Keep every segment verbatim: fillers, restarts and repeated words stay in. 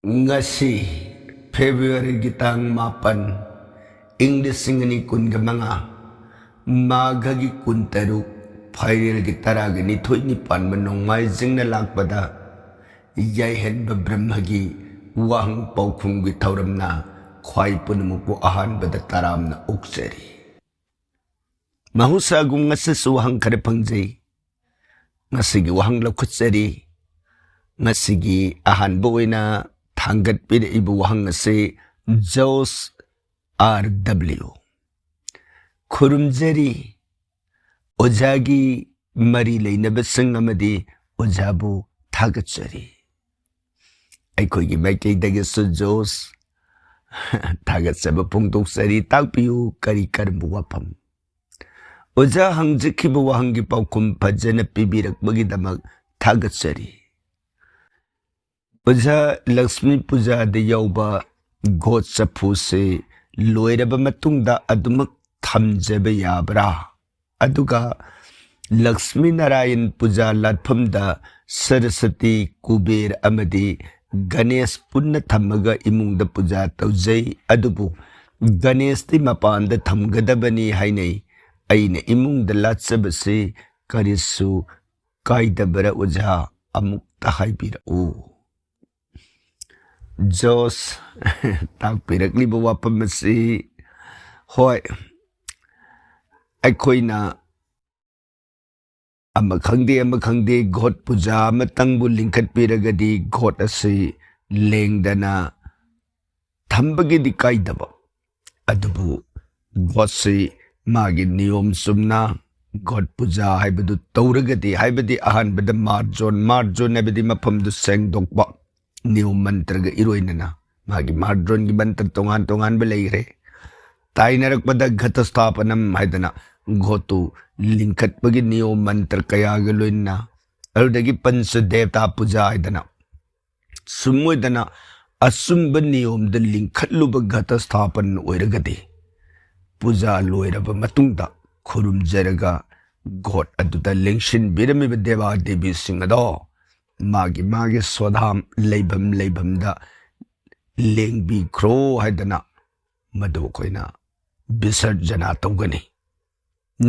ꯉꯁꯤ ꯐꯦꯕ꯭ꯔꯨꯋꯥꯔꯤꯒꯤ ꯇꯥꯡ ꯃꯥꯄꯟ, ꯏꯪ ꯂꯤꯁꯤꯡ ꯑꯅꯤ ꯀꯨꯟꯒ ꯃꯉꯥ, ꯃꯥꯘꯒꯤ ꯀꯨꯟꯇꯔꯨꯛ, ꯐꯥꯏꯔꯦꯜꯒꯤ ꯇꯔꯥꯒ ꯅꯤꯊꯣꯏꯅꯤ ꯄꯥꯟꯕ ꯅꯣꯡꯃꯥꯏꯖꯤꯡꯅ ꯂꯥꯛꯄꯗ, ꯌꯥꯏꯍꯟꯕ ꯕ꯭ꯔꯍ꯭ꯃꯒꯤ ꯋꯥꯍꯪ ꯄꯥꯎꯈꯨꯝꯒꯤ ꯊꯧꯔꯝꯅ ꯈ꯭ꯋꯥꯏ ꯄꯨꯝꯅꯃꯛꯄꯨ ꯑꯍꯥꯟꯕꯗ ꯇꯔꯥꯝꯅ ꯑꯣꯛꯆꯔꯤ꯫ ꯃꯍꯧꯁꯥꯒꯨꯝ ꯉꯁꯤꯁꯨ ꯋꯥꯍꯪ ꯈꯔ ꯐꯪꯖꯩ꯫ ꯉꯁꯤꯒꯤ ꯋꯥꯍꯪ ꯂꯧꯈꯠꯆꯔꯤ꯫ ꯉꯁꯤꯒꯤ ꯑꯍꯥꯟꯕ ꯑꯣꯏꯅ ꯊꯥꯡꯒꯠꯄꯤꯔꯛꯏꯕ ꯋꯥꯍꯪ ꯑꯁꯤ ꯖꯣꯁ ꯑꯥꯔ ꯗꯕ꯭ꯂꯤꯎ꯫ ꯈꯨꯔꯨꯝꯖꯔꯤ꯫ ꯑꯣꯖꯥꯒꯤ ꯃꯔꯤ ꯂꯩꯅꯕꯁꯤꯡ ꯑꯃꯗꯤ ꯑꯣꯖꯥꯕꯨ ꯊꯥꯒꯠꯆꯔꯤ꯫ ꯑꯩꯈꯣꯏꯒꯤ ꯃꯥꯏꯀꯩꯗꯒꯤꯁꯨ ꯖꯣꯁ ꯊꯥꯒꯠꯆꯕ ꯐꯣꯡꯗꯣꯛꯆꯔꯤ꯫ ꯇꯥꯛꯄꯤꯌꯨ, ꯀꯔꯤ ꯀꯔꯝꯕ ꯋꯥꯐꯝ? ꯑꯣꯖꯥ, ꯍꯪꯖꯈꯤꯕ ꯋꯥꯍꯪꯒꯤ ꯄꯥꯎꯈꯨꯝ ꯐꯖꯅ ꯄꯤꯕꯤꯔꯛꯄꯒꯤꯗꯃꯛ ꯊꯥꯒꯠꯆꯔꯤ꯫ ꯑꯣꯖꯥ, ꯂꯛꯁꯃꯤ ꯄꯨꯖꯥꯗ ꯌꯥꯎꯕ ꯒꯣꯠ ꯆꯐꯨꯁꯤ ꯂꯣꯏꯔꯕ ꯃꯇꯨꯡꯗ ꯑꯗꯨꯃꯛ ꯊꯝꯖꯕ ꯌꯥꯕ꯭ꯔꯥ? ꯑꯗꯨꯒ ꯂꯛꯁꯃꯤ ꯅꯥꯔꯥꯌꯟ ꯄꯨꯖꯥ ꯂꯥꯠꯐꯝꯗ ꯁꯔꯁꯇꯤ, ꯀꯨꯕꯦꯔ ꯑꯃꯗꯤ ꯒꯅꯦꯁ ꯄꯨꯟꯅ ꯊꯝꯃꯒ ꯏꯃꯨꯡꯗ ꯄꯨꯖꯥ ꯇꯧꯖꯩ꯫ ꯑꯗꯨꯕꯨ ꯒꯅꯦꯁꯇꯤ ꯃꯄꯥꯟꯗ ꯊꯝꯒꯗꯕꯅꯤ ꯍꯥꯏꯅꯩ꯫ ꯑꯩꯅ ꯏꯃꯨꯡꯗ ꯂꯥꯠꯆꯕꯁꯤ ꯀꯔꯤꯁꯨ ꯀꯥꯏꯗꯕ꯭ꯔꯥ ꯑꯣꯖꯥ? ꯑꯃꯨꯛꯇ ꯍꯥꯏꯕꯤꯔꯛꯎ꯫ ꯖꯣꯁ, ꯇꯥꯛꯄꯤꯔꯛꯂꯤꯕ ꯋꯥꯐꯝ ꯑꯁꯤ, ꯍꯣꯏ, ꯑꯩꯈꯣꯏꯅ ꯑꯃ ꯈꯪꯗꯦ ꯑꯃ ꯈꯪꯗꯦ ꯒꯣꯠ ꯄꯨꯖꯥ ꯑꯃꯇꯪꯕꯨ ꯂꯤꯡꯈꯠꯄꯤꯔꯒꯗꯤ ꯒꯣꯠ ꯑꯁꯤ ꯂꯦꯡꯗꯅ ꯊꯝꯕꯒꯤꯗꯤ ꯀꯥꯏꯗꯕ, ꯑꯗꯨꯕꯨ ꯒꯣꯠꯁꯤ ꯃꯥꯒꯤ ꯅꯤꯌꯣꯝ ꯆꯨꯝꯅ ꯒꯣꯠ ꯄꯨꯖꯥ ꯍꯥꯏꯕꯗꯨ ꯇꯧꯔꯒꯗꯤ, ꯍꯥꯏꯕꯗꯤ ꯑꯍꯥꯟꯕꯗ ꯃꯥꯔꯖꯣꯟ, ꯃꯥꯔꯖꯣꯟ ꯍꯥꯏꯕꯗꯤ ꯃꯐꯝꯗꯨ ꯁꯦꯡꯗꯣꯛꯄ, ꯅꯤꯌꯣꯝ ꯃꯟꯇ꯭ꯔꯒ ꯏꯔꯣꯏꯅꯅ ꯃꯥꯒꯤ ꯃꯥꯔꯖꯣꯟꯒꯤ ꯃꯟꯇ꯭ꯔ ꯇꯣꯉꯥꯟ ꯇꯣꯉꯥꯟꯕ ꯂꯩꯈ꯭ꯔꯦ꯫ ꯇꯥꯏꯅꯔꯛꯄꯗ ꯘꯇꯁꯊꯥꯄꯅꯝ ꯍꯥꯏꯗꯅ ꯒꯣꯠꯇꯨ ꯂꯤꯡꯈꯠꯄꯒꯤ ꯅꯤꯌꯣꯝ ꯃꯟꯇ꯭ꯔ ꯀꯌꯥꯒ ꯂꯣꯏꯅꯅ, ꯑꯗꯨꯗꯒꯤ ꯄꯟꯆ ꯗꯦꯕꯇꯥ ꯄꯨꯖꯥ ꯍꯥꯏꯗꯅ ꯁꯨꯝ ꯑꯣꯏꯗꯅ ꯑꯆꯨꯝꯕ ꯅꯤꯌꯣꯝꯗ ꯂꯤꯡꯈꯠꯂꯨꯕ ꯘꯇꯁꯊꯥꯄꯟ ꯑꯣꯏꯔꯒꯗꯤ ꯄꯨꯖꯥ ꯂꯣꯏꯔꯕ ꯃꯇꯨꯡꯗ ꯈꯨꯔꯨꯝꯖꯔꯒ ꯒꯣꯠ ꯑꯗꯨꯗ ꯂꯦꯡꯁꯤꯟꯕꯤꯔꯝꯃꯤꯕ ꯗꯦꯕꯥ ꯗꯦꯕꯤꯁꯤꯡ ꯑꯗꯣ ꯃꯥꯒꯤ ꯃꯥꯒꯤ ꯁꯣꯙꯥꯝ ꯂꯩꯐꯝ ꯂꯩꯐꯝꯗ ꯂꯦꯡꯕꯤꯈ꯭ꯔꯣ ꯍꯥꯏꯗꯅ ꯃꯗꯨ ꯑꯩꯈꯣꯏꯅ ꯕꯤꯁꯔꯖꯅꯥ ꯇꯧꯒꯅꯤ꯫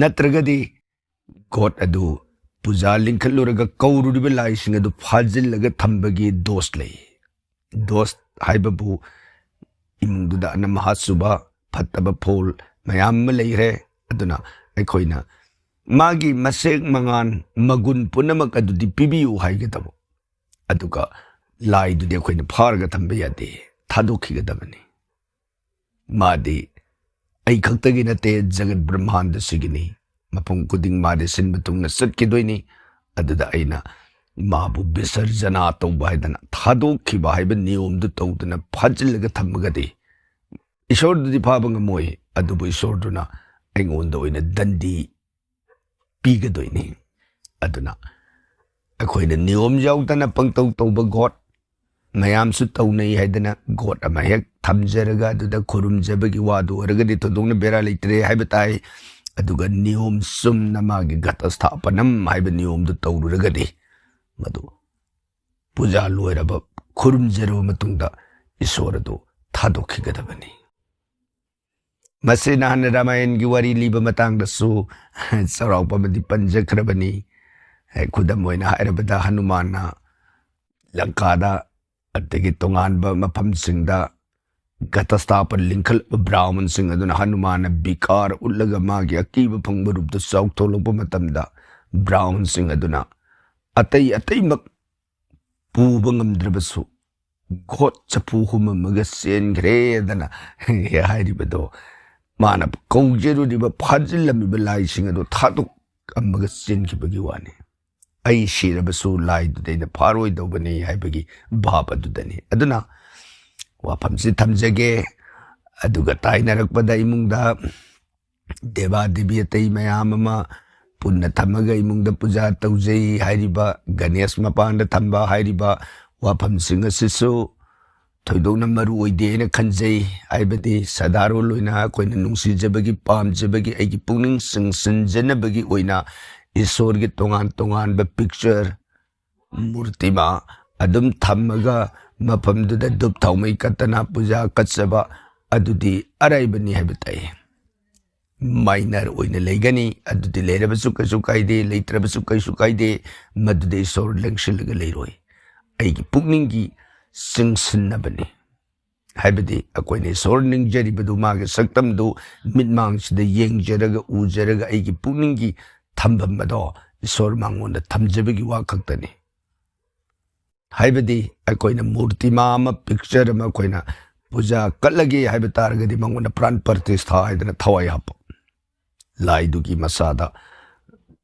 ꯅꯠꯇ꯭ꯔꯒꯗꯤ ꯒꯣꯠ ꯑꯗꯨ ꯄꯨꯖꯥ ꯂꯤꯡꯈꯠꯂꯨꯔꯒ ꯀꯧꯔꯨꯔꯤꯕ ꯂꯥꯏꯁꯤꯡ ꯑꯗꯨ ꯐꯥꯖꯤꯜꯂꯒ ꯊꯝꯕꯒꯤ ꯗꯣꯁ ꯂꯩ꯫ ꯗꯣꯁ ꯍꯥꯏꯕꯕꯨ ꯏꯃꯨꯡꯗꯨꯗ ꯑꯅꯝ ꯑꯍꯥ ꯆꯨꯕ, ꯐꯠꯇꯕ ꯐꯣꯜ ꯃꯌꯥꯝ ꯑꯃ ꯂꯩꯈ꯭ꯔꯦ꯫ ꯑꯗꯨꯅ ꯑꯩꯈꯣꯏꯅ ꯃꯥꯒꯤ ꯃꯁꯦꯛ ꯃꯉꯥꯟ ꯃꯒꯨꯟ ꯄꯨꯝꯅꯃꯛ ꯑꯗꯨꯗꯤ ꯄꯤꯕꯤꯌꯨ ꯍꯥꯏꯒꯗꯕ꯫ ꯑꯗꯨꯒ ꯂꯥꯏꯗꯨꯗꯤ ꯑꯩꯈꯣꯏꯅ ꯐꯥꯔꯒ ꯊꯝꯕ ꯌꯥꯗꯦ, ꯊꯥꯗꯣꯛꯈꯤꯒꯗꯕꯅꯤ꯫ ꯃꯥꯗꯤ ꯑꯩ ꯈꯛꯇꯒꯤ ꯅꯠꯇꯦ, ꯖꯒꯠ ꯕ꯭ꯔꯍ꯭ꯃꯥꯟꯗꯁꯤꯒꯤꯅꯤ꯫ ꯃꯐꯝ ꯈꯨꯗꯤꯡ ꯃꯥꯗꯤ ꯁꯤꯟꯕ ꯊꯨꯡꯅ ꯆꯠꯈꯤꯗꯣꯏꯅꯤ꯫ ꯑꯗꯨꯗ ꯑꯩꯅ ꯃꯥꯕꯨ ꯕꯤꯁꯔꯖꯅꯥ ꯇꯧꯕ ꯍꯥꯏꯗꯅ ꯊꯥꯗꯣꯛꯈꯤꯕ ꯍꯥꯏꯕ ꯅꯤꯌꯣꯝꯗꯨ ꯇꯧꯗꯨꯅ ꯐꯥꯖꯤꯜꯂꯒ ꯊꯝꯃꯒꯗꯤ ꯏꯁꯣꯔꯗꯨꯗꯤ ꯐꯥꯕ ꯉꯝꯃꯣꯏ, ꯑꯗꯨꯕꯨ ꯏꯁꯣꯔꯗꯨꯅ ꯑꯩꯉꯣꯟꯗ ꯑꯣꯏꯅ ꯗꯟꯗꯤ ꯄꯤꯒꯗꯣꯏꯅꯤ꯫ ꯑꯗꯨꯅ ꯑꯩꯈꯣꯏꯅ ꯅꯤꯌꯣꯝ ꯌꯥꯎꯗꯅ ꯄꯪꯇꯧ ꯇꯧꯕ ꯒꯣꯠ ꯃꯌꯥꯝꯁꯨ ꯇꯧꯅꯩ ꯍꯥꯏꯗꯅ ꯒꯣꯠ ꯑꯃ ꯍꯦꯛ ꯊꯝꯖꯔꯒ ꯑꯗꯨꯗ ꯈꯨꯔꯨꯝꯖꯕꯒꯤ ꯋꯥꯗꯨ ꯑꯣꯏꯔꯒꯗꯤ ꯊꯣꯏꯗꯣꯛꯅ ꯕꯦꯔꯥ ꯂꯩꯇ꯭ꯔꯦ ꯍꯥꯏꯕ ꯇꯥꯏ꯫ ꯑꯗꯨꯒ ꯅꯤꯌꯣꯝ ꯆꯨꯝꯅ ꯃꯥꯒꯤ ꯘꯇꯁꯊꯥꯄꯅꯝ ꯍꯥꯏꯕ ꯅꯤꯌꯣꯝꯗꯨ ꯇꯧꯔꯨꯔꯒꯗꯤ ꯃꯗꯨ ꯄꯨꯖꯥ ꯂꯣꯏꯔꯕ, ꯈꯨꯔꯨꯝꯖꯔꯕ ꯃꯇꯨꯡꯗ ꯏꯁꯣꯔ ꯑꯗꯨ ꯊꯥꯗꯣꯛꯈꯤꯒꯗꯕꯅꯤ꯫ ꯃꯁꯤ ꯅꯍꯥꯟ ꯔꯥꯃꯥꯌꯟꯒꯤ ꯋꯥꯔꯤ ꯂꯤꯕ ꯃꯇꯥꯡꯗꯁꯨ ꯆꯥꯎꯔꯥꯛꯄ ꯑꯃꯗꯤ ꯄꯟꯖꯈ꯭ꯔꯕꯅꯤ꯫ ꯈꯨꯗꯝ ꯑꯣꯏꯅ ꯍꯥꯏꯔꯕꯗ, ꯍꯅꯨꯃꯥꯟꯅ ꯂꯪꯀꯥꯗ ꯑꯗꯒꯤ ꯇꯣꯉꯥꯟꯕ ꯃꯐꯝꯁꯤꯡꯗ ꯘꯇꯁꯊꯥꯄ ꯂꯤꯡꯈꯠꯂꯕ ꯕ꯭ꯔꯥꯍꯃꯟꯁꯤꯡ ꯑꯗꯨꯅ ꯍꯅꯨꯃꯥꯟꯅ ꯕꯤꯀꯥꯔ ꯎꯠꯂꯒ ꯃꯥꯒꯤ ꯑꯀꯤꯕ ꯐꯪꯕ ꯔꯨꯞꯇ ꯆꯥꯎꯊꯣꯛꯂꯛꯄ ꯃꯇꯝꯗ, ꯕ꯭ꯔꯥꯍꯃꯟꯁꯤꯡ ꯑꯗꯨꯅ ꯑꯇꯩ ꯑꯇꯩꯃꯛ ꯄꯨꯕ ꯉꯝꯗ꯭ꯔꯕꯁꯨ ꯒꯣꯠ ꯆꯐꯨ ꯍꯨꯝꯃꯝꯃꯒ ꯆꯦꯟꯈ꯭ꯔꯦꯗꯅ ꯍꯥꯏꯔꯤꯕꯗꯣ, ꯃꯥꯅ ꯀꯧꯖꯔꯨꯔꯤꯕ, ꯐꯥꯖꯤꯜꯂꯝꯃꯤꯕ ꯂꯥꯏꯁꯤꯡ ꯑꯗꯨ ꯊꯥꯗꯣꯛꯑꯝꯃꯒ ꯆꯦꯟꯈꯤꯕꯒꯤ ꯋꯥꯅꯤ꯫ ꯑꯩ ꯁꯤꯔꯕꯁꯨ ꯂꯥꯏꯗꯨꯗꯤ ꯑꯩꯅ ꯐꯥꯔꯣꯏꯗꯧꯕꯅꯤ ꯍꯥꯏꯕꯒꯤ ꯚꯥꯕ ꯑꯗꯨꯗꯅꯤ꯫ ꯑꯗꯨꯅ ꯋꯥꯐꯝꯁꯤ ꯊꯝꯖꯒꯦ꯫ ꯑꯗꯨꯒ ꯇꯥꯏꯅꯔꯛꯄꯗ ꯏꯃꯨꯡꯗ ꯗꯦꯕꯥ ꯗꯦꯕꯤ ꯑꯇꯩ ꯃꯌꯥꯝ ꯑꯃ ꯄꯨꯟꯅ ꯊꯝꯃꯒ ꯏꯃꯨꯡꯗ ꯄꯨꯖꯥ ꯇꯧꯖꯩ ꯍꯥꯏꯔꯤꯕ, ꯒꯅꯦꯁ ꯃꯄꯥꯟꯗ ꯊꯝꯕ ꯍꯥꯏꯔꯤꯕ ꯋꯥꯐꯝꯁꯤꯡ ꯑꯁꯤꯁꯨ ꯊꯣꯏꯗꯣꯛꯅ ꯃꯔꯨ ꯑꯣꯏꯗꯦ ꯍꯥꯏꯅ ꯈꯟꯖꯩ꯫ ꯍꯥꯏꯕꯗꯤ ꯁꯗꯥꯔꯣꯜ ꯑꯣꯏꯅ ꯑꯩꯈꯣꯏꯅ ꯅꯨꯡꯁꯤꯖꯕꯒꯤ, ꯄꯥꯝꯖꯕꯒꯤ, ꯑꯩꯒꯤ ꯄꯨꯛꯅꯤꯡ ꯆꯤꯡꯁꯤꯟꯖꯅꯕꯒꯤ ꯑꯣꯏꯅ ꯏꯁꯣꯔꯒꯤ ꯇꯣꯉꯥꯟ ꯇꯣꯉꯥꯟꯕ ꯄꯤꯛꯆꯔ ꯃꯨꯔꯇꯤꯃꯥ ꯑꯗꯨꯝ ꯊꯝꯃꯒ ꯃꯐꯝꯗꯨꯗ ꯙꯨꯞ ꯊꯥꯎꯃꯩ ꯀꯠꯇꯅ ꯄꯨꯖꯥ ꯀꯠꯆꯕ ꯑꯗꯨꯗꯤ ꯑꯔꯥꯏꯕꯅꯤ ꯍꯥꯏꯕ ꯇꯥꯏ꯫ ꯃꯥꯏꯅꯔ ꯑꯣꯏꯅ ꯂꯩꯒꯅꯤ, ꯑꯗꯨꯗꯤ ꯂꯩꯔꯕꯁꯨ ꯀꯩꯁꯨ ꯀꯥꯏꯗꯦ, ꯂꯩꯇ꯭ꯔꯕꯁꯨ ꯀꯩꯁꯨ ꯀꯥꯏꯗꯦ, ꯃꯗꯨꯗ ꯏꯁꯣꯔ ꯂꯦꯡꯁꯤꯜꯂꯒ ꯂꯩꯔꯣꯏ꯫ ꯑꯩꯒꯤ ꯄꯨꯛꯅꯤꯡꯒꯤ ꯆꯤꯡꯁꯤꯟꯅꯕꯅꯤ꯫ ꯍꯥꯏꯕꯗꯤ ꯑꯩꯈꯣꯏꯅ ꯏꯁꯣꯔ ꯅꯤꯡꯖꯔꯤꯕꯗꯨ, ꯃꯥꯒꯤ ꯁꯛꯇꯝꯗꯨ ꯃꯤꯠꯃꯥꯡꯁꯤꯗ ꯌꯦꯡꯖꯔꯒ, ꯎꯖꯔꯒ ꯑꯩꯒꯤ ꯄꯨꯛꯅꯤꯡꯒꯤ ꯊꯝꯐꯝ ꯑꯗꯣ ꯏꯁꯣꯔ ꯃꯉꯣꯟꯗ ꯊꯝꯖꯕꯒꯤ ꯋꯥ ꯈꯛꯇꯅꯤ꯫ ꯍꯥꯏꯕꯗꯤ ꯑꯩꯈꯣꯏꯅ ꯃꯨꯔꯇꯤꯃꯥ ꯑꯃ, ꯄꯤꯛꯆꯔ ꯑꯃ ꯑꯩꯈꯣꯏꯅ ꯄꯨꯖꯥ ꯀꯠꯂꯒꯦ ꯍꯥꯏꯕ ꯇꯥꯔꯒꯗꯤ ꯃꯉꯣꯟꯗ ꯄ꯭ꯔꯥꯟ ꯄ꯭ꯔꯇꯤꯁꯊꯥ ꯍꯥꯏꯗꯅ ꯊꯋꯥꯏ ꯍꯥꯞꯄ꯫ ꯂꯥꯏꯗꯨꯒꯤ ꯃꯁꯥꯗ,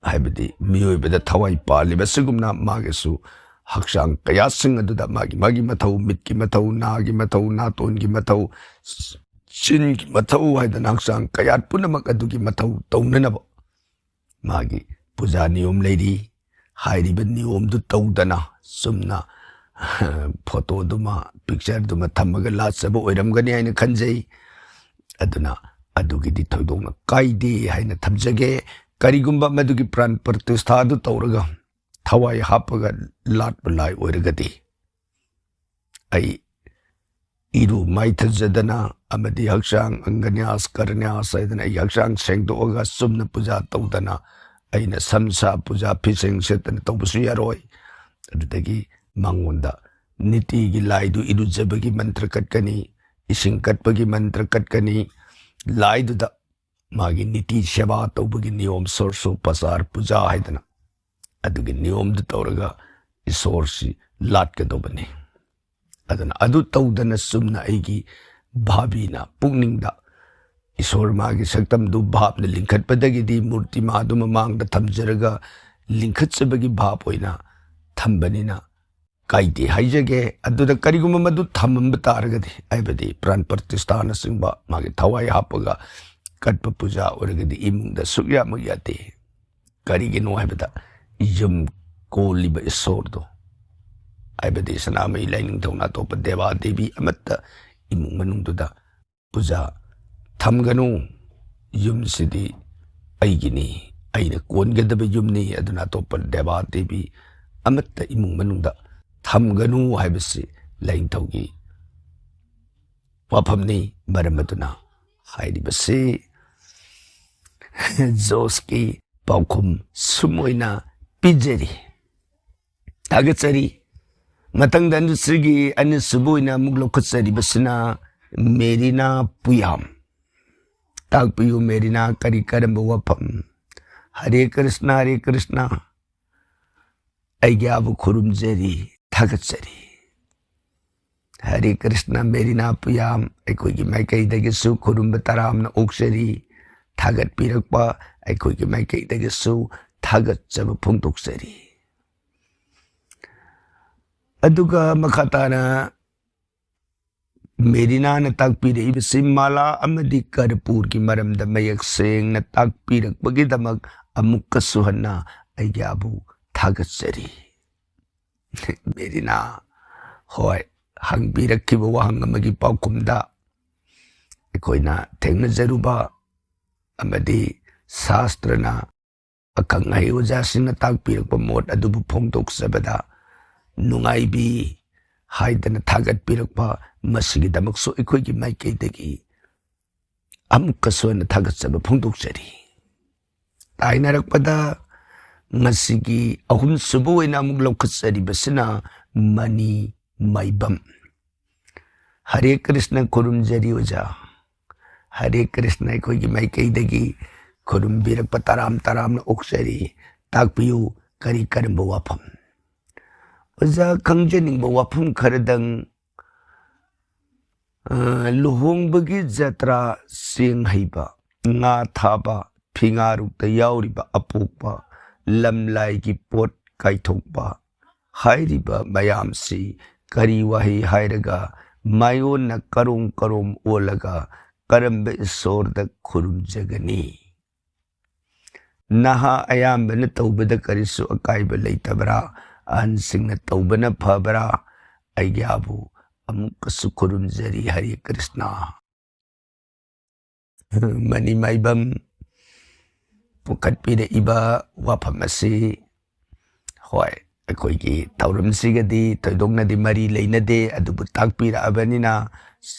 ꯍꯥꯏꯕꯗꯤ ꯃꯤꯑꯣꯏꯕꯗ ꯊꯋꯥꯏ ꯄꯥꯜꯂꯤꯕ ꯑꯁꯤꯒꯨꯝꯅ ꯃꯥꯒꯤꯁꯨ ꯍꯛꯆꯥꯡ ꯀꯌꯥꯠꯁꯤꯡ ꯑꯗꯨꯗ ꯃꯥꯒꯤ, ꯃꯥꯒꯤ ꯃꯊꯧ, ꯃꯤꯠꯀꯤ ꯃꯊꯧ, ꯅꯥꯒꯤ ꯃꯊꯧ, ꯅꯥꯇꯣꯟꯒꯤ ꯃꯊꯧ, ꯆꯤꯟꯒꯤ ꯃꯊꯧ ꯍꯥꯏꯗꯅ ꯍꯛꯆꯥꯡ ꯀꯌꯥꯠ ꯄꯨꯝꯅꯃꯛ ꯑꯗꯨꯒꯤ ꯃꯊꯧ ꯇꯧꯅꯅꯕ ꯃꯥꯒꯤ ꯄꯨꯖꯥ ꯅꯤꯌꯣꯝ ꯂꯩꯔꯤ꯫ ꯍꯥꯏꯔꯤꯕ ꯅꯤꯌꯣꯝꯗꯨ ꯇꯧꯗꯅ ꯆꯨꯝꯅ ꯐꯣꯇꯣꯗꯨꯃ, ꯄꯤꯛꯆꯔꯗꯨꯃ ꯊꯝꯃꯒ ꯂꯥꯠꯆꯕ ꯑꯣꯏꯔꯝꯒꯅꯤ ꯍꯥꯏꯅ ꯈꯟꯖꯩ꯫ ꯑꯗꯨꯅ ꯑꯗꯨꯒꯤꯗꯤ ꯊꯣꯏꯗꯣꯛꯅ ꯀꯥꯏꯗꯦ ꯍꯥꯏꯅ ꯊꯝꯖꯒꯦ꯫ ꯀꯔꯤꯒꯨꯝꯕ ꯃꯗꯨꯒꯤ ꯄ꯭ꯔꯥꯟ ꯄ꯭ꯔꯇꯤꯁꯊꯥꯗꯨ ꯇꯧꯔꯒ ꯊꯋꯥꯏ ꯍꯥꯞꯄꯒ ꯂꯥꯠꯄ ꯂꯥꯏ ꯑꯣꯏꯔꯒꯗꯤ, ꯑꯩ ꯏꯔꯨ ꯃꯥꯏꯊꯖꯗꯅ ꯑꯃꯗꯤ ꯍꯛꯆꯥꯡ ꯑꯪꯒꯅ꯭ꯌꯥꯁ, ꯀꯔꯅ꯭ꯌꯥꯁ ꯍꯥꯏꯗꯅ ꯑꯩꯒꯤ ꯍꯛꯆꯥꯡ ꯁꯦꯡꯗꯣꯛꯑꯒ ꯆꯨꯝꯅ ꯄꯨꯖꯥ ꯇꯧꯗꯅ, ꯑꯩꯅ ꯁꯝꯁꯥ ꯄꯨꯖꯥ ꯐꯤꯁꯦꯡ ꯁꯦꯠꯇꯅ ꯇꯧꯕꯁꯨ ꯌꯥꯔꯣꯏ꯫ ꯑꯗꯨꯗꯒꯤ ꯃꯉꯣꯟꯗ ꯅꯤꯇꯤꯒꯤ ꯂꯥꯏꯗꯨ ꯏꯔꯨꯖꯕꯒꯤ ꯃꯟꯇ꯭ꯔ ꯀꯠꯀꯅꯤ, ꯏꯁꯤꯡ ꯀꯠꯄꯒꯤ ꯃꯟꯇ꯭ꯔ ꯀꯠꯀꯅꯤ, ꯂꯥꯏꯗꯨꯗ ꯃꯥꯒꯤ ꯅꯤꯇꯤ ꯁꯦꯕꯥ ꯇꯧꯕꯒꯤ ꯅꯤꯌꯣꯝ, ꯁꯣꯔꯁꯣꯄꯆꯥꯔ ꯄꯨꯖꯥ ꯍꯥꯏꯗꯅ, ꯑꯗꯨꯒꯤ ꯅꯤꯌꯣꯝꯗꯨ ꯇꯧꯔꯒ ꯏꯁꯣꯔꯁꯤ ꯂꯥꯠꯀꯗꯧꯕꯅꯤ꯫ ꯑꯗꯨꯅ ꯑꯗꯨ ꯇꯧꯗꯅ ꯆꯨꯝꯅ ꯑꯩꯒꯤ ꯚꯥꯕꯤꯅ ꯄꯨꯛꯅꯤꯡꯗ ꯏꯁꯣꯔ ꯃꯥꯒꯤ ꯁꯛꯇꯝꯗꯨ ꯚꯥꯞꯅ ꯂꯤꯡꯈꯠꯄꯗꯒꯤꯗꯤ ꯃꯨꯔꯇꯤꯃꯥꯗꯨ ꯃꯃꯥꯡꯗ ꯊꯝꯖꯔꯒ ꯂꯤꯡꯈꯠꯆꯕꯒꯤ ꯚꯥꯞ ꯑꯣꯏꯅ ꯊꯝꯕꯅꯤꯅ ꯀꯥꯏꯗꯦ ꯍꯥꯏꯖꯒꯦ꯫ ꯑꯗꯨꯗ ꯀꯔꯤꯒꯨꯝꯕ ꯃꯗꯨ ꯊꯝꯃꯝꯕ ꯇꯥꯔꯒꯗꯤ, ꯍꯥꯏꯕꯗꯤ ꯄ꯭ꯔꯥꯟ ꯄ꯭ꯔꯇꯤꯁꯊꯥꯅꯆꯤꯡꯕ ꯃꯥꯒꯤ ꯊꯋꯥꯏ ꯍꯥꯞꯄꯒ ꯀꯠꯄ ꯄꯨꯖꯥ ꯑꯣꯏꯔꯒꯗꯤ ꯏꯃꯨꯡꯗ ꯁꯨꯛꯌꯥꯃꯛ ꯌꯥꯗꯦ꯫ ꯀꯔꯤꯒꯤꯅꯣ ꯍꯥꯏꯕꯗ ꯌꯨꯝ ꯀꯣꯜꯂꯤꯕ ꯏꯁꯣꯔꯗꯣ, ꯍꯥꯏꯕꯗꯤ ꯁꯅꯥꯃꯍꯤ ꯂꯥꯏꯅꯤꯡꯊꯧꯅ ꯑꯇꯣꯞꯄ ꯗꯦꯕꯥ ꯗꯦꯕꯤ ꯑꯃꯠꯇ ꯏꯃꯨꯡ ꯃꯅꯨꯡꯗꯨꯗ ꯄꯨꯖꯥ ꯊꯝꯒꯅꯨ꯫ ꯌꯨꯝꯁꯤꯗꯤ ꯑꯩꯒꯤꯅꯤ, ꯑꯩꯅ ꯀꯣꯟꯒꯗꯕ ꯌꯨꯝꯅꯤ, ꯑꯗꯨꯅ ꯑꯇꯣꯞꯄ ꯗꯦꯕꯥ ꯗꯦꯕꯤ ꯑꯃꯠꯇ ꯏꯃꯨꯡ ꯃꯅꯨꯡꯗ ꯊꯝꯒꯅꯨ ꯍꯥꯏꯕꯁꯤ ꯂꯥꯏꯅꯤꯡꯊꯧꯒꯤ ꯋꯥꯐꯝꯅꯤ꯫ ꯃꯔꯝ ꯑꯗꯨꯅ ꯍꯥꯏꯔꯤꯕꯁꯤ ꯖꯣꯁꯀꯤ ꯄꯥꯎꯈꯨꯝ ꯁꯨꯝ ꯑꯣꯏꯅ ꯄꯤꯖꯔꯤ꯫ ꯊꯥꯒꯠꯆꯔꯤ꯫ ꯃꯊꯪꯗ ꯑꯅꯤꯁꯤꯒꯤ ꯑꯅꯤꯁꯨꯕ ꯑꯣꯏꯅ ꯑꯃꯨꯛ ꯂꯧꯈꯠꯆꯔꯤꯕꯁꯤꯅ ꯃꯦꯔꯤꯅꯥ ꯄꯨꯌꯥꯝ꯫ ꯇꯥꯛꯄꯤꯌꯨ ꯃꯦꯔꯤꯅꯥ, ꯀꯔꯤ ꯀꯔꯝꯕ ꯋꯥꯐꯝ? ꯍꯔꯦ ꯀ꯭ꯔꯤꯁꯅ, ꯍꯔꯦ ꯀ꯭ꯔꯤꯁꯅ꯫ ꯑꯩꯒꯤ ꯑꯥꯕꯨ ꯈꯨꯔꯨꯝꯖꯔꯤ, ꯊꯥꯒꯠꯆꯔꯤ꯫ ꯍꯔꯦ ꯀ꯭ꯔꯤꯁꯅ ꯃꯦꯔꯤꯅꯥ ꯄꯨꯌꯥꯝ, ꯑꯩꯈꯣꯏꯒꯤ ꯃꯥꯏꯀꯩꯗꯒꯤꯁꯨ ꯈꯨꯔꯨꯝꯕ ꯇꯔꯥꯝꯅ ꯑꯣꯛꯆꯔꯤ꯫ ꯊꯥꯒꯠꯄꯤꯔꯛꯄ ꯑꯩꯈꯣꯏꯒꯤ ꯃꯥꯏꯀꯩꯗꯒꯤꯁꯨ ꯊꯥꯒꯠꯆꯕ ꯐꯣꯡꯗꯣꯛꯆꯔꯤ꯫ ꯑꯗꯨꯒ ꯃꯈꯥ ꯇꯥꯅ ꯃꯦꯔꯤꯅꯥꯅ ꯇꯥꯛꯄꯤꯔꯛꯏꯕꯁꯤ ꯃꯥꯂꯥ ꯑꯃꯗꯤ ꯀꯔꯄꯨꯔꯒꯤ ꯃꯔꯝꯗ ꯃꯌꯦꯛ ꯁꯦꯡꯅ ꯇꯥꯛꯄꯤꯔꯛꯄꯒꯤꯗꯃꯛ ꯑꯃꯨꯛꯀꯁꯨ ꯍꯟꯅ ꯑꯩꯒꯤ ꯑꯥꯕꯨ ꯊꯥꯒꯠꯆꯔꯤ꯫ ꯃꯦꯔꯤꯅꯥ, ꯍꯣꯏ, ꯍꯪꯕꯤꯔꯛꯈꯤꯕ ꯋꯥꯍꯪ ꯑꯃꯒꯤ ꯄꯥꯎꯈꯨꯝꯗ ꯑꯩꯈꯣꯏꯅ ꯊꯦꯡꯅꯖꯔꯨꯕ ꯑꯃꯗꯤ ꯁꯥꯁꯇ꯭ꯔꯅ ꯑꯈꯪ ꯑꯍꯩ ꯑꯣꯖꯥꯁꯤꯡꯅ ꯇꯥꯛꯄꯤꯔꯛꯄ ꯃꯣꯠ ꯑꯗꯨꯕꯨ ꯐꯣꯡꯗꯣꯛꯆꯕꯗ ꯅꯨꯡꯉꯥꯏꯕꯤ ꯍꯥꯏꯗꯅ ꯊꯥꯒꯠꯄꯤꯔꯛꯄ, ꯃꯁꯤꯒꯤꯗꯃꯛꯁꯨ ꯑꯩꯈꯣꯏꯒꯤ ꯃꯥꯏꯀꯩꯗꯒꯤ ꯑꯃꯨꯛꯀꯁꯨ ꯍꯟꯅ ꯊꯥꯒꯠꯆꯕ ꯐꯣꯡꯗꯣꯛꯆꯔꯤ꯫ ꯇꯥꯏꯅꯔꯛꯄꯗ ꯉꯁꯤꯒꯤ ꯑꯍꯨꯝꯁꯨꯕ ꯑꯣꯏꯅ ꯑꯃꯨꯛ ꯂꯧꯈꯠꯆꯔꯤꯕꯁꯤꯅ ꯃꯅꯤ ꯃꯥꯏꯕꯝ꯫ ꯍꯔꯦ ꯀ꯭ꯔꯤꯁꯅ, ꯈꯨꯔꯨꯝꯖꯔꯤ ꯑꯣꯖꯥ꯫ ꯍꯔꯦ ꯀ꯭ꯔꯤꯁꯅ, ꯑꯩꯈꯣꯏꯒꯤ ꯃꯥꯏꯀꯩꯗꯒꯤ ꯈꯨꯔꯨꯝꯕꯤꯔꯛꯄ ꯇꯔꯥꯝ ꯇꯔꯥꯝꯅ ꯑꯣꯛꯆꯔꯤ꯫ ꯇꯥꯛꯄꯤꯌꯨ, ꯀꯔꯤ ꯀꯔꯝꯕ ꯋꯥꯐꯝ? ꯑꯣꯖꯥ, ꯈꯪꯖꯅꯤꯡꯕ ꯋꯥꯐꯝ ꯈꯔꯗꯪ, ꯑ, ꯂꯨꯍꯣꯡꯕꯒꯤ ꯖꯇ꯭ꯔꯥ, ꯆꯦꯡ ꯍꯩꯕ, ꯉꯥ ꯊꯥꯕ, ꯐꯤꯉꯥꯔꯨꯛꯇ ꯌꯥꯎꯔꯤꯕ ꯑꯄꯣꯛꯄ, ꯂꯝꯂꯥꯏꯒꯤ ꯄꯣꯠ ꯀꯥꯏꯊꯣꯛꯄ, ꯍꯥꯏꯔꯤꯕ ꯃꯌꯥꯝꯁꯤ ꯀꯔꯤ ꯋꯥꯍꯩ ꯍꯥꯏꯔꯒ ꯃꯥꯏꯑꯣꯟꯅ ꯀꯔꯣꯝ ꯀꯔꯣꯝ ꯑꯣꯜꯂꯒ ꯀꯔꯝꯕ ꯏꯁꯣꯔꯗ ꯈꯨꯔꯨꯝꯖꯒꯅꯤ? ꯅꯍꯥ ꯑꯌꯥꯝꯕꯅ ꯇꯧꯕꯗ ꯀꯔꯤꯁꯨ ꯑꯀꯥꯏꯕ ꯂꯩꯇꯕ꯭ꯔꯥ? ꯑꯍꯟꯁꯤꯡꯅ ꯇꯧꯕꯅ ꯐꯕ꯭ꯔꯥ? ꯑꯩꯒꯤ ꯑꯥꯕꯨ ꯑꯃꯨꯛꯀꯁꯨ ꯈꯨꯔꯨꯝꯖꯔꯤ꯫ ꯍꯔꯦ ꯀ꯭ꯔꯤꯁꯅ꯫ ꯃꯅꯤ ꯃꯥꯏꯕꯝ ꯄꯨꯈꯠꯄꯤꯔꯛꯏꯕ ꯋꯥꯐꯝ ꯑꯁꯤ, ꯍꯣꯏ, ꯑꯩꯈꯣꯏꯒꯤ ꯊꯧꯔꯝꯁꯤꯒꯗꯤ ꯊꯣꯏꯗꯣꯛꯅꯗꯤ ꯃꯔꯤ ꯂꯩꯅꯗꯦ, ꯑꯗꯨꯕꯨ ꯇꯥꯛꯄꯤꯔꯛꯑꯕꯅꯤꯅ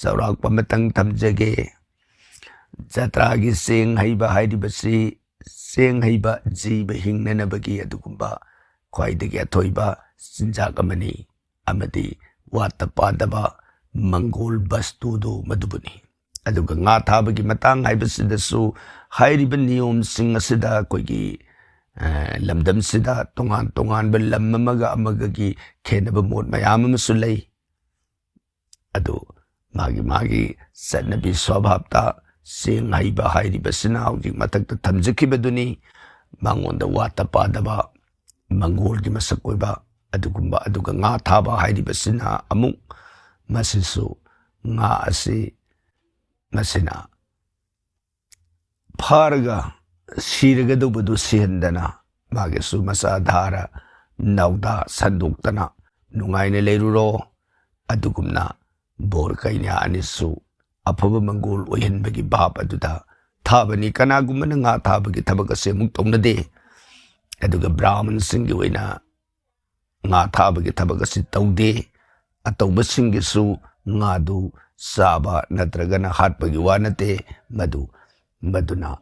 ꯆꯥꯎꯔꯥꯛꯄ ꯑꯃꯇꯪ ꯊꯝꯖꯒꯦ꯫ ꯖꯇ꯭ꯔꯥꯒꯤ ꯆꯦꯡ ꯍꯩꯕ ꯍꯥꯏꯔꯤꯕꯁꯤ ꯆꯦꯡ ꯍꯩꯕ ꯖꯤꯕ ꯍꯤꯡꯅꯅꯕꯒꯤ ꯑꯗꯨꯒꯨꯝꯕ ꯈ꯭ꯋꯥꯏꯗꯒꯤ ꯑꯊꯣꯏꯕ ꯆꯤꯟꯖꯥꯛ ꯑꯃꯅꯤ, ꯑꯃꯗꯤ ꯋꯥꯠꯇ ꯄꯥꯗꯕ ꯃꯪꯒꯣꯜ ꯕꯁꯇꯨꯗꯨ ꯃꯗꯨꯕꯨꯅꯤ꯫ ꯑꯗꯨꯒ ꯉꯥ ꯊꯥꯕꯒꯤ ꯃꯇꯥꯡ ꯍꯥꯏꯕꯁꯤꯗꯁꯨ ꯍꯥꯏꯔꯤꯕ ꯅꯤꯌꯣꯝꯁꯤꯡ ꯑꯁꯤꯗ ꯑꯩꯈꯣꯏꯒꯤ, ꯑ, ꯂꯝꯗꯝꯁꯤꯗ ꯇꯣꯉꯥꯟ ꯇꯣꯉꯥꯟꯕ ꯂꯝ ꯑꯃꯒ ꯑꯃꯒꯒꯤ ꯈꯦꯠꯅꯕ ꯃꯣꯠ ꯃꯌꯥꯝ ꯑꯃꯁꯨ ꯂꯩ꯫ ꯑꯗꯨ ꯃꯥꯒꯤ ꯃꯥꯒꯤ ꯆꯠꯅꯕꯤ ꯁ꯭ꯋꯚꯥꯕꯇ ꯆꯦꯡ ꯍꯩꯕ ꯍꯥꯏꯔꯤꯕꯁꯤꯅ ꯍꯧꯖꯤꯛ ꯃꯊꯛꯇ ꯊꯝꯖꯈꯤꯕꯗꯨꯅꯤ꯫ ꯃꯉꯣꯟꯗ ꯋꯥꯠꯇ ꯄꯥꯗꯕ ꯃꯪꯒꯣꯜꯒꯤ ꯃꯁꯛ ꯑꯣꯏꯕ ꯑꯗꯨꯒꯨꯝꯕ, ꯑꯗꯨꯒ ꯉꯥ ꯊꯥꯕ ꯍꯥꯏꯔꯤꯕꯁꯤꯅ ꯑꯃꯨꯛ ꯃꯁꯤꯁꯨ ꯉꯥ ꯑꯁꯤ ꯃꯁꯤꯅ ꯐꯥꯔꯒ ꯁꯤꯔꯒꯗꯧꯕꯗꯨ ꯁꯤꯍꯟꯗꯅ ꯃꯥꯒꯤꯁꯨ ꯃꯆꯥ ꯙꯥꯔ ꯅꯥꯎꯗꯥ ꯁꯟꯗꯣꯛꯇꯅ ꯅꯨꯡꯉꯥꯏꯅ ꯂꯩꯔꯨꯔꯣ꯫ ꯑꯗꯨꯒꯨꯝꯅ ꯕꯣꯔ ꯀꯩꯅ꯭ꯌꯥ ꯑꯅꯤꯁꯨ ꯑꯐꯕ ꯃꯪꯒꯣꯜ ꯑꯣꯏꯍꯟꯕꯒꯤ ꯚꯥꯞ ꯑꯗꯨꯗ ꯊꯥꯕꯅꯤ꯫ ꯀꯅꯥꯒꯨꯝꯕꯅ ꯉꯥ ꯊꯥꯕꯒꯤ ꯊꯕꯛ ꯑꯁꯤ ꯑꯃꯨꯛ ꯇꯧꯅꯗꯦ꯫ ꯑꯗꯨꯒ ꯕ꯭ꯔꯥꯍꯃꯟꯁꯤꯡꯒꯤ ꯑꯣꯏꯅ ꯉꯥ ꯊꯥꯕꯒꯤ ꯊꯕꯛ ꯑꯁꯤ ꯇꯧꯗꯦ꯫ ꯑꯇꯧꯕꯁꯤꯡꯒꯤꯁꯨ ꯉꯥꯗꯨ ꯆꯥꯕ ꯅꯠꯇ꯭ꯔꯒꯅ ꯍꯥꯠꯄꯒꯤ ꯋꯥ ꯅꯠꯇꯦ꯫ ꯃꯗꯨ, ꯃꯗꯨꯅ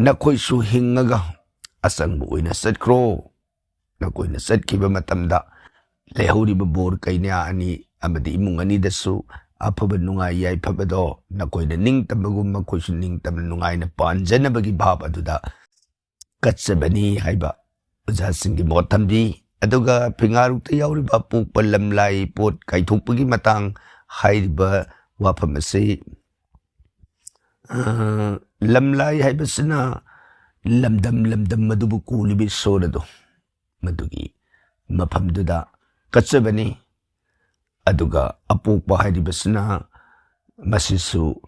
ꯅꯈꯣꯏꯁꯨ ꯍꯤꯡꯉꯒ ꯑꯆꯪꯕ ꯑꯣꯏꯅ ꯆꯠꯈ꯭ꯔꯣ꯫ ꯅꯈꯣꯏꯅ ꯆꯠꯈꯤꯕ ꯃꯇꯝꯗ ꯂꯩꯍꯧꯔꯤꯕ ꯕꯣꯔ ꯀꯩꯅ꯭ꯌꯥ ꯑꯅꯤ ꯑꯃꯗꯤ ꯏꯃꯨꯡ ꯑꯅꯤꯗꯁꯨ ꯑꯐꯕ ꯅꯨꯡꯉꯥꯏ ꯌꯥꯏꯐꯕꯗꯣ ꯅꯈꯣꯏꯅ ꯅꯤꯡꯇꯝꯕꯒꯨꯝ ꯃꯈꯣꯏꯁꯨ ꯅꯤꯡꯇꯝꯅ ꯅꯨꯡꯉꯥꯏꯅ ꯄꯥꯟꯖꯅꯕꯒꯤ ꯚꯥꯞ ꯑꯗꯨꯗ ꯀꯠꯆꯕꯅꯤ ꯍꯥꯏꯕ ꯑꯣꯖꯥꯁꯤꯡꯒꯤ ꯃꯣꯠ ꯊꯝꯕꯤ꯫ ꯑꯗꯨꯒ ꯐꯤꯉꯥꯔꯨꯛꯇ ꯌꯥꯎꯔꯤꯕ ꯑꯄꯣꯛꯄ ꯂꯝꯂꯥꯏ ꯄꯣꯠ ꯀꯥꯏꯊꯣꯛꯄꯒꯤ ꯃꯇꯥꯡ ꯍꯥꯏꯔꯤꯕ ꯋꯥꯐꯝ ꯑꯁꯤ, ꯑ, ꯂꯝꯂꯥꯏ ꯍꯥꯏꯕꯁꯤꯅ ꯂꯝꯗꯝ, ꯂꯝꯗꯝ ꯑꯗꯨꯕꯨ ꯀꯣꯜꯂꯤꯕ ꯏꯁꯣꯔ ꯑꯗꯣ, ꯃꯗꯨꯒꯤ ꯃꯐꯝꯗꯨꯗ ꯀꯠꯆꯕꯅꯤ꯫ ꯑꯗꯨꯒ ꯑꯄꯣꯛꯄ ꯍꯥꯏꯔꯤꯕꯁꯤꯅ ꯃꯁꯤꯁꯨ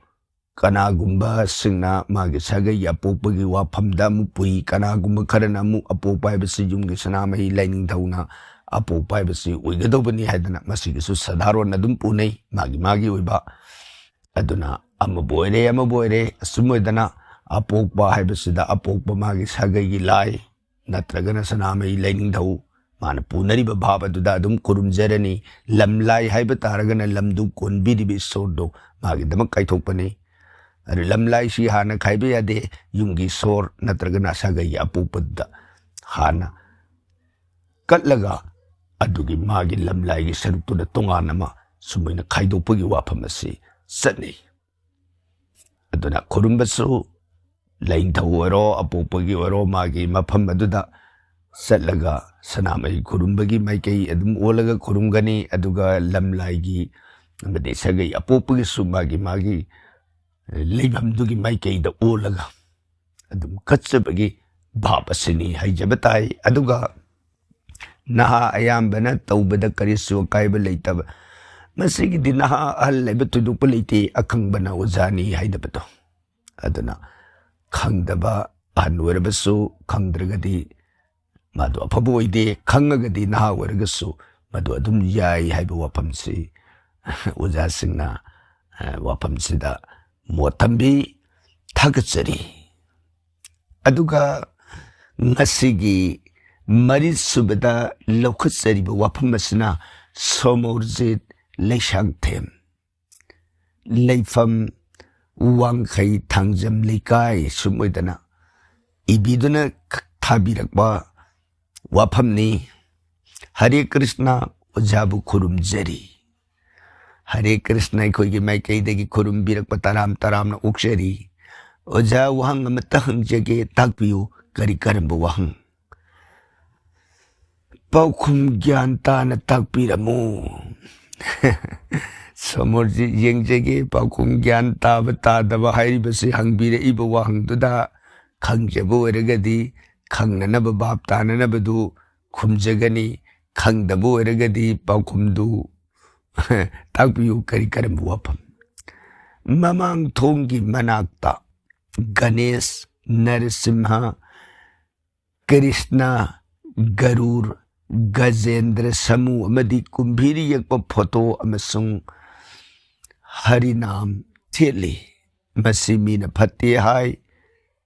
ꯀꯅꯥꯒꯨꯝꯕꯁꯤꯡꯅ ꯃꯥꯒꯤ ꯁꯥꯒꯩꯒꯤ ꯑꯄꯣꯛꯄꯒꯤ ꯋꯥꯐꯝꯗ ꯑꯃꯨꯛ ꯄꯨꯏ, ꯀꯅꯥꯒꯨꯝꯕ ꯈꯔꯅ ꯑꯃꯨꯛ ꯑꯄꯣꯛꯄ ꯍꯥꯏꯕꯁꯤ ꯌꯨꯝꯒꯤ ꯁꯅꯥꯃꯍꯤ ꯂꯥꯏꯅꯤꯡꯊꯧꯅ ꯑꯄꯣꯛꯄ ꯍꯥꯏꯕꯁꯤ ꯑꯣꯏꯒꯗꯧꯕꯅꯤ ꯍꯥꯏꯗꯅ ꯃꯁꯤꯒꯤꯁꯨ ꯁꯥꯙꯥꯔꯣꯟ ꯑꯗꯨꯝ ꯄꯨꯅꯩ, ꯃꯥꯒꯤ ꯃꯥꯒꯤ ꯑꯣꯏꯕ꯫ ꯑꯗꯨꯅ ꯑꯃꯕꯨ ꯑꯣꯏꯔꯦ, ꯑꯃꯕꯨ ꯑꯣꯏꯔꯦ, ꯑꯁꯨꯝ ꯑꯣꯏꯗꯅ ꯑꯄꯣꯛꯄ ꯍꯥꯏꯕꯁꯤꯗ ꯑꯄꯣꯛꯄ ꯃꯥꯒꯤ ꯁꯥꯒꯩꯒꯤ ꯂꯥꯏ ꯅꯠꯇ꯭ꯔꯒꯅ ꯁꯅꯥꯃꯍꯤ ꯂꯥꯏꯅꯤꯡꯊꯧ ꯃꯥꯅ ꯄꯨꯅꯔꯤꯕ ꯚꯥꯕ ꯑꯗꯨꯗ ꯑꯗꯨꯝ ꯈꯨꯔꯨꯝꯖꯔꯅꯤ꯫ ꯂꯝꯂꯥꯏ ꯍꯥꯏꯕ ꯇꯥꯔꯒꯅ ꯂꯝꯗꯨ ꯀꯣꯟꯕꯤꯔꯤꯕ ꯏꯁꯣꯔꯗꯨ ꯃꯥꯒꯤꯗꯃꯛ ꯀꯥꯏꯊꯣꯛꯄꯅꯤ꯫ ꯑꯗꯨ ꯂꯝꯂꯥꯏꯁꯤ ꯍꯥꯟꯅ ꯈꯥꯏꯕ ꯌꯥꯗꯦ꯫ ꯌꯨꯝꯒꯤ ꯏꯁꯣꯔ ꯅꯠꯇ꯭ꯔꯒꯅ ꯁꯥꯒꯩꯒꯤ ꯑꯄꯣꯛꯄꯗꯨꯗ ꯍꯥꯟꯅ ꯀꯠꯂꯒ ꯑꯗꯨꯒꯤ ꯃꯥꯒꯤ ꯂꯝꯂꯥꯏꯒꯤ ꯁꯔꯨꯛꯇꯨꯅ ꯇꯣꯉꯥꯟ ꯑꯃ ꯁꯨꯃꯥꯏꯅ ꯈꯥꯏꯗꯣꯛꯄꯒꯤ ꯋꯥꯐꯝ ꯑꯁꯤ ꯆꯠꯅꯩ꯫ ꯑꯗꯨꯅ ꯈꯨꯔꯨꯝꯕꯁꯨ ꯂꯥꯏꯅꯤꯡꯊꯧ ꯑꯣꯏꯔꯣ, ꯑꯄꯣꯛꯄꯒꯤ ꯑꯣꯏꯔꯣ, ꯃꯥꯒꯤ ꯃꯐꯝ ꯑꯗꯨꯗ ꯆꯠꯂꯒ ꯁꯅꯥꯃꯍꯤ ꯈꯨꯔꯨꯝꯕꯒꯤ ꯃꯥꯏꯀꯩ ꯑꯗꯨꯝ ꯑꯣꯜꯂꯒ ꯈꯨꯔꯨꯝꯒꯅꯤ꯫ ꯑꯗꯨꯒ ꯂꯝꯂꯥꯏꯒꯤ ꯑꯃꯗꯤ ꯁꯥꯒꯩ ꯑꯄꯣꯛꯄꯒꯤꯁꯨ ꯃꯥꯒꯤ ꯃꯥꯒꯤ ꯂꯩꯐꯝꯗꯨꯒꯤ ꯃꯥꯏꯀꯩꯗ ꯑꯣꯜꯂꯒ ꯑꯗꯨꯝ ꯀꯠꯆꯕꯒꯤ ꯚꯥꯕ ꯑꯁꯤꯅꯤ ꯍꯥꯏꯖꯕ ꯇꯥꯏ꯫ ꯑꯗꯨꯒ ꯅꯍꯥ ꯑꯌꯥꯝꯕꯅ ꯇꯧꯕꯗ ꯀꯔꯤꯁꯨ ꯑꯀꯥꯏꯕ ꯂꯩꯇꯕ, ꯃꯁꯤꯒꯤꯗꯤ ꯅꯍꯥ ꯑꯍꯜ ꯍꯥꯏꯕ ꯊꯣꯏꯗꯣꯛꯄ ꯂꯩꯇꯦ, ꯑꯈꯪꯕꯅ ꯑꯣꯖꯥꯅꯤ ꯍꯥꯏꯅꯕꯗꯣ꯫ ꯑꯗꯨꯅ ꯈꯪꯗꯕ, ꯑꯍꯟ ꯑꯣꯏꯔꯕꯁꯨ ꯈꯪꯗ꯭ꯔꯒꯗꯤ ꯃꯗꯨ ꯑꯐꯕ ꯑꯣꯏꯗꯦ, ꯈꯪꯉꯒꯗꯤ ꯅꯍꯥ ꯑꯣꯏꯔꯒꯁꯨ ꯃꯗꯨ ꯑꯗꯨꯝ ꯌꯥꯏ ꯍꯥꯏꯕ ꯋꯥꯐꯝꯁꯤ ꯑꯣꯖꯥꯁꯤꯡꯅ, ꯑ, ꯋꯥꯐꯝꯁꯤꯗ ꯃꯣꯠ ꯊꯝꯕꯤ꯫ ꯊꯥꯒꯠꯆꯔꯤ꯫ ꯑꯗꯨꯒ ꯉꯁꯤꯒꯤ ꯃꯔꯤꯁꯨꯕꯗ ꯂꯧꯈꯠꯆꯔꯤꯕ ꯋꯥꯐꯝ ꯑꯁꯤꯅ ꯁꯣꯃꯣꯔꯖꯤꯠ ꯂꯩꯁꯥꯡꯊꯦꯝ, ꯂꯩꯐꯝ ꯋꯥꯡꯈꯩ ꯊꯥꯡꯖꯝ ꯂꯩꯀꯥꯏ, ꯁꯨꯝ ꯑꯣꯏꯗꯅ ꯏꯕꯤꯗꯨꯅ ꯊꯥꯕꯤꯔꯛꯄ ꯋꯥꯐꯝꯅꯤ꯫ ꯍꯔꯦ ꯀ꯭ꯔꯤꯁꯅ, ꯑꯣꯖꯥꯕꯨ ꯈꯨꯔꯨꯝꯖꯔꯤ꯫ ꯍꯔꯦ ꯀ꯭ꯔꯤꯁꯅ ꯑꯩꯈꯣꯏꯒꯤ ꯃꯥꯏꯀꯩꯗꯒꯤ ꯈꯨꯔꯨꯝꯕꯤꯔꯛꯄ ꯇꯔꯥꯝ ꯇꯔꯥꯝꯅ ꯑꯣꯛꯆꯔꯤ꯫ ꯑꯣꯖꯥ, ꯋꯥꯍꯪ ꯑꯃꯠꯇ ꯍꯪꯖꯒꯦ, ꯇꯥꯛꯄꯤꯌꯨ, ꯀꯔꯤ ꯀꯔꯝꯕ ꯋꯥꯍꯪ? ꯄꯥꯎꯈꯨꯝ ꯒ꯭ꯌꯥꯟ ꯇꯥꯅ ꯇꯥꯛꯄꯤꯔꯝꯃꯨ꯫ ꯁꯣꯃꯣꯔꯖꯤꯠ, ꯌꯦꯡꯖꯒꯦ, ꯄꯥꯎꯈꯨꯝ ꯒ꯭ꯌꯥꯟ ꯇꯥꯕ ꯇꯥꯗꯕ ꯍꯥꯏꯔꯤꯕꯁꯤ ꯍꯪꯕꯤꯔꯛꯏꯕ ꯋꯥꯍꯪꯗꯨꯗ ꯈꯪꯖꯕ ꯑꯣꯏꯔꯒꯗꯤ ꯈꯪꯅꯅꯕ ꯚꯥꯞ ꯇꯥꯅꯅꯕꯗꯨ ꯈꯨꯝꯖꯒꯅꯤ꯫ ꯈꯪꯗꯕ ꯑꯣꯏꯔꯒꯗꯤ ꯄꯥꯎꯈꯨꯝꯗꯨ ꯇꯥꯛꯄꯤꯌꯨ, ꯀꯔꯤ ꯀꯔꯝꯕ ꯋꯥꯐꯝ? ꯃꯃꯥꯡ ꯊꯣꯡꯒꯤ ꯃꯅꯥꯛꯇ ꯒꯅꯦꯁ, ꯅꯔꯁꯤꯝꯍ, ꯀ꯭ꯔꯤꯁꯅ, ꯒꯔꯨꯔ, ꯒꯖꯦꯟꯗ꯭ꯔ, ꯁꯃꯨ ꯑꯃꯗꯤ ꯀꯨꯝꯚꯤꯔꯤ ꯌꯦꯛꯄ ꯐꯣꯇꯣ ꯑꯃꯁꯨꯡ ꯍꯔꯤꯅꯥꯝ ꯊꯦꯠꯂꯤ꯫ ꯃꯁꯤ ꯃꯤꯅ ꯐꯠꯇꯦ ꯍꯥꯏ,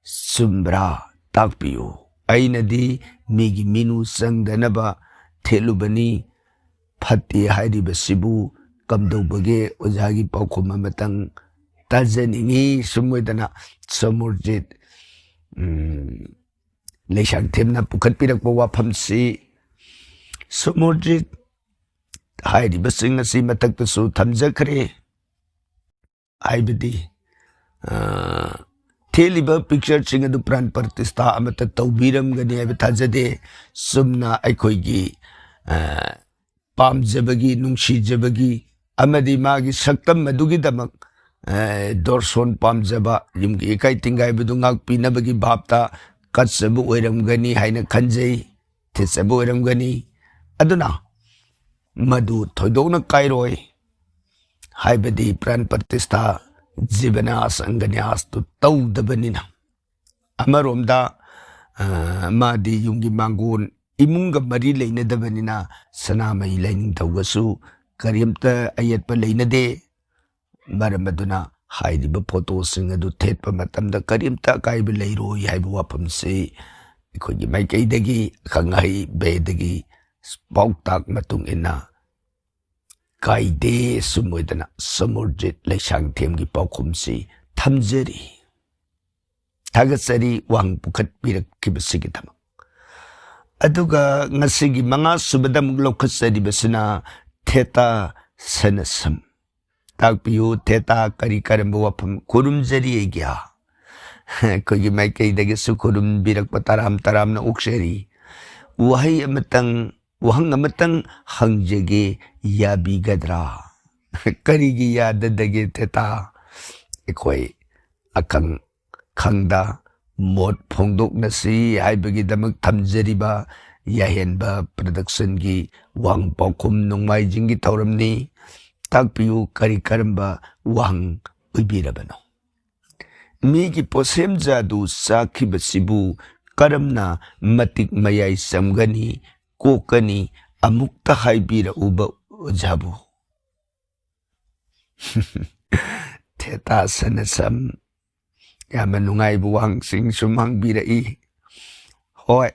ꯆꯨꯝꯕ꯭ꯔꯥ? ꯇꯥꯛꯄꯤꯌꯨ꯫ ꯑꯩꯅꯗꯤ ꯃꯤꯒꯤ ꯃꯤꯅꯨ ꯆꯪꯗꯅꯕ ꯊꯦꯠꯂꯨꯕꯅꯤ꯫ ꯐꯠꯇꯦ ꯍꯥꯏꯔꯤꯕꯁꯤꯕꯨ ꯀꯝꯗꯧꯕꯒꯦ? ꯑꯣꯖꯥꯒꯤ ꯄꯥꯎꯈꯨꯝ ꯑꯃꯇꯪ ꯇꯥꯖꯅꯤꯡꯉꯤ꯫ ꯁꯨꯝ ꯑꯣꯏꯗꯅ ꯁꯣꯃꯣꯔꯖꯤꯠ, ꯎꯝ, ꯂꯩꯁꯥꯡꯊꯦꯝꯅ ꯄꯨꯈꯠꯄꯤꯔꯛꯄ ꯋꯥꯐꯝꯁꯤ, ꯁꯣꯃꯣꯔꯖꯤꯠ ꯍꯥꯏꯔꯤꯕꯁꯤꯡ ꯑꯁꯤ ꯃꯊꯛꯇꯁꯨ ꯊꯝꯖꯈ꯭ꯔꯦ꯫ ꯍꯥꯏꯕꯗꯤ, ꯑ, ꯊꯦꯠꯂꯤꯕ ꯄꯤꯛꯆꯔꯁꯤꯡ ꯑꯗꯨ ꯄ꯭ꯔꯥꯟ ꯄ꯭ꯔꯇꯤꯁꯊꯥ ꯑꯃꯠꯇ ꯇꯧꯕꯤꯔꯝꯒꯅꯤ ꯍꯥꯏꯕ ꯊꯥꯖꯗꯦ꯫ ꯆꯨꯝꯅ ꯑꯩꯈꯣꯏꯒꯤ, ꯑ, ꯄꯥꯝꯖꯕꯒꯤ, ꯅꯨꯡꯁꯤꯖꯕꯒꯤ ꯑꯃꯗꯤ ꯃꯥꯒꯤ ꯁꯛꯇꯝ ꯑꯗꯨꯒꯤꯗꯃꯛ, ꯑ, ꯗꯣꯔꯁꯣꯟ ꯄꯥꯝꯖꯕ, ꯌꯨꯝꯒꯤ ꯏꯀꯥꯏ ꯇꯤꯡꯒꯥꯏꯕꯗꯨ ꯉꯥꯛꯄꯤꯅꯕꯒꯤ ꯚꯥꯞꯇ ꯀꯠꯆꯕ ꯑꯣꯏꯔꯝꯒꯅꯤ ꯍꯥꯏꯅ ꯈꯟꯖꯩ, ꯊꯦꯠꯆꯕ ꯑꯣꯏꯔꯝꯒꯅꯤ꯫ ꯑꯗꯨꯅ ꯃꯗꯨ ꯊꯣꯏꯗꯣꯛꯅ ꯀꯥꯏꯔꯣꯏ꯫ ꯍꯥꯏꯕꯗꯤ ꯄ꯭ꯔꯥꯟ ꯄ꯭ꯔꯇꯤꯁꯊꯥ, ꯖꯤꯕꯅꯥꯁ, ꯑꯪꯒꯅ꯭ꯌꯥꯁꯇꯨ ꯇꯧꯗꯕꯅꯤꯅ꯫ ꯑꯃꯔꯣꯝꯗ, ꯑ, ꯃꯥꯗꯤ ꯌꯨꯝꯒꯤ ꯃꯥꯡꯒꯣꯟ, ꯏꯃꯨꯡꯒ ꯃꯔꯤ ꯂꯩꯅꯗꯕꯅꯤꯅ ꯁꯅꯥꯃꯍꯤ ꯂꯥꯏꯅꯤꯡꯊꯧꯒꯁꯨ ꯀꯔꯤꯝꯇ ꯑꯌꯦꯠꯄ ꯂꯩꯅꯗꯦ꯫ ꯃꯔꯝ ꯑꯗꯨꯅ ꯍꯥꯏꯔꯤꯕ ꯐꯣꯇꯣꯁꯤꯡ ꯑꯗꯨ ꯊꯦꯠꯄ ꯃꯇꯝꯗ ꯀꯔꯤꯝꯇ ꯑꯀꯥꯏꯕ ꯂꯩꯔꯣꯏ ꯍꯥꯏꯕ ꯋꯥꯐꯝꯁꯤ ꯑꯩꯈꯣꯏꯒꯤ ꯃꯥꯏꯀꯩꯗꯒꯤ, ꯑꯈꯪ ꯑꯍꯩ ꯕꯦꯗꯒꯤ ꯄꯥꯎꯇꯥꯛ ꯃꯇꯨꯡ ꯏꯟꯅ ꯀꯥꯏꯗꯦ꯫ ꯁꯨꯝ ꯑꯣꯏꯗꯅ ꯁꯣꯃꯣꯔꯖꯤꯠ ꯂꯩꯁꯥꯡꯊꯦꯝꯒꯤ ꯄꯥꯎꯈꯨꯝꯁꯤ ꯊꯝꯖꯔꯤ꯫ ꯊꯥꯒꯠꯆꯔꯤ ꯋꯥꯍꯪ ꯄꯨꯈꯠꯄꯤꯔꯛꯈꯤꯕꯁꯤꯒꯤꯗꯃꯛ꯫ ꯑꯗꯨꯒ ꯉꯁꯤꯒꯤ ꯃꯉꯥ ꯁꯨꯕꯗ ꯑꯃꯨꯛ ꯂꯧꯈꯠꯆꯔꯤꯕꯁꯤꯅ ꯊꯦꯇꯥ ꯁꯅꯁꯝ꯫ ꯇꯥꯛꯄꯤꯌꯨ, ꯊꯦꯇꯥ ꯀꯔꯤ ꯀꯔꯝꯕ ꯋꯥꯐꯝ? ꯈꯨꯔꯨꯝꯖꯔꯤ ꯑꯩꯒꯤ꯫ ꯑꯩꯈꯣꯏꯒꯤ ꯃꯥꯏꯀꯩꯗꯒꯤꯁꯨ ꯈꯨꯔꯨꯝꯕꯤꯔꯛꯄ ꯇꯔꯥꯝ ꯇꯔꯥꯝꯅ ꯑꯣꯛꯆꯔꯤ꯫ ꯋꯥꯍꯩ ꯑꯃꯇꯪ, ꯋꯥꯍꯪ ꯑꯃꯇꯪ ꯍꯪꯖꯒꯦ, ꯌꯥꯕꯤꯒꯗ꯭ꯔꯥ? ꯀꯔꯤꯒꯤ ꯌꯥꯗꯗꯒꯦ ꯊꯦꯇꯥ? ꯑꯩꯈꯣꯏ ꯑꯈꯪ ꯈꯪꯗ ꯃꯣꯠ ꯐꯣꯡꯗꯣꯛꯅꯁꯤ ꯍꯥꯏꯕꯒꯤꯗꯃꯛ ꯊꯝꯖꯔꯤꯕ ꯌꯥꯍꯦꯟꯕ ꯄ꯭ꯔꯗꯛꯁꯟꯒꯤ ꯋꯥꯍꯪ ꯄꯥꯎꯈꯨꯝ ꯅꯣꯡꯃꯥꯏꯖꯤꯡꯒꯤ ꯊꯧꯔꯝꯅꯤ꯫ ꯇꯥꯛꯄꯤꯌꯨ, ꯀꯔꯤ ꯀꯔꯝꯕ ꯋꯥꯍꯪ ꯑꯣꯏꯕꯤꯔꯕꯅꯣ? ꯃꯤꯒꯤ ꯄꯣꯠꯁꯦꯝꯖꯥꯗꯨ ꯆꯥꯈꯤꯕꯁꯤꯕꯨ ꯀꯔꯝꯅ ꯃꯇꯤꯛ ꯃꯌꯥꯏ ꯆꯝꯒꯅꯤ, ꯀꯣꯛꯀꯅꯤ? ꯑꯃꯨꯛꯇ ꯍꯥꯏꯕꯤꯔꯛꯎꯕ ꯑꯣꯖꯥꯕꯨ꯫ ꯊꯦꯇꯥ ꯁꯅꯁꯝ, ꯌꯥꯝꯅ ꯅꯨꯡꯉꯥꯏꯕ ꯋꯥꯍꯪꯁꯤꯡ ꯁꯨꯝ ꯍꯪꯕꯤꯔꯛꯏ꯫ ꯍꯣꯏ,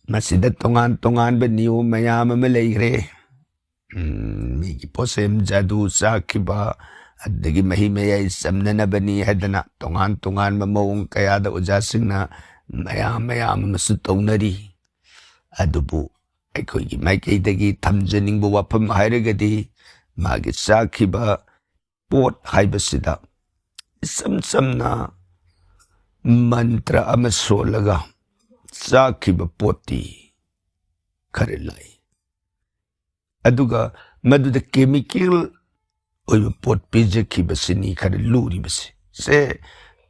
ꯃꯁꯤꯗ ꯇꯣꯉꯥꯟ ꯇꯣꯉꯥꯟꯕ ꯅꯤꯌꯣꯝ ꯃꯌꯥꯝ ꯑꯃ ꯂꯩꯈ꯭ꯔꯦ꯫ ꯎꯝ, ꯃꯤꯒꯤ ꯄꯣꯠꯁꯦꯝ ꯖꯥꯗꯨ ꯆꯥꯛꯈꯤꯕ, ꯑꯗꯒꯤ ꯃꯍꯤ ꯃꯌꯥꯏ ꯆꯝꯅꯅꯕꯅꯤ ꯍꯥꯏꯗꯅ ꯇꯣꯉꯥꯟ ꯇꯣꯉꯥꯟꯕ ꯃꯑꯣꯡ ꯀꯌꯥꯗ ꯑꯣꯖꯥꯁꯤꯡꯅ ꯃꯌꯥꯝ ꯃꯌꯥꯝ ꯑꯃꯁꯨ ꯇꯧꯅꯔꯤ꯫ ꯑꯗꯨꯕꯨ ꯑꯩꯈꯣꯏꯒꯤ ꯃꯥꯏꯀꯩꯗꯒꯤ ꯊꯝꯖꯅꯤꯡꯕ ꯋꯥꯐꯝ ꯍꯥꯏꯔꯒꯗꯤ, ꯃꯥꯒꯤ ꯆꯥꯈꯤꯕ ꯄꯣꯠ ꯍꯥꯏꯕꯁꯤꯗ ꯏꯆꯝ ꯆꯝꯅ ꯃꯟꯇ꯭ꯔ ꯑꯃ ꯁꯣꯜꯂꯒ ꯆꯥꯈꯤꯕ ꯄꯣꯠꯇꯤ ꯈꯔ ꯂꯥꯏ꯫ ꯑꯗꯨꯒ ꯃꯗꯨꯗ ꯀꯦꯃꯤꯀꯦꯜ ꯑꯣꯏꯕ ꯄꯣꯠ ꯄꯤꯖꯈꯤꯕꯁꯤꯅꯤ ꯈꯔ ꯂꯨꯔꯤꯕꯁꯦ꯫ ꯁꯦ,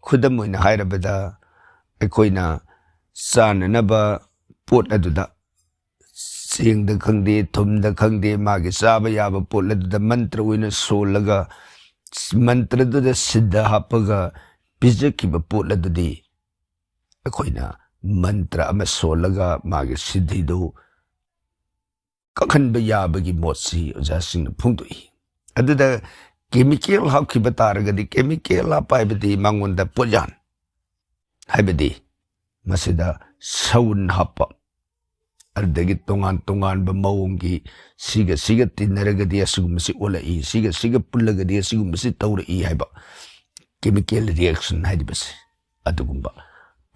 ꯈꯨꯗꯝ ꯑꯣꯏꯅ ꯍꯥꯏꯔꯕꯗ, ꯑꯩꯈꯣꯏꯅ ꯆꯥꯅꯅꯕ ꯄꯣꯠ ꯑꯗꯨꯗ, ꯆꯦꯡꯗ ꯈꯪꯗꯦ, ꯊꯨꯝꯗ ꯈꯪꯗꯦ, ꯃꯥꯒꯤ ꯆꯥꯕ ꯌꯥꯕ ꯄꯣꯠ ꯑꯗꯨꯗ ꯃꯟꯇ꯭ꯔ ꯑꯣꯏꯅ ꯁꯣꯜꯂꯒ, ꯃꯟꯇ꯭ꯔꯗꯨꯗ ꯁꯤꯗ ꯍꯥꯞꯄꯒ ꯄꯤꯖꯈꯤꯕ ꯄꯣꯠ ꯑꯗꯨꯗꯤ ꯑꯩꯈꯣꯏꯅ ꯃꯟꯇ꯭ꯔ ꯑꯃ ꯁꯣꯜꯂꯒ ꯃꯥꯒꯤ ꯁꯤꯗꯤꯗꯨ ꯀꯛꯍꯟꯕ ꯌꯥꯕꯒꯤ ꯃꯣꯠꯁꯤ ꯑꯣꯖꯥꯁꯤꯡꯅ ꯐꯣꯡꯗꯣꯛꯏ꯫ ꯑꯗꯨꯗ ꯀꯦꯃꯤꯀꯦꯜ ꯍꯥꯞꯈꯤꯕ ꯇꯥꯔꯒꯗꯤ, ꯀꯦꯃꯤꯀꯦꯜ ꯍꯥꯞꯄ ꯍꯥꯏꯕꯗꯤ ꯃꯉꯣꯟꯗ ꯄꯣꯏꯖꯟ, ꯍꯥꯏꯕꯗꯤ ꯃꯁꯤꯗ ꯁꯎꯟ ꯍꯥꯞꯄ, ꯑꯗꯨꯗꯒꯤ ꯇꯣꯉꯥꯟ ꯇꯣꯉꯥꯟꯕ ꯃꯑꯣꯡꯒꯤ, ꯁꯤꯒ ꯁꯤꯒ ꯇꯤꯟꯅꯔꯒꯗꯤ ꯑꯁꯤꯒꯨꯝꯕꯁꯤ ꯑꯣꯜꯂꯛꯏ, ꯁꯤꯒ ꯁꯤꯒ ꯄꯨꯜꯂꯒꯗꯤ ꯑꯁꯤꯒꯨꯝꯕꯁꯤ ꯇꯧꯔꯛꯏ ꯍꯥꯏꯕ chemical reaction ꯍꯥꯏꯔꯤꯕꯁꯦ, ꯑꯗꯨꯒꯨꯝꯕ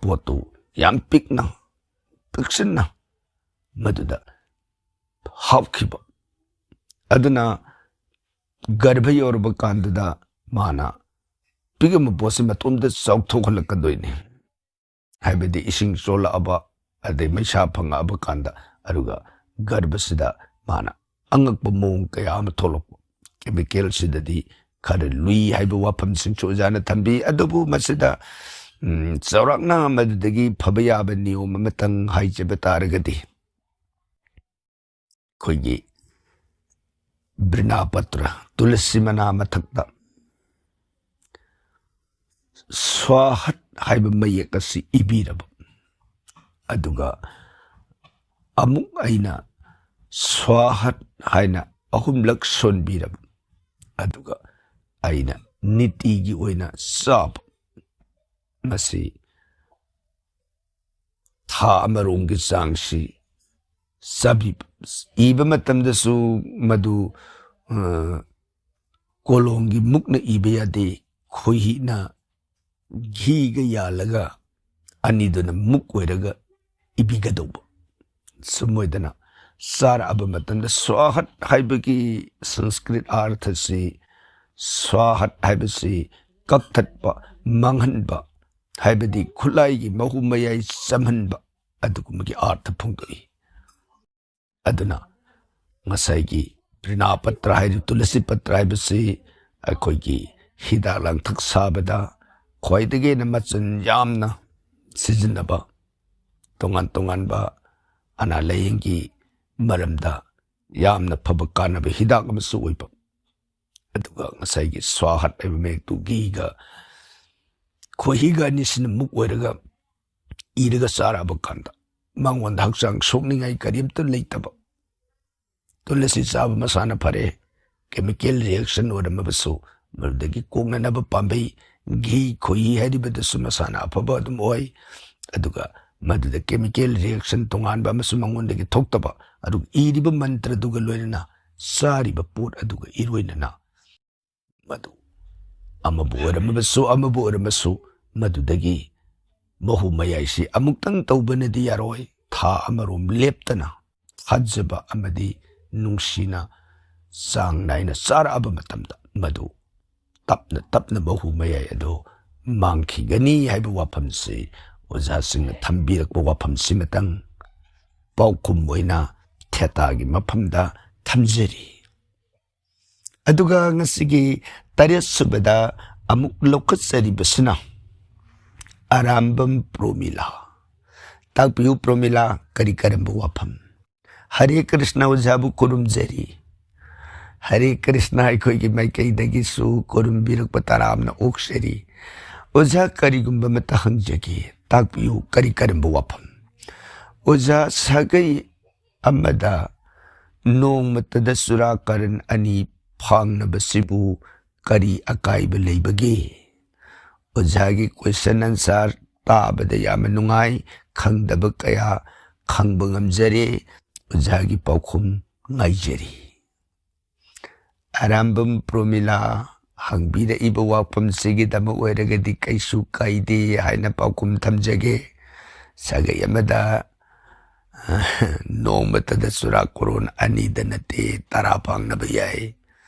ꯄꯣꯠꯇꯨ ꯌꯥꯝ ꯄꯤꯛꯅ, ꯄꯤꯛꯁꯤꯟꯅ ꯃꯗꯨꯗ ꯍꯥꯞꯈꯤꯕ꯫ ꯑꯗꯨꯅ ꯒꯔꯚ ꯌꯧꯔꯕ ꯀꯥꯟꯗꯨꯗ ꯃꯥꯅ ꯄꯤꯛꯂꯝꯕ ꯄꯣꯠꯁꯤ ꯃꯇꯣꯝꯇ ꯆꯥꯎꯊꯣꯛꯍꯜꯂꯛꯀꯗꯣꯏꯅꯤ꯫ ꯍꯥꯏꯕꯗꯤ ꯏꯁꯤꯡ ꯆꯣꯜꯂꯛꯑꯕ, ꯑꯗꯩ ꯃꯩꯁꯥ ꯐꯪꯉꯛꯑꯕ ꯀꯥꯟꯗ, ꯑꯗꯨꯒ ꯒꯔꯚꯁꯤꯗ ꯃꯥꯅ ꯑꯉꯛꯄ ꯃꯑꯣꯡ ꯀꯌꯥ ꯑꯃ ꯊꯣꯛꯂꯛꯄ꯫ ꯀꯦꯃꯤꯀꯦꯜꯁꯤꯗꯗꯤ ꯈꯔ ꯂꯨꯏ ꯍꯥꯏꯕ ꯋꯥꯐꯝꯁꯤꯡꯁꯨ ꯑꯣꯖꯥꯅ ꯊꯝꯕꯤ꯫ ꯑꯗꯨꯕꯨ ꯃꯁꯤꯗ, ꯎꯝ, ꯆꯥꯎꯔꯥꯛꯅ ꯃꯗꯨꯗꯒꯤ ꯐꯕ ꯌꯥꯕ ꯅꯤꯌꯣꯝ ꯑꯃꯇꯪ ꯍꯥꯏꯖꯕ ꯇꯥꯔꯒꯗꯤ, ꯑꯩꯈꯣꯏꯒꯤ ꯕ꯭ꯔꯤꯅꯥꯄꯇ꯭ꯔ, ꯇꯨꯂꯁꯤ ꯃꯅꯥ ꯃꯊꯛꯇ ꯁ꯭ꯋꯥꯍꯠ ꯍꯥꯏꯕ ꯃꯌꯦꯛ ꯑꯁꯤ ꯏꯕꯤꯔꯕ, ꯑꯗꯨꯒ ꯑꯃꯨꯛ ꯑꯩꯅ ꯁ꯭ꯋꯥꯍꯠ ꯍꯥꯏꯅ ꯑꯍꯨꯝꯂꯛ ꯁꯣꯟꯕꯤꯔꯕ, ꯑꯗꯨꯒ ꯑꯩꯅ ꯅꯤꯇꯤꯒꯤ ꯑꯣꯏꯅ ꯆꯥꯕ꯫ ꯃꯁꯤ ꯊꯥ ꯑꯃꯔꯣꯝꯒꯤ ꯆꯥꯡꯁꯤ ꯆꯥꯕꯤꯕ꯫ ꯏꯕ ꯃꯇꯝꯗꯁꯨ ꯃꯗꯨ, ꯑ, ꯀꯣꯂꯣꯝꯒꯤ ꯃꯨꯛꯅ ꯏꯕ ꯌꯥꯗꯦ, ꯈꯣꯏꯍꯤꯅ ꯘꯤꯒ ꯌꯥꯜꯂꯒ ꯑꯅꯤꯗꯨꯅ ꯃꯨꯛ ꯑꯣꯏꯔꯒ ꯏꯕꯤꯒꯗꯧꯕ꯫ ꯁꯨꯝ ꯑꯣꯏꯗꯅ ꯆꯥꯔꯛꯑꯕ ꯃꯇꯝꯗ ꯁ꯭ꯋꯥꯍꯠ ꯍꯥꯏꯕꯒꯤ ꯁꯪꯁꯀ꯭ꯔꯤꯠ ꯑꯥꯔꯊꯁꯤ, ꯁ꯭ꯋꯥꯍꯠ ꯍꯥꯏꯕꯁꯤ ꯀꯛꯊꯠꯄ, ꯃꯥꯡꯍꯟꯕ, ꯍꯥꯏꯕꯗꯤ ꯈꯨꯠꯂꯥꯏꯒꯤ ꯃꯍꯨ ꯃꯌꯥꯏ ꯆꯝꯍꯟꯕ, ꯑꯗꯨꯒꯨꯝꯕꯒꯤ ꯑꯥꯔꯊ ꯐꯣꯡꯗꯣꯛꯏ꯫ ꯑꯗꯨꯅ ꯉꯁꯥꯏꯒꯤ ꯕ꯭ꯔꯤꯅꯥꯄꯇ꯭ꯔ ꯍꯥꯏꯔꯤꯕ ꯇꯨꯂꯁꯤ ꯄꯇ꯭ꯔ ꯍꯥꯏꯕꯁꯤ ꯑꯩꯈꯣꯏꯒꯤ ꯍꯤꯗꯥꯛ ꯂꯥꯡꯊꯛ ꯁꯥꯕꯗ ꯈ꯭ꯋꯥꯏꯗꯒꯤ ꯍꯦꯟꯅ ꯃꯆꯜ ꯌꯥꯝꯅ ꯁꯤꯖꯤꯟꯅꯕ, ꯇꯣꯉꯥꯟ ꯇꯣꯉꯥꯟꯕ ꯑꯅꯥ ꯂꯥꯏꯌꯦꯡꯒꯤ ꯃꯔꯝꯗ ꯌꯥꯝꯅ ꯐꯕ ꯀꯥꯟꯅꯕ ꯍꯤꯗꯥꯛ ꯑꯃꯁꯨ ꯑꯣꯏꯕ꯫ ꯑꯗꯨꯒ ꯉꯁꯥꯏꯒꯤ ꯁ꯭ꯋꯥꯍꯠ ꯍꯥꯏꯕ ꯃꯌꯦꯛꯇꯨ ꯘꯤꯒ ꯈꯣꯏꯍꯤꯒ ꯑꯅꯤꯁꯤꯅ ꯃꯨꯛ ꯑꯣꯏꯔꯒ ꯏꯔꯒ ꯆꯥꯔꯛꯑꯕ ꯀꯥꯟꯗ ꯃꯉꯣꯟꯗ ꯍꯛꯆꯥꯡ ꯁꯣꯛꯅꯤꯡꯉꯥꯏ ꯀꯔꯤꯝꯇ ꯂꯩꯇꯕ꯫ ꯇꯨꯂꯁꯤ ꯆꯥꯕ ꯃꯁꯥꯅ ꯐꯔꯦ꯫ ꯀꯦꯃꯤꯀꯦꯜ ꯔꯤꯌꯦꯛꯁꯟ ꯑꯣꯏꯔꯝꯃꯕꯁꯨ ꯃꯗꯨꯗꯒꯤ ꯀꯣꯛꯅꯅꯕ ꯄꯥꯝꯕꯩ ꯘꯤ ꯈꯣꯏꯍꯤ ꯍꯥꯏꯔꯤꯕꯗꯨꯁꯨ ꯃꯁꯥꯅ ꯑꯐꯕ ꯑꯗꯨꯝ ꯑꯣꯏ꯫ ꯑꯗꯨꯒ ꯃꯗꯨꯗ ꯀꯦꯃꯤꯀꯦꯜ ꯔꯤꯌꯦꯛꯁꯟ ꯇꯣꯉꯥꯟꯕ ꯑꯃꯁꯨ ꯃꯉꯣꯟꯗꯒꯤ ꯊꯣꯛꯇꯕ, ꯑꯗꯨꯒ ꯏꯔꯤꯕ ꯃꯟꯇ꯭ꯔꯗꯨꯒ ꯂꯣꯏꯅꯅ ꯆꯥꯔꯤꯕ ꯄꯣꯠ ꯑꯗꯨꯒ ꯏꯔꯣꯏꯅꯅ ꯃꯗꯨ ꯑꯃꯕꯨ ꯑꯣꯏꯔꯝꯃꯕꯁꯨ ꯑꯃꯕꯨ ꯑꯣꯏꯔꯝꯃꯁꯨ ꯃꯗꯨꯗꯒꯤ ꯃꯍꯨ ꯃꯌꯥꯏꯁꯤ ꯑꯃꯨꯛꯇꯪ ꯇꯧꯕꯅꯗꯤ ꯌꯥꯔꯣꯏ꯫ ꯊꯥ ꯑꯃꯔꯣꯝ ꯂꯦꯞꯇꯅ ꯊꯥꯖꯕ ꯑꯃꯗꯤ ꯅꯨꯡꯁꯤꯅ ꯆꯥꯡ ꯅꯥꯏꯅ ꯆꯥꯔꯛꯑꯕ ꯃꯇꯝꯗ ꯃꯗꯨ ꯇꯞꯅ ꯇꯞꯅ ꯃꯍꯨ ꯃꯌꯥꯏ ꯑꯗꯨ ꯃꯥꯡꯈꯤꯒꯅꯤ ꯍꯥꯏꯕ ꯋꯥꯐꯝꯁꯤ ꯑꯣꯖꯥꯁꯤꯡꯅ ꯊꯝꯕꯤꯔꯛꯄ ꯋꯥꯐꯝꯁꯤꯃꯇꯪ ꯄꯥꯎꯈꯨꯝ ꯑꯣꯏꯅ ꯊꯦꯇꯥꯒꯤ ꯃꯐꯝꯗ ꯊꯝꯖꯔꯤ꯫ ꯑꯗꯨꯒ ꯉꯁꯤꯒꯤ ꯇꯔꯦꯠ ꯁꯨꯕꯗ ꯑꯃꯨꯛ ꯂꯧꯈꯠꯆꯔꯤꯕꯁꯤꯅ ꯑꯔꯥꯝꯕꯝ ꯄ꯭ꯔꯣꯃꯤꯂꯥ꯫ ꯇꯥꯛꯄꯤꯌꯨ ꯄ꯭ꯔꯣꯃꯤꯂꯥ, ꯀꯔꯤ ꯀꯔꯝꯕ ꯋꯥꯐꯝ? ꯍꯔꯦ ꯀ꯭ꯔꯤꯁꯅ ꯑꯣꯖꯥꯕꯨ ꯈꯨꯔꯨꯝꯖꯔꯤ꯫ ꯍꯔꯦ ꯀ꯭ꯔꯤꯁꯅ ꯑꯩꯈꯣꯏꯒꯤ ꯃꯥꯏꯀꯩꯗꯒꯤꯁꯨ ꯈꯨꯔꯨꯝꯕꯤꯔꯛꯄ ꯇꯔꯥꯝꯅ ꯑꯣꯛꯆꯔꯤ꯫ ꯑꯣꯖꯥ, ꯀꯔꯤꯒꯨꯝꯕ ꯑꯃꯠꯇ ꯍꯪꯖꯒꯦ, ꯇꯥꯛꯄꯤꯌꯨ, ꯀꯔꯤ ꯀꯔꯝꯕ ꯋꯥꯐꯝ? ꯑꯣꯖꯥ, ꯁꯥꯒꯩ ꯑꯃꯗ ꯅꯣꯡꯃꯇꯗ ꯆꯨꯔꯥꯀꯔꯟ ꯑꯅꯤ ꯐꯥꯡꯅꯕꯁꯤꯕꯨ ꯀꯔꯤ ꯑꯀꯥꯏꯕ ꯂꯩꯕꯒꯦ? ꯑꯣꯖꯥꯒꯤ ꯀꯣꯏꯁꯟ ꯑꯟꯁꯥꯔ ꯇꯥꯕꯗ ꯌꯥꯝꯅ ꯅꯨꯡꯉꯥꯏ, ꯈꯪꯗꯕ ꯀꯌꯥ ꯈꯪꯕ ꯉꯝꯖꯔꯦ꯫ ꯑꯣꯖꯥꯒꯤ ꯄꯥꯎꯈꯨꯝ ꯉꯥꯏꯖꯔꯤ꯫ ꯑꯔꯥꯝꯕꯝ ꯄ꯭ꯔꯣꯃꯤꯂꯥ ꯍꯪꯕꯤꯔꯛꯏꯕ ꯋꯥꯐꯝꯁꯤꯒꯤꯗꯃꯛ ꯑꯣꯏꯔꯒꯗꯤ ꯀꯩꯁꯨ ꯀꯥꯏꯗꯦ ꯍꯥꯏꯅ ꯄꯥꯎꯈꯨꯝ ꯊꯝꯖꯒꯦ꯫ ꯁꯥꯒꯩ ꯑꯃꯗ ꯅꯣꯡꯃꯇꯗ ꯆꯨꯔꯥꯀꯣꯔꯣꯟ ꯑꯅꯤꯗ ꯅꯠꯇꯦ, ꯇꯔꯥ ꯐꯥꯡꯅꯕ ꯌꯥꯏ,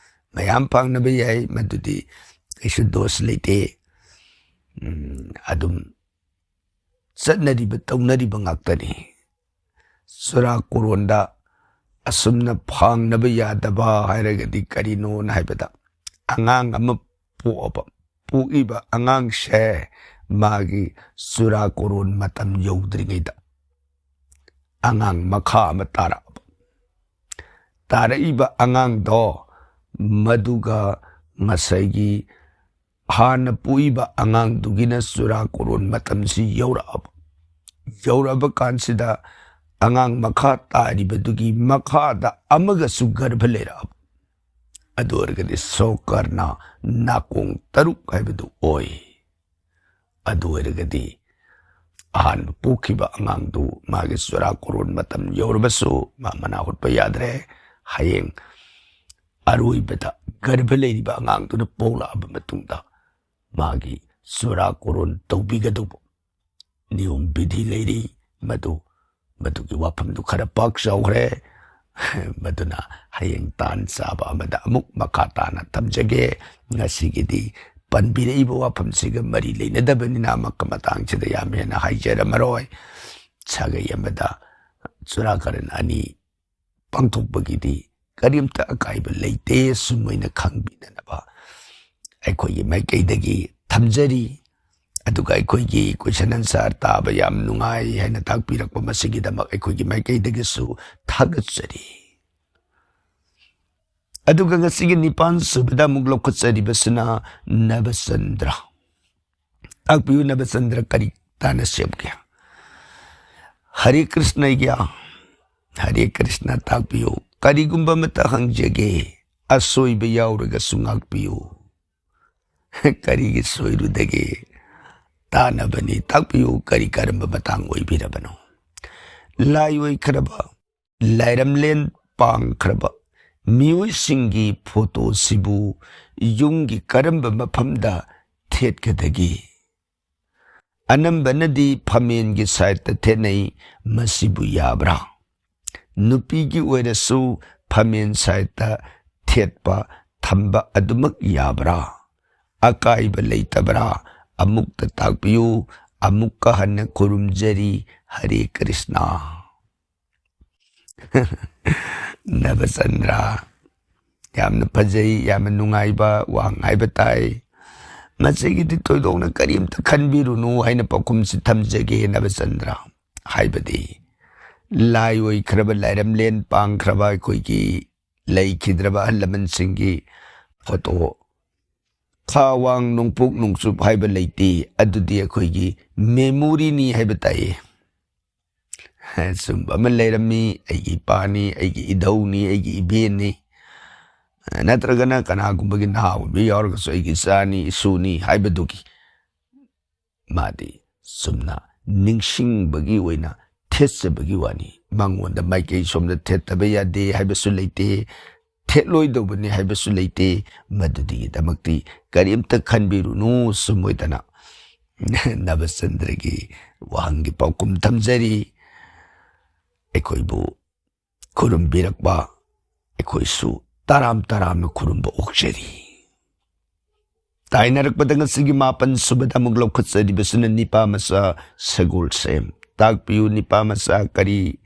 ꯃꯌꯥꯝ ꯐꯥꯡꯅꯕ ꯌꯥꯏ, ꯃꯗꯨꯗꯤ ꯀꯩꯁꯨ ꯗꯣꯁ ꯂꯩꯇꯦ꯫ ꯎꯝ, ꯑꯗꯨꯝ ꯆꯠꯅꯔꯤꯕ, ꯇꯧꯅꯔꯤꯕ ꯉꯥꯛꯇꯅꯤ꯫ ꯆꯨꯔꯥꯀꯣꯔꯣꯟꯗ ꯑꯁꯨꯝꯅ ꯐꯥꯡꯅꯕ ꯌꯥꯗꯕ ꯍꯥꯏꯔꯒꯗꯤ ꯀꯔꯤꯅꯣꯅ ꯍꯥꯏꯕꯗ, ꯑꯉꯥꯡ ꯑꯃ ꯄꯣꯛꯑꯕ, ꯄꯣꯛꯏꯕ ꯑꯉꯥꯡꯁꯦ ꯃꯥꯒꯤ ꯆꯨꯔꯥꯀꯣꯔꯣꯟ ꯃꯇꯝ ꯌꯧꯗ꯭ꯔꯤꯉꯩꯗ ꯑꯉꯥꯡ ꯃꯈꯥ ꯑꯃ ꯇꯥꯔꯛꯑꯕ, ꯇꯥꯔꯛꯏꯕ ꯑꯉꯥꯡꯗꯣ ꯃꯗꯨꯒ ꯉꯁꯥꯏꯒꯤ ꯍꯥꯟꯅ ꯄꯣꯛꯏꯕ ꯑꯉꯥꯡꯗꯨꯒꯤꯅ ꯆꯨꯔꯥꯀꯣꯔꯣꯟ ꯃꯇꯝꯁꯤ ꯌꯧꯔꯛꯑꯕ, ꯌꯧꯔꯛꯑꯕ ꯀꯥꯟꯁꯤꯗ ꯑꯉꯥꯡ ꯃꯈꯥ ꯇꯥꯔꯤꯕꯗꯨꯒꯤ ꯃꯈꯥꯗ ꯑꯃꯒꯁꯨ ꯒꯔꯚ ꯂꯩꯔꯛꯑꯕ, ꯑꯗꯨ ꯑꯣꯏꯔꯒꯗꯤ ꯁꯣꯀꯔꯅ ꯅꯥꯀꯣꯡ ꯇꯔꯨꯛ ꯍꯥꯏꯕꯗꯨ ꯑꯣꯏ꯫ ꯑꯗꯨ ꯑꯣꯏꯔꯒꯗꯤ ꯑꯍꯥꯟꯕ ꯄꯣꯛꯈꯤꯕ ꯑꯉꯥꯡꯗꯨ ꯃꯥꯒꯤ ꯆꯨꯔꯥꯀꯣꯔꯣꯟ ꯃꯇꯝ ꯌꯧꯔꯕꯁꯨ ꯃꯥ ꯃꯅꯥ ꯍꯨꯠꯄ ꯌꯥꯗ꯭ꯔꯦ꯫ ꯍꯌꯦꯡ ꯑꯔꯣꯏꯕꯗ ꯒꯔꯚ ꯂꯩꯔꯤꯕ ꯑꯉꯥꯡꯗꯨꯅ ꯄꯣꯛꯂꯛꯑꯕ ꯃꯇꯨꯡꯗ ꯃꯥꯒꯤ ꯆꯨꯔꯥꯀꯣꯔꯣꯟ ꯇꯧꯕꯤꯒꯗꯧꯕ ꯅꯤꯌꯣꯝ ꯕꯤꯙꯤ ꯂꯩꯔꯤ꯫ ꯃꯗꯨ, ꯃꯗꯨꯒꯤ ꯋꯥꯐꯝꯗꯨ ꯈꯔ ꯄꯥꯛ ꯆꯥꯎꯈ꯭ꯔꯦ꯫ ꯃꯗꯨꯅ ꯍꯌꯦꯡ ꯇꯥꯟ ꯆꯥꯕ ꯑꯃꯗ ꯑꯃꯨꯛ ꯃꯈꯥ ꯇꯥꯅ ꯊꯝꯖꯒꯦ꯫ ꯉꯁꯤꯒꯤꯗꯤ ꯄꯟꯕꯤꯔꯛꯏꯕ ꯋꯥꯐꯝꯁꯤꯒ ꯃꯔꯤ ꯂꯩꯅꯗꯕꯅꯤꯅ ꯑꯃꯛꯀ ꯃꯇꯥꯡꯁꯤꯗ ꯌꯥꯝ ꯍꯦꯟꯅ ꯍꯥꯏꯖꯔꯝꯃꯔꯣꯏ꯫ ꯁꯥꯒꯩ ꯑꯃꯗ ꯆꯨꯔꯥꯀꯔꯟ ꯑꯅꯤ ꯄꯥꯡꯊꯣꯛꯄꯒꯤꯗꯤ ꯀꯔꯤꯝꯇ ꯑꯀꯥꯏꯕ ꯂꯩꯇꯦ꯫ ꯁꯨꯝ ꯑꯣꯏꯅ ꯈꯪꯕꯤꯅꯅꯕ ꯑꯩꯈꯣꯏꯒꯤ ꯃꯥꯏꯀꯩꯗꯒꯤ ꯊꯝꯖꯔꯤ꯫ ꯑꯗꯨꯒ ꯑꯩꯈꯣꯏꯒꯤ question answer ꯇꯥꯕ ꯌꯥꯝ ꯅꯨꯡꯉꯥꯏ ꯍꯥꯏꯅ ꯇꯥꯛꯄꯤꯔꯛꯄ ꯃꯁꯤꯒꯤꯗꯃꯛ ꯑꯩꯈꯣꯏꯒꯤ ꯃꯥꯏꯀꯩꯗꯒꯤꯁꯨ ꯊꯥꯒꯠꯆꯔꯤ꯫ ꯑꯗꯨꯒ ꯉꯁꯤꯒꯤ ꯅꯤꯄꯥꯟ ꯁꯨꯕꯗ ꯑꯃꯨꯛ ꯂꯧꯈꯠꯆꯔꯤꯕꯁꯤꯅ ꯅꯕꯆꯟꯗ꯭ꯔ꯫ ꯇꯥꯛꯄꯤꯌꯨ, ꯅꯕꯆꯟꯗ꯭ꯔ ꯀꯔꯤ ꯇꯥꯟꯅ ꯁꯦꯝꯒꯦ? ꯍꯔꯦ ꯀ꯭ꯔꯤꯁꯅ ꯒ꯭ꯌꯥ, ꯍꯔꯦ ꯀ꯭ꯔꯤꯁꯅ ꯇꯥꯛꯄꯤꯌꯨ꯫ ꯀꯔꯤꯒꯨꯝꯕ ꯑꯃꯇ ꯍꯪꯖꯒꯦ, ꯑꯁꯣꯏꯕ ꯌꯥꯎꯔꯒꯁꯨ ꯉꯥꯛꯄꯤꯌꯨ꯫ ꯀꯔꯤꯒꯤ ꯁꯣꯏꯔꯨꯗꯒꯦ? ꯇꯥꯅꯕꯅꯤ꯫ ꯇꯥꯛꯄꯤꯌꯨ, ꯀꯔꯤ ꯀꯔꯝꯕ ꯃꯇꯥꯡ ꯑꯣꯏꯕꯤꯔꯕꯅꯣ? ꯂꯥꯏ ꯑꯣꯏꯈ꯭ꯔꯕ, ꯂꯥꯏꯔꯝꯂꯦꯟ ꯄꯥꯡꯈ꯭ꯔꯕ ꯃꯤꯑꯣꯏꯁꯤꯡꯒꯤ ꯐꯣꯇꯣꯁꯤꯕꯨ ꯌꯨꯝꯒꯤ ꯀꯔꯝꯕ ꯃꯐꯝꯗ ꯊꯦꯠꯀꯗꯒꯦ? ꯑꯅꯝꯕꯅꯗꯤ ꯐꯝꯃꯦꯟꯒꯤ ꯁꯥꯏꯠꯇ ꯊꯦꯠꯅꯩ꯫ ꯃꯁꯤꯕꯨ ꯌꯥꯕ꯭ꯔꯥ? ꯅꯨꯄꯤꯒꯤ ꯑꯣꯏꯔꯁꯨ ꯐꯝꯃꯦꯟ ꯁꯥꯏꯠꯇ ꯊꯦꯠꯄ, ꯊꯝꯕ ꯑꯗꯨꯃꯛ ꯌꯥꯕ꯭ꯔꯥ? ꯑꯀꯥꯏꯕ ꯂꯩꯇꯕ꯭ꯔꯥ? ꯑꯃꯨꯛꯇ ꯇꯥꯛꯄꯤꯌꯨ꯫ ꯑꯃꯨꯛꯀ ꯍꯟꯅ ꯈꯨꯔꯨꯝꯖꯔꯤ꯫ ꯍꯔꯦ ꯀ꯭ꯔꯤꯁꯅ꯫ ꯅꯕꯆꯟꯗ꯭ꯔ, ꯌꯥꯝꯅ ꯐꯖꯩ, ꯌꯥꯝꯅ ꯅꯨꯡꯉꯥꯏꯕ ꯋꯥꯍꯪ ꯍꯥꯏꯕ ꯇꯥꯏ꯫ ꯃꯁꯤꯒꯤꯗꯤ ꯊꯣꯏꯗꯣꯛꯅ ꯀꯔꯤꯝꯇ ꯈꯟꯕꯤꯔꯨꯅꯨ ꯍꯥꯏꯅ ꯄꯥꯎꯈꯨꯝꯁꯤ ꯊꯝꯖꯒꯦ, ꯅꯕꯆꯟꯗ꯭ꯔ꯫ ꯍꯥꯏꯕꯗꯤ, ꯂꯥꯏ ꯑꯣꯏꯈ꯭ꯔꯕ, ꯂꯥꯏꯔꯝꯂꯦꯟ ꯄꯥꯡꯈ꯭ꯔꯕ ꯑꯩꯈꯣꯏꯒꯤ ꯂꯩꯈꯤꯗ꯭ꯔꯕ ꯑꯍꯜ ꯂꯃꯟꯁꯤꯡꯒꯤ ꯐꯣꯇꯣ, ꯈꯥ ꯋꯥꯡ ꯅꯣꯡꯄꯣꯛ ꯅꯣꯡꯆꯨꯞ ꯍꯥꯏꯕ ꯂꯩꯇꯦ꯫ ꯑꯗꯨꯗꯤ ꯑꯩꯈꯣꯏꯒꯤ ꯃꯦꯃꯣꯔꯤꯅꯤ ꯍꯥꯏꯕ ꯇꯥꯏꯌꯦ꯫ ꯁꯨꯝꯕ ꯑꯃ ꯂꯩꯔꯝꯃꯤ, ꯑꯩꯒꯤ ꯏꯄꯥꯅꯤ, ꯑꯩꯒꯤ ꯏꯙꯧꯅꯤ, ꯑꯩꯒꯤ ꯏꯕꯦꯟꯅꯤ, ꯅꯠꯇ꯭ꯔꯒꯅ ꯀꯅꯥꯒꯨꯝꯕꯒꯤ ꯅꯍꯥ ꯑꯣꯏꯕ ꯌꯥꯎꯔꯒꯁꯨ ꯑꯩꯒꯤ ꯏꯆꯥꯅꯤ, ꯏꯁꯨꯅꯤ ꯍꯥꯏꯕꯗꯨꯒꯤ ꯃꯥꯗꯤ ꯆꯨꯝꯅ ꯅꯤꯡꯁꯤꯡꯕꯒꯤ ꯑꯣꯏꯅ ꯊꯦꯠꯆꯕꯒꯤ ꯋꯥꯅꯤ꯫ ꯃꯉꯣꯟꯗ ꯃꯥꯏꯀꯩ ꯁꯣꯝꯗ ꯊꯦꯠꯇꯕ ꯌꯥꯗꯦ ꯍꯥꯏꯕꯁꯨ ꯂꯩꯇꯦ, ꯊꯦꯠꯂꯣꯏꯗꯧꯕꯅꯤ ꯍꯥꯏꯕꯁꯨ ꯂꯩꯇꯦ꯫ ꯃꯗꯨꯗꯒꯤꯗꯃꯛꯇꯤ ꯀꯔꯤꯝꯇ ꯈꯟꯕꯤꯔꯨꯅꯨ꯫ ꯁꯨꯝ ꯑꯣꯏꯗꯅ ꯅꯕꯆꯟꯗ꯭ꯔꯒꯤ ꯋꯥꯍꯪꯒꯤ ꯄꯥꯎꯈꯨꯝ ꯊꯝꯖꯔꯤ꯫ ꯑꯩꯈꯣꯏꯕꯨ ꯈꯨꯔꯨꯝꯕꯤꯔꯛꯄ ꯑꯩꯈꯣꯏꯁꯨ ꯇꯔꯥꯝ ꯇꯔꯥꯝꯅ ꯈꯨꯔꯨꯝꯕ ꯑꯣꯛꯆꯔꯤ꯫ ꯇꯥꯏꯅꯔꯛꯄꯗ ꯉꯁꯤꯒꯤ ꯃꯥꯄꯟ ꯁꯨꯕꯗ ꯑꯃꯨꯛ ꯂꯧꯈꯠꯆꯔꯤꯕꯁꯤꯅ ꯅꯤꯄꯥ ꯃꯆꯥ ꯁꯒꯣꯜꯁꯦꯝ꯫ ꯇꯥꯛꯄꯤꯌꯨ, ꯅꯤꯄꯥ ꯃꯆꯥ ꯀꯔꯤ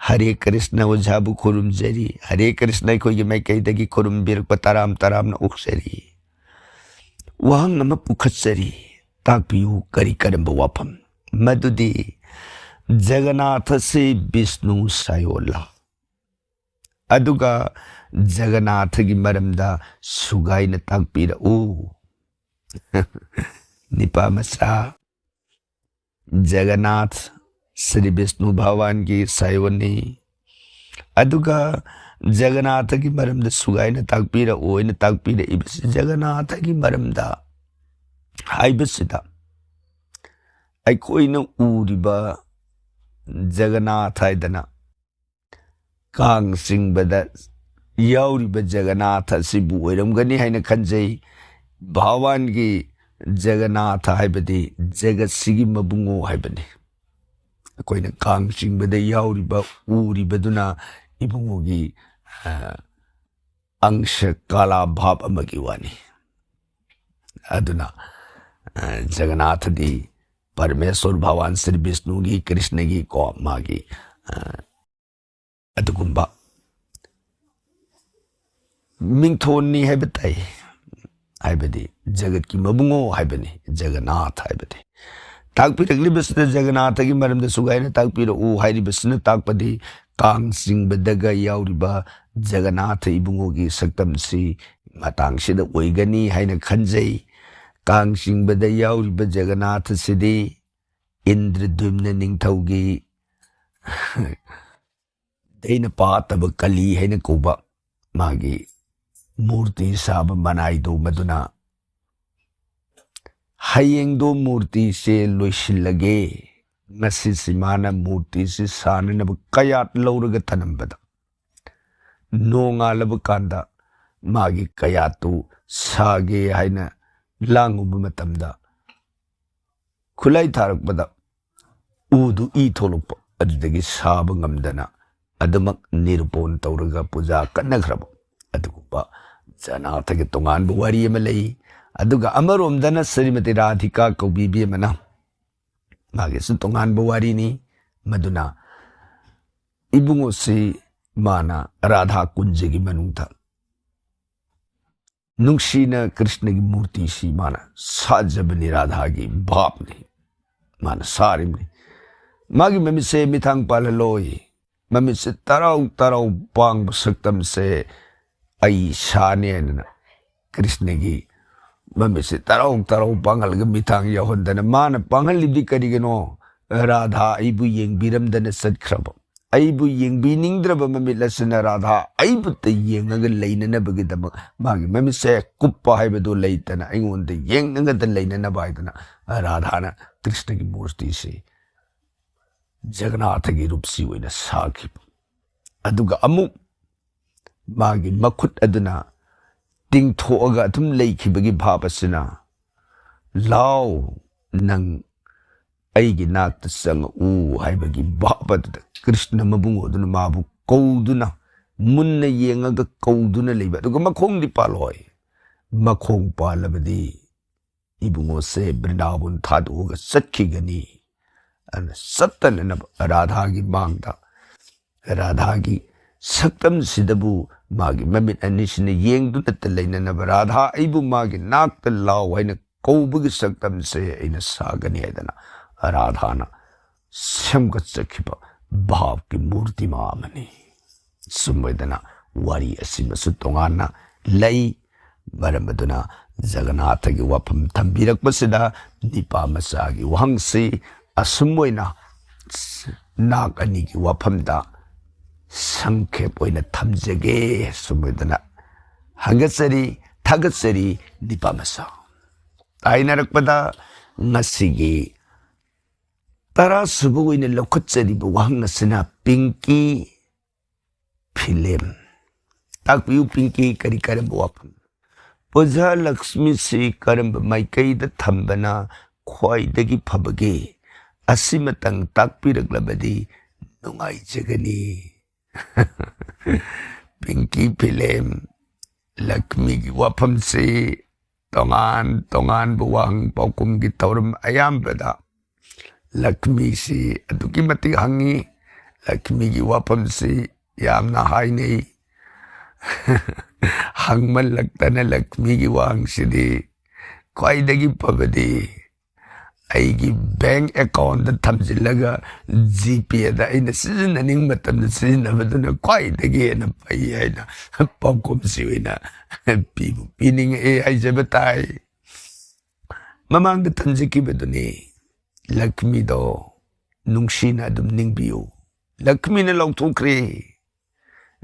ꯍꯔꯦ ꯀ꯭ꯔꯤꯁꯅ ꯑꯣꯖꯥꯕꯨ ꯈꯨꯔꯨꯝꯖꯔꯤ꯫ ꯍꯔꯦ ꯀ꯭ꯔꯤꯁꯅ ꯑꯩꯈꯣꯏꯒꯤ ꯃꯥꯏꯀꯩꯗꯒꯤ ꯈꯨꯔꯨꯝꯕꯤꯔꯛꯄ ꯇꯔꯥꯝ ꯇꯔꯥꯝꯅ ꯑꯣꯛꯆꯔꯤ꯫ ꯋꯥꯍꯪ ꯑꯃ ꯄꯨꯈꯠꯆꯔꯤ, ꯇꯥꯛꯄꯤꯌꯨ, ꯀꯔꯤ ꯀꯔꯝꯕ ꯋꯥꯐꯝ? ꯃꯗꯨꯗꯤ ꯖꯒꯅꯥꯊꯁꯤ ꯕꯤꯁꯅꯨ ꯁꯥꯏꯑꯣꯟꯂꯥ? ꯑꯗꯨꯒ ꯖꯒꯅꯥꯊꯒꯤ ꯃꯔꯝꯗ ꯁꯨꯒꯥꯏꯅ ꯇꯥꯛꯄꯤꯔꯛꯎ꯫ ꯅꯤꯄꯥ ꯃꯆꯥ, ꯖꯒꯅꯥꯊ ꯁ꯭ꯔꯤ ꯕꯤꯁꯅꯨ ꯚꯒꯋꯥꯟꯒꯤ ꯁꯥꯏꯑꯣꯟꯅꯤ꯫ ꯑꯗꯨꯒ ꯖꯒꯅꯥꯊꯒꯤ ꯃꯔꯝꯗ ꯁꯨꯒꯥꯏꯅ ꯇꯥꯛꯄꯤꯔꯛꯎ ꯍꯥꯏꯅ ꯇꯥꯛꯄꯤꯔꯛꯏꯕꯁꯤ ꯖꯒꯅꯥꯊꯒꯤ ꯃꯔꯝꯗ ꯍꯥꯏꯕꯁꯤꯗ ꯑꯩꯈꯣꯏꯅ ꯎꯔꯤꯕ ꯖꯒꯅꯥꯊ ꯍꯥꯏꯗꯅ ꯀꯥꯡ ꯆꯤꯡꯕꯗ ꯌꯥꯎꯔꯤꯕ ꯖꯒꯅꯥꯊ ꯑꯁꯤꯕꯨ ꯑꯣꯏꯔꯝꯒꯅꯤ ꯍꯥꯏꯅ ꯈꯟꯖꯩ꯫ ꯚꯒꯋꯥꯟꯒꯤ ꯖꯒꯅꯥꯊ ꯍꯥꯏꯕꯗꯤ ꯖꯒꯠꯁꯤꯒꯤ ꯃꯕꯨꯡꯉꯣ ꯍꯥꯏꯕꯅꯤ꯫ ꯑꯩꯈꯣꯏꯅ ꯀꯥꯡ ꯆꯤꯡꯕꯗ ꯌꯥꯎꯔꯤꯕ, ꯎꯔꯤꯕꯗꯨꯅ ꯏꯕꯨꯡꯉꯣꯒꯤ, ꯑ, ꯑꯪꯁ ꯀꯥꯂꯥ ꯚꯥꯕ ꯑꯃꯒꯤ ꯋꯥꯅꯤ꯫ ꯑꯗꯨꯅ, ꯑ, ꯖꯒꯅꯥꯊꯗꯤ ꯄꯔꯃꯦꯁꯣꯔ ꯚꯒꯋꯥꯟ ꯁ꯭ꯔꯤ ꯕꯤꯁꯅꯨꯒꯤ, ꯀ꯭ꯔꯤꯁꯅꯒꯤ ꯀꯣ, ꯃꯥꯒꯤ, ꯑ, ꯑꯗꯨꯒꯨꯝꯕ ꯃꯤꯡꯊꯣꯟꯅꯤ ꯍꯥꯏꯕ ꯇꯥꯏ꯫ ꯍꯥꯏꯕꯗꯤ ꯖꯒꯠꯀꯤ ꯃꯕꯨꯡꯉꯣ ꯍꯥꯏꯕꯅꯤ ꯖꯒꯅꯥꯊ ꯍꯥꯏꯕꯗꯤ꯫ ꯇꯥꯛꯄꯤꯔꯛꯂꯤꯕꯁꯤꯗ ꯖꯒꯅꯥꯊꯒꯤ ꯃꯔꯝꯗꯁꯨ ꯒꯥꯏꯅ ꯇꯥꯛꯄꯤꯔꯛꯎ ꯍꯥꯏꯔꯤꯕꯁꯤꯅ ꯇꯥꯛꯄꯗꯤ ꯀꯥꯡ ꯆꯤꯡꯕꯗꯒ ꯌꯥꯎꯔꯤꯕ ꯖꯒꯅꯥꯊ ꯏꯕꯨꯡꯉꯣꯒꯤ ꯁꯛꯇꯝꯁꯤ ꯃꯇꯥꯡꯁꯤꯗ ꯑꯣꯏꯒꯅꯤ ꯍꯥꯏꯅ ꯈꯟꯖꯩ꯫ ꯀꯥꯡ ꯆꯤꯡꯕꯗ ꯌꯥꯎꯔꯤꯕ ꯖꯒꯅꯥꯊꯁꯤꯗꯤ ꯏꯟꯗ꯭ꯔꯗ꯭ꯌꯨꯝꯅ ꯅꯤꯡꯊꯧꯒꯤ ꯗꯩꯅ ꯄꯥꯠꯇꯕ ꯀꯂꯤ ꯍꯥꯏꯅ ꯀꯧꯕ ꯃꯥꯒꯤ ꯃꯨꯔꯇꯤ ꯁꯥꯕ ꯃꯅꯥꯏꯗꯣ ꯃꯗꯨꯅ ꯍꯌꯦꯡꯗꯣ ꯃꯨꯔꯇꯤꯁꯦ ꯂꯣꯏꯁꯤꯜꯂꯒꯦ, ꯉꯁꯤꯁꯤ ꯃꯥꯅ ꯃꯨꯔꯇꯤꯁꯤ ꯁꯥꯅꯅꯕ ꯀꯌꯥꯠ ꯂꯧꯔꯒ ꯊꯅꯝꯕꯗ, ꯅꯣꯡꯉꯥꯜꯂꯕ ꯀꯥꯟꯗ ꯃꯥꯒꯤ ꯀꯌꯥꯠꯇꯨ ꯁꯥꯒꯦ ꯍꯥꯏꯅ ꯂꯥꯡꯉꯨꯕ ꯃꯇꯝꯗ, ꯈꯨꯠꯂꯥꯏ ꯊꯥꯔꯛꯄꯗ ꯎꯗꯨ ꯏ ꯊꯣꯛꯂꯛꯄ, ꯑꯗꯨꯗꯒꯤ ꯁꯥꯕ ꯉꯝꯗꯅ ꯑꯗꯨꯃꯛ ꯅꯤꯔꯨꯄꯣꯟ ꯇꯧꯔꯒ ꯄꯨꯖꯥ ꯀꯠꯅꯈ꯭ꯔꯕ ꯑꯗꯨꯒꯨꯝꯕ ꯖꯒꯅꯥꯊꯒꯤ ꯇꯣꯉꯥꯟꯕ ꯋꯥꯔꯤ ꯑꯃ ꯂꯩ꯫ ꯑꯗꯨꯒ ꯑꯃꯔꯣꯝꯗꯅ ꯁ꯭ꯔꯤꯃꯇꯤ ꯔꯥꯙꯤꯀꯥ ꯀꯧꯕꯤ ꯏꯕꯦꯝꯃꯅ, ꯃꯥꯒꯤꯁꯨ ꯇꯣꯉꯥꯟꯕ ꯋꯥꯔꯤꯅꯤ꯫ ꯃꯗꯨꯅ ꯏꯕꯨꯡꯉꯣꯁꯤ ꯃꯥꯅ ꯔꯥꯙꯥ ꯀꯨꯟꯖꯒꯤ ꯃꯅꯨꯡꯗ ꯅꯨꯡꯁꯤꯅ ꯀ꯭ꯔꯤꯁꯅꯒꯤ ꯃꯨꯔꯇꯤꯁꯤ ꯃꯥꯅ ꯁꯥꯖꯕꯅꯤ, ꯔꯥꯙꯥꯒꯤ ꯚꯥꯞꯅꯤ꯫ ꯃꯥꯅ ꯁꯥꯔꯤꯕꯅꯤ꯫ ꯃꯥꯒꯤ ꯃꯃꯤꯠꯁꯦ ꯃꯤꯊꯥꯡ ꯄꯥꯜꯍꯜꯂꯣꯏ, ꯃꯃꯤꯠꯁꯦ ꯇꯔꯥꯎ ꯇꯔꯥꯎ ꯄꯥꯡꯕ ꯁꯛꯇꯝꯁꯦ ꯑꯩ ꯁꯥꯅꯤ ꯍꯥꯏꯅ ꯀ꯭ꯔꯤꯁꯅꯒꯤ ꯃꯃꯤꯠꯁꯦ ꯇꯔꯥꯎ ꯇꯔꯥꯎ ꯄꯥꯡꯍꯜꯂꯒ ꯃꯤꯊꯥꯡ ꯌꯥꯎꯍꯟꯗꯅ, ꯃꯥꯅ ꯄꯥꯡꯍꯜꯂꯤꯕꯗꯤ ꯀꯔꯤꯒꯤꯅꯣ? ꯔꯥꯙꯥ ꯑꯩꯕꯨ ꯌꯦꯡꯕꯤꯔꯝꯗꯅ ꯆꯠꯈ꯭ꯔꯕ꯫ ꯑꯩꯕꯨ ꯌꯦꯡꯕꯤꯅꯤꯡꯗ꯭ꯔꯕ ꯃꯃꯤꯠ ꯑꯁꯤꯅ ꯔꯥꯙꯥ ꯑꯩꯕꯨꯇ ꯌꯦꯡꯉꯒ ꯂꯩꯅꯅꯕꯒꯤꯗꯃꯛ ꯃꯥꯒꯤ ꯃꯃꯤꯠꯁꯦ ꯀꯨꯞꯄ ꯍꯥꯏꯕꯗꯨ ꯂꯩꯇꯅ ꯑꯩꯉꯣꯟꯗ ꯌꯦꯡꯉꯒꯗ ꯂꯩꯅꯅꯕ ꯍꯥꯏꯗꯅ ꯔꯥꯙꯥꯅ ꯀ꯭ꯔꯤꯁꯅꯒꯤ ꯃꯨꯔꯇꯤꯁꯤ ꯖꯒꯅꯥꯊꯒꯤ ꯔꯨꯞꯁꯤ ꯑꯣꯏꯅ ꯁꯥꯈꯤꯕ꯫ ꯑꯗꯨꯒ ꯑꯃꯨꯛ ꯃꯥꯒꯤ ꯃꯈꯨꯠ ꯑꯗꯨꯅ ꯇꯤꯡꯊꯣꯛꯑꯒ ꯑꯗꯨꯝ ꯂꯩꯈꯤꯕꯒꯤ ꯚꯥꯕ ꯑꯁꯤꯅ, "ꯂꯥꯎ, ꯅꯪ ꯑꯩꯒꯤ ꯅꯥꯛꯇ ꯆꯪꯉꯛꯎ" ꯍꯥꯏꯕꯒꯤ ꯚꯥꯕ ꯑꯗꯨꯗ ꯀ꯭ꯔꯤꯁꯅ ꯃꯕꯨꯡ ꯑꯗꯨꯅ ꯃꯥꯕꯨ ꯀꯧꯗꯨꯅ, ꯃꯨꯟꯅ ꯌꯦꯡꯉꯒ ꯀꯧꯗꯨꯅ ꯂꯩꯕ꯫ ꯑꯗꯨꯒ ꯃꯈꯣꯡꯗꯤ ꯄꯥꯜꯂꯣꯏ꯫ ꯃꯈꯣꯡ ꯄꯥꯜꯂꯕꯗꯤ ꯏꯕꯨꯡꯉꯣꯁꯦ ꯕ꯭ꯔꯤꯟꯗꯥꯕꯟ ꯊꯥꯗꯣꯛꯑꯒ ꯆꯠꯈꯤꯒꯅꯤ꯫ ꯑꯗꯨꯅ ꯆꯠꯇꯅꯅꯕ ꯔꯥꯙꯥꯒꯤ ꯃꯥꯡꯗ, ꯔꯥꯙꯥꯒꯤ ꯁꯛꯇꯝꯁꯤꯗꯕꯨ ꯃꯥꯒꯤ ꯃꯃꯤꯠ ꯑꯅꯤꯁꯤꯅ ꯌꯦꯡꯗꯨꯅꯇ ꯂꯩꯅꯅꯕ, "ꯔꯥꯙꯥ, ꯑꯩꯕꯨ ꯃꯥꯒꯤ ꯅꯥꯛꯇ ꯂꯥꯎ" ꯍꯥꯏꯅ ꯀꯧꯕꯒꯤ ꯁꯛꯇꯝꯁꯦ ꯑꯩꯅ ꯁꯥꯒꯅꯤ ꯍꯥꯏꯗꯅ ꯔꯥꯙꯥꯅ ꯁꯦꯝꯒꯠꯆꯈꯤꯕ ꯚꯥꯕꯀꯤ ꯃꯨꯔꯇꯤꯃꯥ ꯑꯃꯅꯤ꯫ ꯁꯨꯝ ꯑꯣꯏꯗꯅ ꯋꯥꯔꯤ ꯑꯁꯤꯃꯁꯨ ꯇꯣꯉꯥꯟꯅ ꯂꯩ꯫ ꯃꯔꯝ ꯑꯗꯨꯅ ꯖꯒꯅꯥꯊꯒꯤ ꯋꯥꯐꯝ ꯊꯝꯕꯤꯔꯛꯄꯁꯤꯗ ꯅꯤꯄꯥ ꯃꯆꯥꯒꯤ ꯋꯥꯍꯪꯁꯤ ꯑꯁꯨꯝ ꯑꯣꯏꯅ ꯅꯥꯛ ꯑꯅꯤꯒꯤ ꯋꯥꯐꯝꯗ ꯁꯪꯈꯦꯞ ꯑꯣꯏꯅ ꯊꯝꯖꯒꯦ꯫ ꯁꯨꯝ ꯑꯣꯏꯗꯅ ꯍꯪꯒꯠꯆꯔꯤ, ꯊꯥꯒꯠꯆꯔꯤ ꯅꯤꯄꯥ ꯃꯆꯥ꯫ ꯇꯥꯏꯅꯔꯛꯄꯗ ꯉꯁꯤꯒꯤ ꯇꯔꯥ ꯁꯨꯕ ꯑꯣꯏꯅ ꯂꯧꯈꯠꯆꯔꯤꯕ ꯋꯥꯍꯪ ꯑꯁꯤꯅ ꯄꯤꯡꯀꯤ ꯐꯤꯂꯦꯝ꯫ ꯇꯥꯛꯄꯤꯌꯨ ꯄꯤꯡꯀꯤ, ꯀꯔꯤ ꯀꯔꯝꯕ ꯋꯥꯐꯝ? ꯑꯣꯖꯥ ꯂꯛꯁꯃꯤꯁꯤ ꯀꯔꯝꯕ ꯃꯥꯏꯀꯩꯗ ꯊꯝꯕꯅ ꯈ꯭ꯋꯥꯏꯗꯒꯤ ꯐꯕꯒꯦ? ꯑꯁꯤꯃꯇꯪ ꯇꯥꯛꯄꯤꯔꯛꯂꯕꯗꯤ ꯅꯨꯡꯉꯥꯏꯖꯒꯅꯤ꯫ ꯄꯤꯡꯀꯤ ꯐꯤꯂꯦꯝ, ꯂꯛꯁꯃꯤꯒꯤ ꯋꯥꯐꯝꯁꯤ ꯇꯣꯉꯥꯟ ꯇꯣꯉꯥꯟꯕ ꯋꯥꯍꯪ ꯄꯥꯎꯈꯨꯝꯒꯤ ꯊꯧꯔꯝ ꯑꯌꯥꯝꯕꯗ ꯂꯛꯁꯃꯤꯁꯤ ꯑꯗꯨꯛꯀꯤ ꯃꯇꯤꯛ ꯍꯪꯉꯤ꯫ ꯂꯛꯁꯃꯤꯒꯤ ꯋꯥꯐꯝꯁꯤ ꯌꯥꯝꯅ ꯍꯥꯏꯅꯩ꯫ ꯍꯪꯃꯜꯂꯛꯇꯅ ꯂꯛꯁꯃꯤꯒꯤ ꯋꯥꯍꯪꯁꯤꯗꯤ ꯈ꯭ꯋꯥꯏꯗꯒꯤ ꯐꯕꯗꯤ ꯑꯩꯒꯤ ꯕꯦꯡꯛ ꯑꯦꯀꯥꯎꯟꯗ ꯊꯝꯖꯤꯜꯂꯒ ꯖꯤꯄꯦꯗ ꯑꯩꯅ ꯁꯤꯖꯤꯟꯅꯅꯤꯡꯕ ꯃꯇꯝꯗ ꯁꯤꯖꯤꯟꯅꯕꯗꯨꯅ ꯈ꯭ꯋꯥꯏꯗꯒꯤ ꯍꯦꯟꯅ ꯐꯩ ꯍꯥꯏꯅ ꯄꯥꯎꯈꯨꯝꯁꯤ ꯑꯣꯏꯅ ꯄꯤꯕꯨ ꯄꯤꯅꯤꯡꯉꯛꯑꯦ ꯍꯥꯏꯖꯕ ꯇꯥꯏ꯫ ꯃꯃꯥꯡꯗ ꯊꯝꯖꯈꯤꯕꯗꯨꯅꯤ, ꯂꯛꯁꯃꯤꯗꯣ ꯅꯨꯡꯁꯤꯅ ꯑꯗꯨꯝ ꯅꯤꯡꯕꯤꯌꯨ꯫ ꯂꯛꯃꯤꯅ ꯂꯥꯎꯊꯣꯛꯈ꯭ꯔꯦ꯫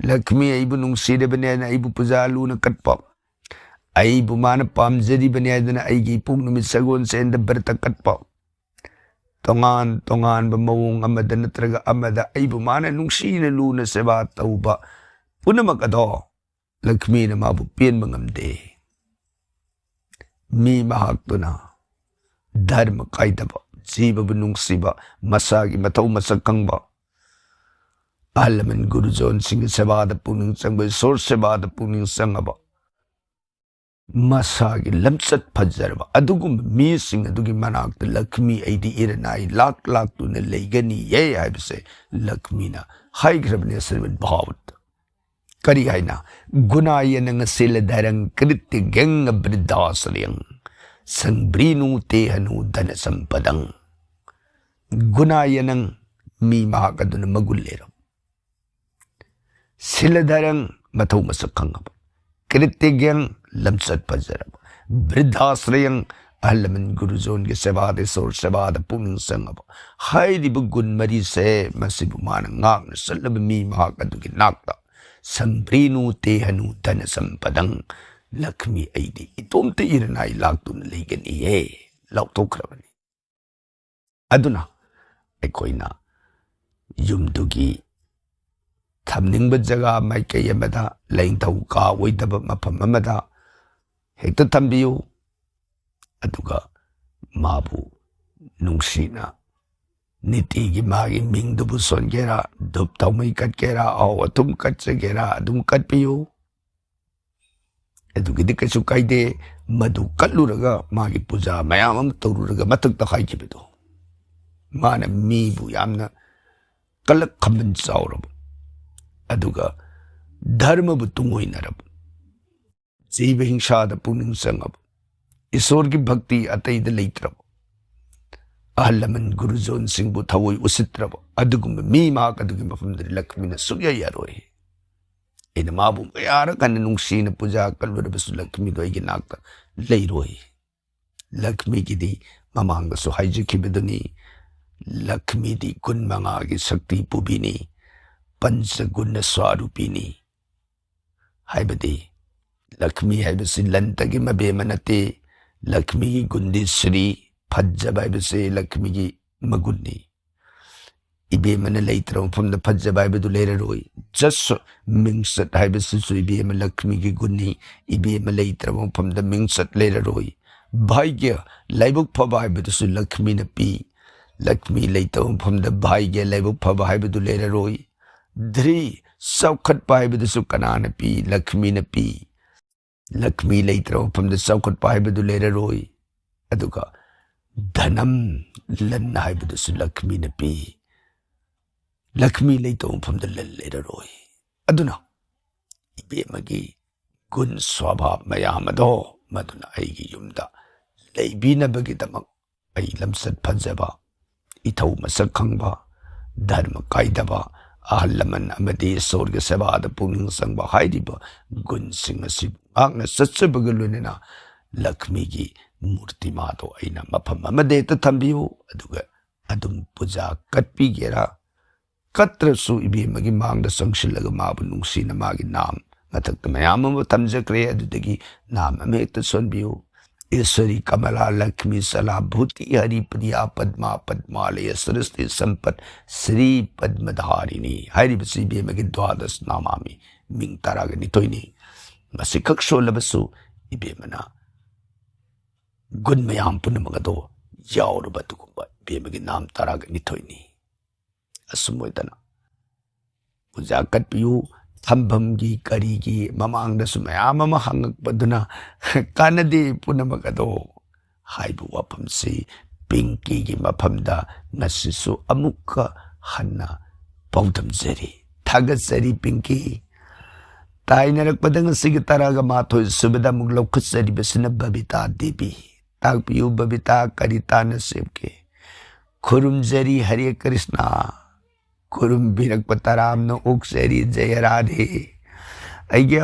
ꯂꯛꯃꯤ ꯑꯩꯕꯨ ꯅꯨꯡꯁꯤꯔꯕꯅꯦꯅ ꯑꯩꯕꯨ ꯄꯨꯖꯥ ꯂꯨꯅ ꯀꯠꯄ, ꯑꯩꯕꯨ ꯃꯥꯅ ꯄꯥꯝꯖꯔꯤꯕꯅꯦ ꯍꯥꯏꯗꯨꯅ ꯑꯩꯒꯤ ꯏꯄꯣꯛ ꯅꯨꯃꯤꯠ ꯁꯒꯣꯜꯁꯦꯟꯗ ꯕ꯭ꯔꯇ ꯀꯠꯄ, ꯇꯣꯉꯥꯟ ꯇꯣꯉꯥꯟꯕ ꯃꯑꯣꯡ ꯑꯃꯗ ꯅꯠꯇ꯭ꯔꯒ ꯑꯃꯗ ꯑꯩꯕꯨ ꯃꯥꯅ ꯅꯨꯡꯁꯤꯅ ꯂꯨꯅ ꯁꯦꯕꯥ ꯇꯧꯕ ꯄꯨꯝꯅꯃꯛ ꯑꯗꯣ ꯂꯛꯃꯤꯅ ꯃꯥꯕꯨ ꯄꯦꯟꯕ ꯉꯝꯗꯦ꯫ ꯃꯤ ꯃꯍꯥꯛꯇꯨꯅ ꯙꯔꯃ ꯀꯥꯏꯗꯕ, ꯖꯤꯕꯕꯨ ꯅꯨꯡꯁꯤꯕ, ꯃꯁꯥꯒꯤ ꯃꯊꯧ ꯃꯁꯛ ꯈꯪꯕ, ꯑꯍꯜ ꯂꯃꯟ ꯒꯨꯔꯨꯖꯣꯟꯁꯤꯡꯒꯤ ꯁꯦꯕꯥꯗ ꯄꯨꯛꯅꯤꯡ ꯆꯪꯕ, ꯏꯁꯣꯔ ꯁꯦꯕꯥꯗ ꯄꯨꯛꯅꯤꯡ ꯆꯪꯉꯕ, ꯃꯁꯥꯒꯤ ꯂꯝꯆꯠ ꯐꯖꯔꯕ ꯑꯗꯨꯒꯨꯝꯕ ꯃꯤꯁꯤꯡ ꯑꯗꯨꯒꯤ ꯃꯅꯥꯛꯇ ꯂꯛꯃꯤ ꯑꯩꯗꯤ ꯏꯔꯅꯥꯏ ꯂꯥꯛ ꯂꯥꯛꯇꯨꯅ ꯂꯩꯒꯅꯤꯌꯦ ꯍꯥꯏꯕꯁꯦ ꯂꯛꯃꯤꯅ ꯍꯥꯏꯈ꯭ꯔꯕꯅꯦ ꯁ꯭ꯔꯤꯃꯗ ꯚꯥꯒꯋꯠꯇ꯫ ꯀꯔꯤ ꯍꯥꯏꯅ? "ꯒꯨꯅꯥꯌꯅꯪ ꯁꯤꯂꯙꯔꯪ ꯀ꯭ꯔꯤꯇ꯭ꯌꯒ꯭ꯌꯪ ꯕ꯭ꯔꯤꯙꯥꯁ꯭ꯔꯌꯪ ꯁꯪꯕ꯭ꯔꯤꯅꯨ ꯇꯦꯍꯅꯨ ꯙꯅ ꯁꯝꯄꯗꯪ"꯫ ꯒꯨꯅꯥꯌꯅꯪ, ꯃꯤ ꯃꯍꯥꯛ ꯑꯗꯨꯅ ꯃꯒꯨꯟ ꯂꯩꯔꯕ, ꯁꯤꯂꯙꯔꯪ, ꯃꯊꯧ ꯃꯁꯛ ꯈꯪꯉꯕ, ꯀ꯭ꯔꯤꯇ꯭ꯌꯒ꯭ꯌꯪ, ꯂꯝꯆꯠ ꯐꯖꯔꯕ, ꯕ꯭ꯔꯤꯙꯥꯁ꯭ꯔꯌꯪ, ꯑꯍꯜ ꯂꯃꯟ ꯒꯨꯔꯨꯖꯣꯟꯒꯤ ꯁꯦꯕꯥꯗ, ꯏꯁꯣꯔ ꯁꯦꯕꯥꯗ ꯄꯨꯛꯅꯤꯡ ꯆꯪꯉꯕ ꯍꯥꯏꯔꯤꯕ ꯒꯨꯟ ꯃꯔꯤꯁꯦ, ꯃꯁꯤꯕꯨ ꯃꯥꯅ ꯉꯥꯛꯅ ꯆꯠꯂꯕ ꯃꯤ ꯃꯍꯥꯛ ꯑꯗꯨꯒꯤ ꯅꯥꯛꯇ ꯁꯪꯕ꯭ꯔꯤꯅꯨ ꯇꯦꯍꯅꯨ ꯙꯅ ꯁꯝꯄꯗꯪ, ꯂꯛꯃꯤ ꯑꯩꯗꯤ ꯏꯇꯣꯝꯇ ꯏꯔꯅꯥꯏ ꯂꯥꯛꯇꯨꯅ ꯂꯩꯒꯅꯤꯌꯦ ꯂꯥꯎꯊꯣꯛꯈ꯭ꯔꯕꯅꯤ꯫ ꯑꯗꯨꯅ ꯑꯩꯈꯣꯏꯅ ꯌꯨꯝꯗꯨꯒꯤ ꯊꯝꯅꯤꯡꯕ ꯖꯒꯥ ꯃꯥꯏꯀꯩ ꯑꯃꯗ, ꯂꯥꯏꯅꯤꯡꯊꯧ ꯀꯥ ꯑꯣꯏꯗꯕ ꯃꯐꯝ ꯑꯃꯗ ꯍꯦꯛꯇ ꯊꯝꯕꯤꯌꯨ꯫ ꯑꯗꯨꯒ ꯃꯥꯕꯨ ꯅꯨꯡꯁꯤꯅ ꯅꯤꯇꯤꯒꯤ ꯃꯥꯒꯤ ꯃꯤꯡꯗꯨꯕꯨ ꯁꯣꯟꯒꯦꯔꯥ, ꯙꯨꯞ ꯊꯥꯎꯃꯩ ꯀꯠꯀꯦꯔꯥ, ꯑꯍꯥꯎ ꯑꯊꯨꯝ ꯀꯠꯆꯒꯦꯔꯥ, ꯑꯗꯨꯝ ꯀꯠꯄꯤꯌꯨ꯫ ꯑꯗꯨꯒꯤꯗꯤ ꯀꯩꯁꯨ ꯀꯥꯏꯗꯦ꯫ ꯃꯗꯨ ꯀꯠꯂꯨꯔꯒ ꯃꯥꯒꯤ ꯄꯨꯖꯥ ꯃꯌꯥꯝ ꯑꯃ ꯇꯧꯔꯨꯔꯒ ꯃꯊꯛꯇ ꯍꯥꯏꯈꯤꯕꯗꯣ, ꯃꯥꯅ ꯃꯤꯕꯨ ꯌꯥꯝꯅ ꯀꯂꯛ ꯈꯝꯕꯟ ꯆꯥꯎꯔꯕ, ꯑꯗꯨꯒ ꯙꯔꯃꯕꯨ ꯇꯨꯡꯑꯣꯏꯅꯔꯕ, ꯖꯤꯕ ꯍꯤꯡꯁꯥꯗ ꯄꯨꯛꯅꯤꯡ ꯆꯪꯉꯕ, ꯏꯁꯣꯔꯒꯤ ꯚꯛꯇꯤ ꯑꯇꯩꯗ ꯂꯩꯇ꯭ꯔꯕ, ꯑꯍꯜ ꯂꯃꯟ ꯒꯨꯔꯨꯖꯣꯟꯁꯤꯡꯕꯨ ꯊꯑꯣꯏ ꯎꯁꯤꯠꯇ꯭ꯔꯕ ꯑꯗꯨꯒꯨꯝꯕ ꯃꯤ ꯃꯍꯥꯛ ꯑꯗꯨꯒꯤ ꯃꯐꯝꯗꯨꯗ ꯂꯛꯃꯤꯅ ꯁꯨꯛꯌꯥ ꯌꯥꯔꯣꯏ꯫ ꯑꯩꯅ ꯃꯥꯕꯨ ꯀꯌꯥꯔꯛ ꯍꯟꯅ ꯅꯨꯡꯁꯤꯅ ꯄꯨꯖꯥ ꯀꯠꯂꯨꯔꯕꯁꯨ ꯂꯛꯃꯤꯗꯣ ꯑꯩꯒꯤ ꯅꯥꯛꯇ ꯂꯩꯔꯣꯏ꯫ ꯂꯛꯃꯤꯒꯤꯗꯤ ꯃꯃꯥꯡꯗꯁꯨ ꯍꯥꯏꯖꯈꯤꯕꯗꯨꯅꯤ, ꯂꯛꯁꯃꯤꯗꯤ ꯒꯨꯟ ꯃꯉꯥꯒꯤ ꯁꯛꯇꯤ ꯄꯨꯕꯤꯅꯤ, ꯄꯟꯆ ꯒꯨꯟ ꯁ꯭ꯋꯥꯔꯨꯄꯤꯅꯤ꯫ ꯍꯥꯏꯕꯗꯤ ꯂꯛꯁꯃꯤ ꯍꯥꯏꯕꯁꯤ ꯂꯟꯗꯒꯤ ꯃꯕꯦꯝꯃ ꯅꯠꯇꯦ꯫ ꯂꯛꯁꯃꯤꯒꯤ ꯒꯨꯟꯗꯤ ꯁ꯭ꯔꯤ, ꯐꯖꯕ ꯍꯥꯏꯕꯁꯤ ꯂꯛꯁꯃꯤꯒꯤ ꯃꯒꯨꯟꯅꯤ꯫ ꯏꯕꯦꯝꯃꯅ ꯂꯩꯇ꯭ꯔꯕ ꯃꯐꯝꯗ ꯐꯖꯕ ꯍꯥꯏꯕꯗꯨ ꯂꯩꯔꯔꯣꯏ꯫ ꯖꯁ, ꯃꯤꯡꯆꯠ ꯍꯥꯏꯕꯁꯤꯁꯨ ꯏꯕꯦꯝꯃ ꯂꯛꯁꯃꯤꯒꯤ ꯒꯨꯟꯅꯤ꯫ ꯏꯕꯦꯝꯃ ꯂꯩꯇ꯭ꯔꯕ ꯃꯐꯝꯗ ꯃꯤꯡꯆꯠ ꯂꯩꯔꯔꯣꯏ꯫ ꯚꯥꯒ꯭ꯌ, ꯂꯥꯏꯕꯛ ꯐꯕ ꯍꯥꯏꯕꯗꯨꯁꯨ ꯂꯛꯁꯃꯤꯅ ꯄꯤ꯫ ꯂꯛꯁꯃꯤ ꯂꯩꯇꯕ ꯃꯐꯝꯗ ꯚꯥꯒ꯭ꯌ, ꯂꯥꯏꯕꯛ ꯐꯕ ꯍꯥꯏꯕꯗꯨ ꯂꯩꯔꯔꯣꯏ꯫ ꯙ꯭ꯔꯤ, ꯆꯥꯎꯈꯠꯄ ꯍꯥꯏꯕꯗꯨꯁꯨ ꯀꯅꯥꯅ ꯄꯤ? ꯂꯛꯁꯃꯤꯅ ꯄꯤ꯫ ꯂꯛꯁꯃꯤ ꯂꯩꯇ꯭ꯔꯕ ꯃꯐꯝꯗ ꯆꯥꯎꯈꯠꯄ ꯍꯥꯏꯕꯗꯨ ꯂꯩꯔꯔꯣꯏ꯫ ꯑꯗꯨꯒ ꯙꯅꯝ, ꯂꯟ ꯍꯥꯏꯕꯗꯨꯁꯨ ꯂꯛꯁꯃꯤꯅ ꯄꯤ꯫ ꯂꯛꯁꯃꯤ ꯂꯩꯇꯕ ꯃꯐꯝꯗ ꯂꯟ ꯂꯩꯔꯔꯣꯏ꯫ ꯑꯗꯨꯅ ꯏꯕꯦꯝꯃꯒꯤ ꯒꯨꯟ ꯁ꯭ꯋꯚꯥꯕ ꯃꯌꯥꯝ ꯑꯗꯣ ꯃꯗꯨꯅ ꯑꯩꯒꯤ ꯌꯨꯝꯗ ꯂꯩꯕꯤꯅꯕꯒꯤꯗꯃꯛ ꯑꯩ ꯂꯝꯆꯠ ꯐꯖꯕ, ꯏꯊꯧ ꯃꯁꯛ ꯈꯪꯕ, ꯙꯔꯃ ꯀꯥꯏꯗꯕ, ꯑꯍꯜ ꯂꯃꯟ ꯑꯃꯗꯤ ꯏꯁꯣꯔꯒꯤ ꯁꯦꯕꯥꯗ ꯄꯨꯛꯅꯤꯡ ꯆꯪꯕ ꯍꯥꯏꯔꯤꯕ ꯒꯨꯟꯁꯤꯡ ꯑꯁꯤ ꯉꯥꯛꯅ ꯆꯠꯆꯕꯒ ꯂꯣꯏꯅꯅ ꯂꯛꯁꯃꯤꯒꯤ ꯃꯨꯔꯇꯤꯃꯥꯗꯣ ꯑꯩꯅ ꯃꯐꯝ ꯑꯃꯗ ꯍꯦꯛꯇ ꯊꯝꯕꯤꯌꯨ꯫ ꯑꯗꯨꯒ ꯑꯗꯨꯝ ꯄꯨꯖꯥ ꯀꯠꯄꯤꯒꯦꯔꯥ, ꯀꯠꯇ꯭ꯔꯁꯨ ꯏꯕꯦꯝꯃꯒꯤ ꯃꯥꯡꯗ ꯆꯪꯁꯤꯜꯂꯒ ꯃꯥꯕꯨ ꯅꯨꯡꯁꯤꯅ ꯃꯥꯒꯤ ꯅꯥꯝ ꯃꯊꯛꯇ ꯃꯌꯥꯝ ꯑꯃ ꯊꯝꯖꯈ꯭ꯔꯦ, ꯑꯗꯨꯗꯒꯤ ꯅꯥꯝ ꯑꯃ ꯍꯦꯛꯇ ꯁꯣꯟꯕꯤꯌꯨ꯫ ꯏꯁ꯭ꯋꯔꯤ ꯀꯃꯂꯥ ꯂꯛꯁꯃꯤ ꯁꯂꯥ ꯚꯨꯇꯤ ꯍꯔꯤ ꯄ꯭ꯔꯤꯌꯥ ꯄꯗꯃꯥ ꯄꯗꯃꯥꯂꯌ ꯁ꯭ꯔꯤꯁ꯭ꯇꯤ ꯁꯝꯄꯠ ꯁ꯭ꯔꯤ ꯄꯗꯃꯙꯥꯔꯤꯅꯤ ꯍꯥꯏꯔꯤꯕꯁꯤ ꯏꯕꯦꯝꯃꯒꯤ ꯗ꯭ꯋꯥꯗꯁ ꯅꯥꯃꯥꯃꯤ, ꯃꯤꯡ ꯇꯔꯥꯒ ꯅꯤꯊꯣꯏꯅꯤ꯫ ꯃꯁꯤꯈꯛ ꯁꯣꯜꯂꯕꯁꯨ ꯏꯕꯦꯝꯃꯅ ꯒꯨꯟ ꯃꯌꯥꯝ ꯄꯨꯝꯅꯃꯛ ꯑꯗꯣ ꯌꯥꯎꯔꯕ ꯑꯗꯨꯒꯨꯝꯕ ꯏꯕꯦꯝꯃꯒꯤ ꯅꯥꯝ ꯇꯔꯥꯒ ꯅꯤꯊꯣꯏꯅꯤ꯫ ꯑꯁꯨꯝ ꯑꯣꯏꯗꯅ ꯄꯨꯖꯥ ꯀꯠꯄꯤꯌꯨ, ꯊꯝꯐꯝꯒꯤ ꯀꯔꯤꯒꯤ ꯃꯃꯥꯡꯗꯁꯨ ꯃꯌꯥꯝ ꯑꯃ ꯍꯪꯉꯛꯄꯗꯨꯅ ꯀꯥꯟꯅꯗꯦ ꯄꯨꯝꯅꯃꯛ ꯑꯗꯣ ꯍꯥꯏꯕ ꯋꯥꯐꯝꯁꯤ ꯄꯤꯡꯀꯤꯒꯤ ꯃꯐꯝꯗ ꯉꯁꯤꯁꯨ ꯑꯃꯨꯛꯀ ꯍꯟꯅ ꯄꯥꯎꯗꯝꯖꯔꯤ꯫ ꯊꯥꯒꯠꯆꯔꯤ ꯄꯤꯡꯀꯤ꯫ ꯇꯥꯏꯅꯔꯛꯄꯗ ꯉꯁꯤꯒꯤ ꯇꯔꯥꯒ ꯃꯥꯊꯣꯏ ꯁꯨꯕꯗ ꯑꯃꯨꯛ ꯂꯧꯈꯠꯆꯔꯤꯕꯁꯤꯅ ꯕꯕꯤꯇꯥ ꯗꯦꯕꯤ꯫ ꯇꯥꯛꯄꯤꯌꯨ ꯕꯕꯤꯇꯥ, ꯀꯔꯤ ꯇꯥꯟꯅꯁꯦꯕꯒꯦ? ꯈꯨꯔꯨꯝꯖꯔꯤ ꯍꯔꯦ ꯀ꯭ꯔꯤꯁꯅ꯫ ꯈꯨꯔꯨꯝꯕꯤꯔꯛꯄ ꯇꯔꯥꯝꯅ ꯑꯣꯛꯆꯔꯤ, ꯖꯌ ꯔꯥꯙꯦ꯫ ꯑꯩꯒꯤ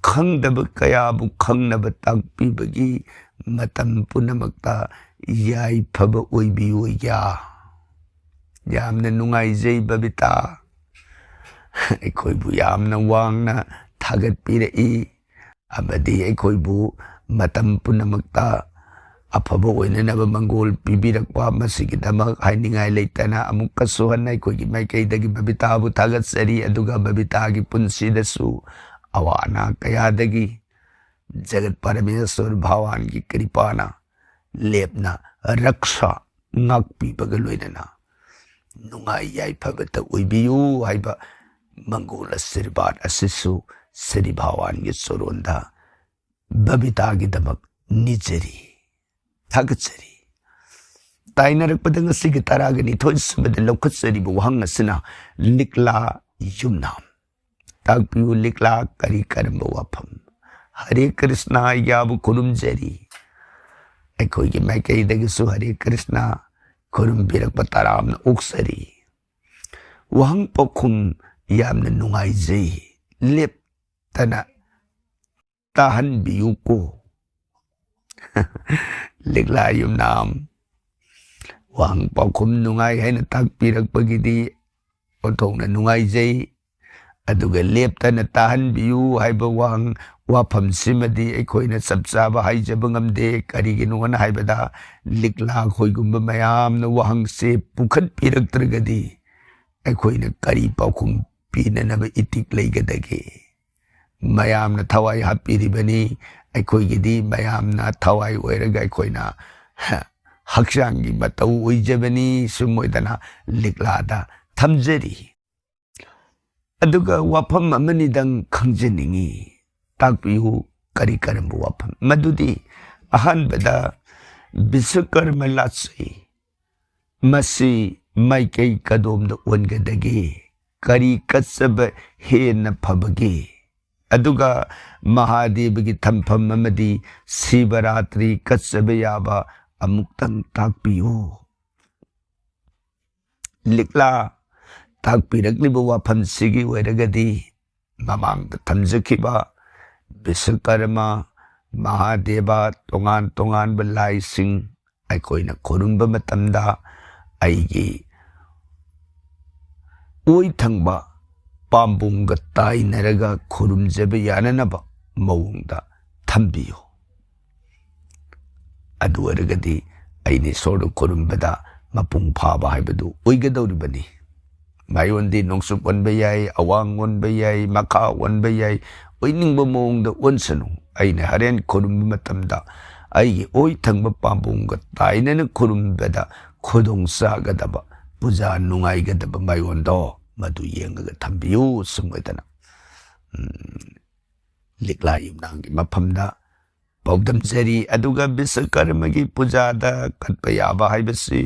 ꯈꯪꯗꯕ ꯀꯌꯥꯕꯨ ꯈꯪꯅꯕ ꯇꯥꯛꯄꯤꯕꯒꯤ ꯃꯇꯝ ꯄꯨꯝꯅꯃꯛꯇ ꯌꯥꯏꯐꯕ ꯑꯣꯏꯕꯤꯌꯨ ꯑꯩꯒꯤ꯫ ꯌꯥꯝꯅ ꯅꯨꯡꯉꯥꯏꯖꯩ ꯕꯕꯤꯇꯥ꯫ ꯑꯩꯈꯣꯏꯕꯨ ꯌꯥꯝꯅ ꯋꯥꯡꯅ ꯊꯥꯒꯠꯄꯤꯔꯛꯏ ꯑꯃꯗꯤ ꯑꯩꯈꯣꯏꯕꯨ ꯃꯇꯝ ꯄꯨꯝꯅꯃꯛꯇ ꯑꯐꯕ ꯑꯣꯏꯅꯅꯕ ꯃꯪꯒꯣꯜ ꯄꯤꯕꯤꯔꯛꯄ, ꯃꯁꯤꯒꯤꯗꯃꯛ ꯍꯥꯏꯅꯤꯡꯉꯥꯏ ꯂꯩꯇꯅ ꯑꯃꯨꯛꯀꯁꯨ ꯍꯟꯅ ꯑꯩꯈꯣꯏꯒꯤ ꯃꯥꯏꯀꯩꯗꯒꯤ ꯕꯕꯤꯇꯥꯕꯨ ꯊꯥꯒꯠꯆꯔꯤ꯫ ꯑꯗꯨꯒ ꯕꯕꯤꯇꯥꯒꯤ ꯄꯨꯟꯁꯤꯗꯁꯨ ꯑꯋꯥ ꯑꯅꯥ ꯀꯌꯥꯗꯒꯤ ꯖꯒꯠ ꯄꯔꯃꯦꯁ꯭ꯋꯔ ꯚꯒꯋꯥꯟꯒꯤ ꯀ꯭ꯔꯤꯄꯥꯅ ꯂꯦꯞꯅ ꯔꯛꯁꯥ ꯉꯥꯛꯄꯤꯕꯒ ꯂꯣꯏꯅꯅ ꯅꯨꯡꯉꯥꯏ ꯌꯥꯏꯐꯕꯇ ꯑꯣꯏꯕꯤꯌꯨ ꯍꯥꯏꯕ ꯃꯪꯒꯣꯜ ꯑꯁꯤꯔꯕꯥꯗ ꯑꯁꯤꯁꯨ ꯁ꯭ꯔꯤ ꯚꯒꯋꯥꯟꯒꯤ ꯆꯣꯔꯣꯟꯗ ꯕꯕꯤꯇꯥꯒꯤꯗꯃꯛ ꯅꯤꯖꯔꯤ, ꯊꯥꯒꯠꯆꯔꯤ꯫ ꯇꯥꯏꯅꯔꯛꯄꯗ ꯉꯁꯤꯒꯤ ꯇꯔꯥꯒ ꯅꯤꯊꯣꯏ ꯁꯨꯕꯗ ꯂꯧꯈꯠꯆꯔꯤꯕ ꯋꯥꯍꯪ ꯑꯁꯤꯅ ꯂꯤꯛꯂꯥ ꯌꯨꯝꯅꯥꯝ꯫ ꯇꯥꯛꯄꯤꯌꯨ ꯂꯤꯛꯂꯥ ꯀꯔꯤ ꯀꯔꯝꯕ ꯋꯥꯐꯝ? ꯍꯔꯦ ꯀ꯭ꯔꯤꯁꯅ, ꯑꯩꯒꯤꯕꯨ ꯈꯨꯔꯨꯝꯖꯔꯤ꯫ ꯑꯩꯈꯣꯏꯒꯤ ꯃꯥꯏꯀꯩꯗꯒꯤꯁꯨ ꯍꯔꯦ ꯀ꯭ꯔꯤꯁꯅ ꯈꯨꯔꯨꯝꯕꯤꯔꯛꯄ ꯇꯔꯥꯝꯅ ꯑꯣꯛꯆꯔꯤ꯫ ꯋꯥꯍꯪ ꯄꯥꯎꯈꯨꯝ ꯌꯥꯝꯅ ꯅꯨꯡꯉꯥꯏꯖꯩ꯫ ꯂꯦꯞꯇꯅ ꯇꯥꯍꯟꯕꯤꯌꯨꯀꯣ꯫ ꯂꯤꯛꯂꯥ ꯌꯨꯝꯅꯥꯝ, ꯋꯥꯍꯪ ꯄꯥꯎꯈꯨꯝ ꯅꯨꯡꯉꯥꯏ ꯍꯥꯏꯅ ꯇꯥꯛꯄꯤꯔꯛꯄꯒꯤꯗꯤ ꯑꯣꯟꯊꯣꯛꯅ ꯅꯨꯡꯉꯥꯏꯖꯩ꯫ ꯑꯗꯨꯒ ꯂꯦꯞꯇꯅ ꯇꯥꯍꯟꯕꯤꯌꯨ ꯍꯥꯏꯕ ꯋꯥꯍꯪ, ꯋꯥꯐꯝꯁꯤꯃꯗꯤ ꯑꯩꯈꯣꯏꯅ ꯆꯞ ꯆꯥꯕ ꯍꯥꯏꯖꯕ ꯉꯝꯗꯦ꯫ ꯀꯔꯤꯒꯤꯅꯣꯅ ꯍꯥꯏꯕꯗ, ꯂꯤꯛꯂꯥ ꯈꯣꯏꯒꯨꯝꯕ ꯃꯌꯥꯝꯅ ꯋꯥꯍꯪꯁꯦ ꯄꯨꯈꯠꯄꯤꯔꯛꯇ꯭ꯔꯒꯗꯤ ꯑꯩꯈꯣꯏꯅ ꯀꯔꯤ ꯄꯥꯎꯈꯨꯝ ꯄꯤꯅꯅꯕ ꯏꯇꯤꯛ ꯂꯩꯒꯗꯒꯦ? ꯃꯌꯥꯝꯅ ꯊꯋꯥꯏ ꯍꯥꯞꯄꯤꯔꯤꯕꯅꯤ꯫ ꯑꯩꯈꯣꯏꯒꯤꯗꯤ ꯃꯌꯥꯝꯅ ꯊꯋꯥꯏ ꯑꯣꯏꯔꯒ ꯑꯩꯈꯣꯏꯅ ꯍ-, ꯍꯛꯆꯥꯡꯒꯤ ꯃꯇꯧ ꯑꯣꯏꯖꯕꯅꯤ꯫ ꯁꯨꯝ ꯑꯣꯏꯗꯅ ꯂꯤꯛꯂꯥꯗ ꯊꯝꯖꯔꯤ꯫ ꯑꯗꯨꯒ ꯋꯥꯐꯝ ꯑꯃꯅꯤꯗꯪ ꯈꯪꯖꯅꯤꯡꯏ꯫ ꯇꯥꯛꯄꯤꯌꯨ, ꯀꯔꯤ ꯀꯔꯝꯕ ꯋꯥꯐꯝ? ꯃꯗꯨꯗꯤ ꯑꯍꯥꯟꯕꯗ ꯕꯤꯁ꯭ꯋꯀꯔꯃ ꯂꯥꯠꯆꯩ꯫ ꯃꯁꯤ ꯃꯥꯏꯀꯩ ꯀꯗꯣꯝꯗ ꯑꯣꯟꯒꯗꯒꯦ? ꯀꯔꯤ ꯀꯠꯆꯕ ꯍꯦꯟꯅ ꯐꯕꯒꯦ? ꯑꯗꯨꯒ ꯃꯍꯥꯗꯦꯕꯒꯤ ꯊꯝꯐꯝ ꯑꯃꯗꯤ ꯁꯤꯕꯔꯥꯇ꯭ꯔꯤ ꯀꯠꯆꯕ ꯌꯥꯕ ꯑꯃꯨꯛꯇꯪ ꯇꯥꯛꯄꯤꯌꯨ꯫ ꯂꯤꯛꯂꯥ ꯇꯥꯛꯄꯤꯔꯛꯂꯤꯕ ꯋꯥꯐꯝꯁꯤꯒꯤ ꯑꯣꯏꯔꯒꯗꯤ, ꯃꯃꯥꯡꯗ ꯊꯝꯖꯈꯤꯕ ꯕꯤꯁ꯭ꯋꯀꯔꯃ, ꯃꯍꯥꯗꯦꯕ, ꯇꯣꯉꯥꯟ ꯇꯣꯉꯥꯟꯕ ꯂꯥꯏꯁꯤꯡ ꯑꯩꯈꯣꯏꯅ ꯈꯨꯔꯨꯝꯕ ꯃꯇꯝꯗ ꯑꯩꯒꯤ ꯑꯣꯏ ꯊꯪꯕ ꯄꯥꯝꯕꯣꯝꯒ ꯇꯥꯏꯅꯔꯒ ꯈꯨꯔꯨꯝꯖꯕ ꯌꯥꯅꯅꯕ ꯃꯑꯣꯡꯗ ꯊꯝꯕꯤꯌꯨ꯫ ꯑꯗꯨ ꯑꯣꯏꯔꯒꯗꯤ ꯑꯩꯅ ꯏꯁꯣꯔꯗ ꯈꯨꯔꯨꯝꯕꯗ ꯃꯄꯨꯡ ꯐꯥꯕ ꯍꯥꯏꯕꯗꯨ ꯑꯣꯏꯒꯗꯧꯔꯤꯕꯅꯤ꯫ ꯃꯥꯏꯑꯣꯟꯗꯤ ꯅꯣꯡꯆꯨꯞ ꯑꯣꯟꯕ ꯌꯥꯏ, ꯑꯋꯥꯡ ꯑꯣꯟꯕ ꯌꯥꯏ, ꯃꯈꯥ ꯑꯣꯟꯕ ꯌꯥꯏ, ꯑꯣꯏꯅꯤꯡꯕ ꯃꯑꯣꯡꯗ ꯑꯣꯟꯁꯅꯨ꯫ ꯑꯩꯅ ꯍꯣꯔꯦꯟ ꯈꯨꯔꯨꯝꯕ ꯃꯇꯝꯗ ꯑꯩꯒꯤ ꯑꯣꯏ ꯊꯪꯕ ꯄꯥꯝꯕꯣꯝꯒ ꯇꯥꯏꯅꯅ ꯈꯨꯔꯨꯝꯕꯗ ꯈꯨꯗꯣꯡ ꯆꯥꯒꯗꯕ, ꯄꯨꯖꯥ ꯅꯨꯡꯉꯥꯏꯒꯗꯕ ꯃꯥꯏꯑꯣꯟꯗꯣ ꯃꯗꯨ ꯌꯦꯡꯉꯒ ꯊꯝꯕꯤꯌꯨ꯫ ꯁꯨꯝ ꯑꯣꯏꯗꯅ, ꯎꯝ, ꯂꯤꯛꯂꯥ ꯌꯨꯝꯅꯥꯡꯒꯤ ꯃꯐꯝꯗ ꯄꯥꯎꯗꯝꯖꯔꯤ꯫ ꯑꯗꯨꯒ ꯕꯤꯁꯀꯔꯃꯒꯤ ꯄꯨꯖꯥꯗ ꯀꯠꯄ ꯌꯥꯕ ꯍꯥꯏꯕꯁꯤ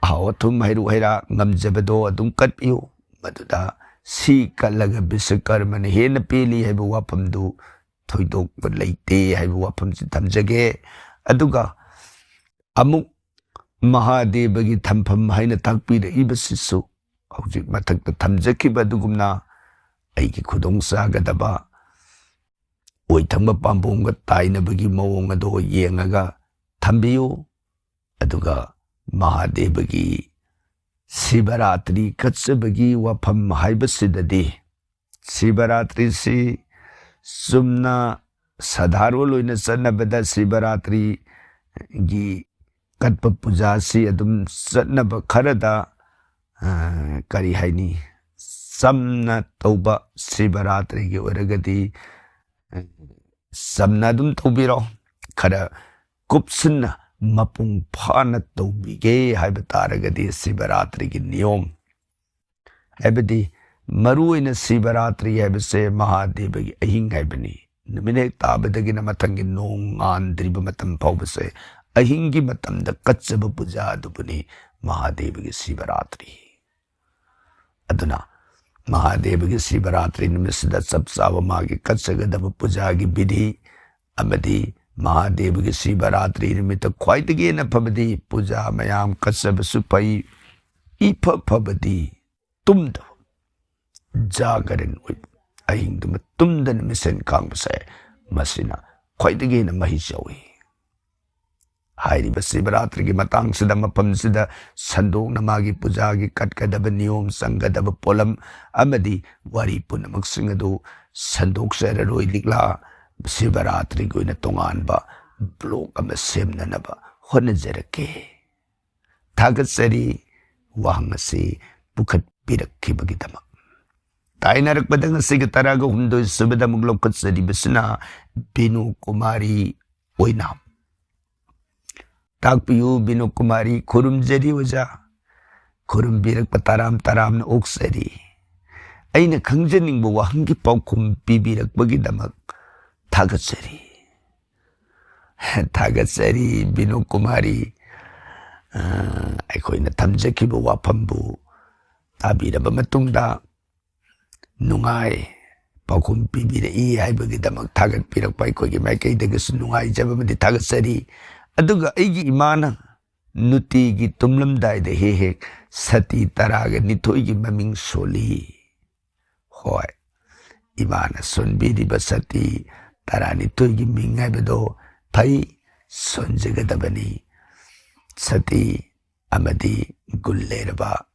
ꯑꯍꯥꯎ ꯑꯊꯨꯝ, ꯍꯩꯔꯨꯛ ꯍꯩꯔꯥ ꯉꯝꯖꯕꯗꯣ ꯑꯗꯨꯝ ꯀꯠꯄꯤꯌꯨ꯫ ꯃꯗꯨꯗ ꯁꯤ ꯀꯠꯂꯒ ꯕꯤꯁꯀꯔꯃꯅ ꯍꯦꯟꯅ ꯄꯦꯜꯂꯤ ꯍꯥꯏꯕ ꯋꯥꯐꯝꯗꯨ ꯊꯣꯏꯗꯣꯛꯄ ꯂꯩꯇꯦ ꯍꯥꯏꯕ ꯋꯥꯐꯝꯁꯤ ꯊꯝꯖꯒꯦ꯫ ꯑꯗꯨꯒ ꯑꯃꯨꯛ ꯃꯍꯥꯗꯦꯕꯒꯤ ꯊꯝꯐꯝ ꯍꯥꯏꯅ ꯇꯥꯛꯄꯤꯔꯛꯏꯕꯁꯤꯁꯨ ꯍꯧꯖꯤꯛ ꯃꯊꯛꯇ ꯊꯝꯖꯈꯤꯕ ꯑꯗꯨꯒꯨꯝꯅ ꯑꯩꯒꯤ ꯈꯨꯗꯣꯡ ꯆꯥꯒꯗꯕ ꯑꯣꯏ ꯊꯪꯕ ꯄꯥꯝꯕꯣꯝꯒ ꯇꯥꯏꯅꯕꯒꯤ ꯃꯑꯣꯡ ꯑꯗꯣ ꯌꯦꯡꯉꯒ ꯊꯝꯕꯤꯌꯨ꯫ ꯑꯗꯨꯒ ꯃꯍꯥꯗꯦꯕꯒꯤ ꯁꯤꯕꯔꯥꯇ꯭ꯔꯤ ꯀꯠꯆꯕꯒꯤ ꯋꯥꯐꯝ ꯍꯥꯏꯕꯁꯤꯗꯗꯤ, ꯁꯤꯕꯔꯥꯇ꯭ꯔꯤꯁꯤ ꯆꯨꯝꯅ ꯁꯥꯙꯥꯔꯣꯟ ꯑꯣꯏꯅ ꯆꯠꯅꯕꯗ ꯁꯤꯕꯔꯥꯇ꯭ꯔꯤꯒꯤ ꯀꯠꯄ ꯄꯨꯖꯥꯁꯤ ꯑꯗꯨꯝ ꯆꯠꯅꯕ ꯈꯔꯗ, ꯑ, ꯀꯔꯤ ꯍꯥꯏꯅꯤ, ꯆꯝꯅ ꯇꯧꯕ ꯁꯤꯕꯔꯥꯇ꯭ꯔꯤꯒꯤ ꯑꯣꯏꯔꯒꯗꯤ, ꯑ, ꯆꯝꯅ ꯑꯗꯨꯝ ꯇꯧꯕꯤꯔꯣ꯫ ꯈꯔ ꯀꯨꯞꯁꯤꯟꯅ ꯃꯄꯨꯡ ꯐꯥꯅ ꯇꯧꯕꯤꯒꯦ ꯍꯥꯏꯕ ꯇꯥꯔꯒꯗꯤ ꯁꯤꯕꯔꯥꯇ꯭ꯔꯤꯒꯤ ꯅꯤꯌꯣꯝ, ꯍꯥꯏꯕꯗꯤ ꯃꯔꯨꯑꯣꯏꯅ ꯁꯤꯕꯔꯥꯇ꯭ꯔꯤ ꯍꯥꯏꯕꯁꯦ ꯃꯍꯥꯗꯦꯕꯒꯤ ꯑꯍꯤꯡ ꯍꯥꯏꯕꯅꯤ꯫ ꯅꯨꯃꯤꯠ ꯍꯦꯛ ꯇꯥꯕꯗꯒꯤꯅ ꯃꯊꯪꯒꯤ ꯅꯣꯡ ꯉꯥꯟꯗ꯭ꯔꯤꯕ ꯃꯇꯝ ꯐꯥꯎꯕꯁꯦ ꯑꯍꯤꯡꯒꯤ ꯃꯇꯝꯗ ꯀꯠꯆꯕ ꯄꯨꯖꯥ ꯑꯗꯨꯕꯨꯅꯤ ꯃꯍꯥꯗꯦꯕꯒꯤ ꯁꯤꯕꯔꯥꯇ꯭ꯔꯤ꯫ ꯑꯗꯨꯅ ꯃꯍꯥꯗꯦꯕꯒꯤ ꯁꯤꯕꯔꯥꯇ꯭ꯔꯤ ꯅꯨꯃꯤꯠꯁꯤꯗ ꯆꯞ ꯆꯥꯕ ꯃꯥꯒꯤ ꯀꯠꯆꯒꯗꯕ ꯄꯨꯖꯥꯒꯤ ꯕꯤꯙꯤ ꯑꯃꯗꯤ ꯃꯍꯥꯗꯦꯕꯒꯤ ꯁꯤꯕꯔꯥꯇ꯭ꯔꯤ ꯅꯨꯃꯤꯠꯇ ꯈ꯭ꯋꯥꯏꯗꯒꯤ ꯍꯦꯟꯅ ꯐꯕꯗꯤ ꯄꯨꯖꯥ ꯃꯌꯥꯝ ꯀꯠꯆꯕꯁꯨ ꯐꯩ, ꯏꯐ ꯐꯕꯗꯤ ꯇꯨꯝꯗꯕ, ꯖꯥꯒꯔꯟ ꯑꯣꯏꯕ, ꯑꯍꯤꯡꯗꯨꯃ ꯇꯨꯝꯗꯅ ꯃꯤꯁꯦꯟ ꯀꯥꯡꯕꯁꯦ, ꯃꯁꯤꯅ ꯈ꯭ꯋꯥꯏꯗꯒꯤ ꯍꯦꯟꯅ ꯃꯍꯩ ꯆꯥꯎꯏ꯫ ꯍꯥꯏꯔꯤꯕ ꯁꯤꯕꯔꯥꯇ꯭ꯔꯤꯒꯤ ꯃꯇꯥꯡꯁꯤꯗ ꯃꯐꯝꯁꯤꯗ ꯁꯟꯗꯣꯛꯅ ꯃꯥꯒꯤ ꯄꯨꯖꯥꯒꯤ ꯀꯠꯀꯗꯕ ꯅꯤꯌꯣꯝ, ꯆꯪꯒꯗꯕ ꯄꯣꯠꯂꯝ ꯑꯃꯗꯤ ꯋꯥꯔꯤ ꯄꯨꯝꯅꯃꯛꯁꯤꯡ ꯑꯗꯨ ꯁꯟꯗꯣꯛꯆꯔꯔꯣꯏ꯫ ꯂꯤꯛꯂꯥ ꯁꯤꯕꯔꯥꯇ꯭ꯔꯤꯒꯤ ꯑꯣꯏꯅ ꯇꯣꯉꯥꯟꯕ ꯕ꯭ꯂꯣꯛ ꯑꯃ ꯁꯦꯝꯅꯅꯕ ꯍꯣꯠꯅꯖꯔꯛꯀꯦ꯫ ꯊꯥꯒꯠꯆꯔꯤ ꯋꯥꯍꯪ ꯑꯁꯤ ꯄꯨꯈꯠꯄꯤꯔꯛꯈꯤꯕꯒꯤꯗꯃꯛ꯫ ꯇꯥꯏꯅꯔꯛꯄꯗ ꯉꯁꯤꯒꯤ ꯇꯔꯥꯒ ꯍꯨꯝꯗꯣꯏ ꯁꯨꯕꯗ ꯑꯃꯨꯛ ꯂꯧꯈꯠꯆꯔꯤꯕꯁꯤꯅ ꯕꯤꯅꯨ ꯀꯨꯃꯥꯔꯤ ꯑꯣꯏꯅꯥꯝ꯫ ꯇꯥꯛꯄꯤꯌꯨ ꯕꯤꯅꯨ ꯀꯨꯃꯥꯔꯤ꯫ ꯈꯨꯔꯨꯝꯖꯔꯤ ꯑꯣꯖꯥ꯫ ꯈꯨꯔꯨꯝꯕꯤꯔꯛꯄ ꯇꯔꯥꯝ ꯇꯔꯥꯝꯅ ꯑꯣꯛꯆꯔꯤ꯫ ꯑꯩꯅ ꯈꯪꯖꯅꯤꯡꯕ ꯋꯥꯍꯪꯒꯤ ꯄꯥꯎꯈꯨꯝ ꯄꯤꯕꯤꯔꯛꯄꯒꯤꯗꯃꯛ ꯊꯥꯒꯠꯆꯔꯤ꯫ ꯊꯥꯒꯠꯆꯔꯤ ꯕꯤꯅꯨ ꯀꯨꯃꯥꯔꯤ꯫ ꯑ, ꯑꯩꯈꯣꯏꯅ ꯊꯝꯖꯈꯤꯕ ꯋꯥꯐꯝꯕꯨ ꯇꯥꯕꯤꯔꯕ ꯃꯇꯨꯡꯗ ꯅꯨꯡꯉꯥꯏ, ꯄꯥꯎꯈꯨꯝ ꯄꯤꯕꯤꯔꯛꯏ ꯍꯥꯏꯕꯒꯤꯗꯃꯛ ꯊꯥꯒꯠꯄꯤꯔꯛꯄ ꯑꯩꯈꯣꯏꯒꯤ ꯃꯥꯏꯀꯩꯗꯒꯤꯁꯨ ꯅꯨꯡꯉꯥꯏꯖꯕ ꯑꯃꯗꯤ ꯊꯥꯒꯠꯆꯔꯤ꯫ ꯑꯗꯨꯒ ꯑꯩꯒꯤ ꯏꯃꯥꯅ ꯅꯨꯡꯇꯤꯒꯤ ꯇꯨꯝꯂꯝꯗꯥꯏꯗ ꯍꯦꯛ ꯍꯦꯛ ꯁꯇꯤ ꯇꯔꯥꯒ ꯅꯤꯊꯣꯏꯒꯤ ꯃꯃꯤꯡ ꯁꯣꯜꯂꯤ꯫ ꯍꯣꯏ, ꯏꯃꯥꯅ ꯁꯣꯟꯕꯤꯔꯤꯕ ꯁꯇꯤ ꯇꯔꯥꯅꯤꯊꯣꯏꯒꯤ ꯃꯤꯡ ꯍꯥꯏꯕꯗꯣ ꯐꯩ, ꯁꯣꯟꯖꯒꯗꯕꯅꯤ꯫ ꯁꯇꯤ ꯑꯃꯗꯤ ꯒꯨꯟ ꯂꯩꯔꯕ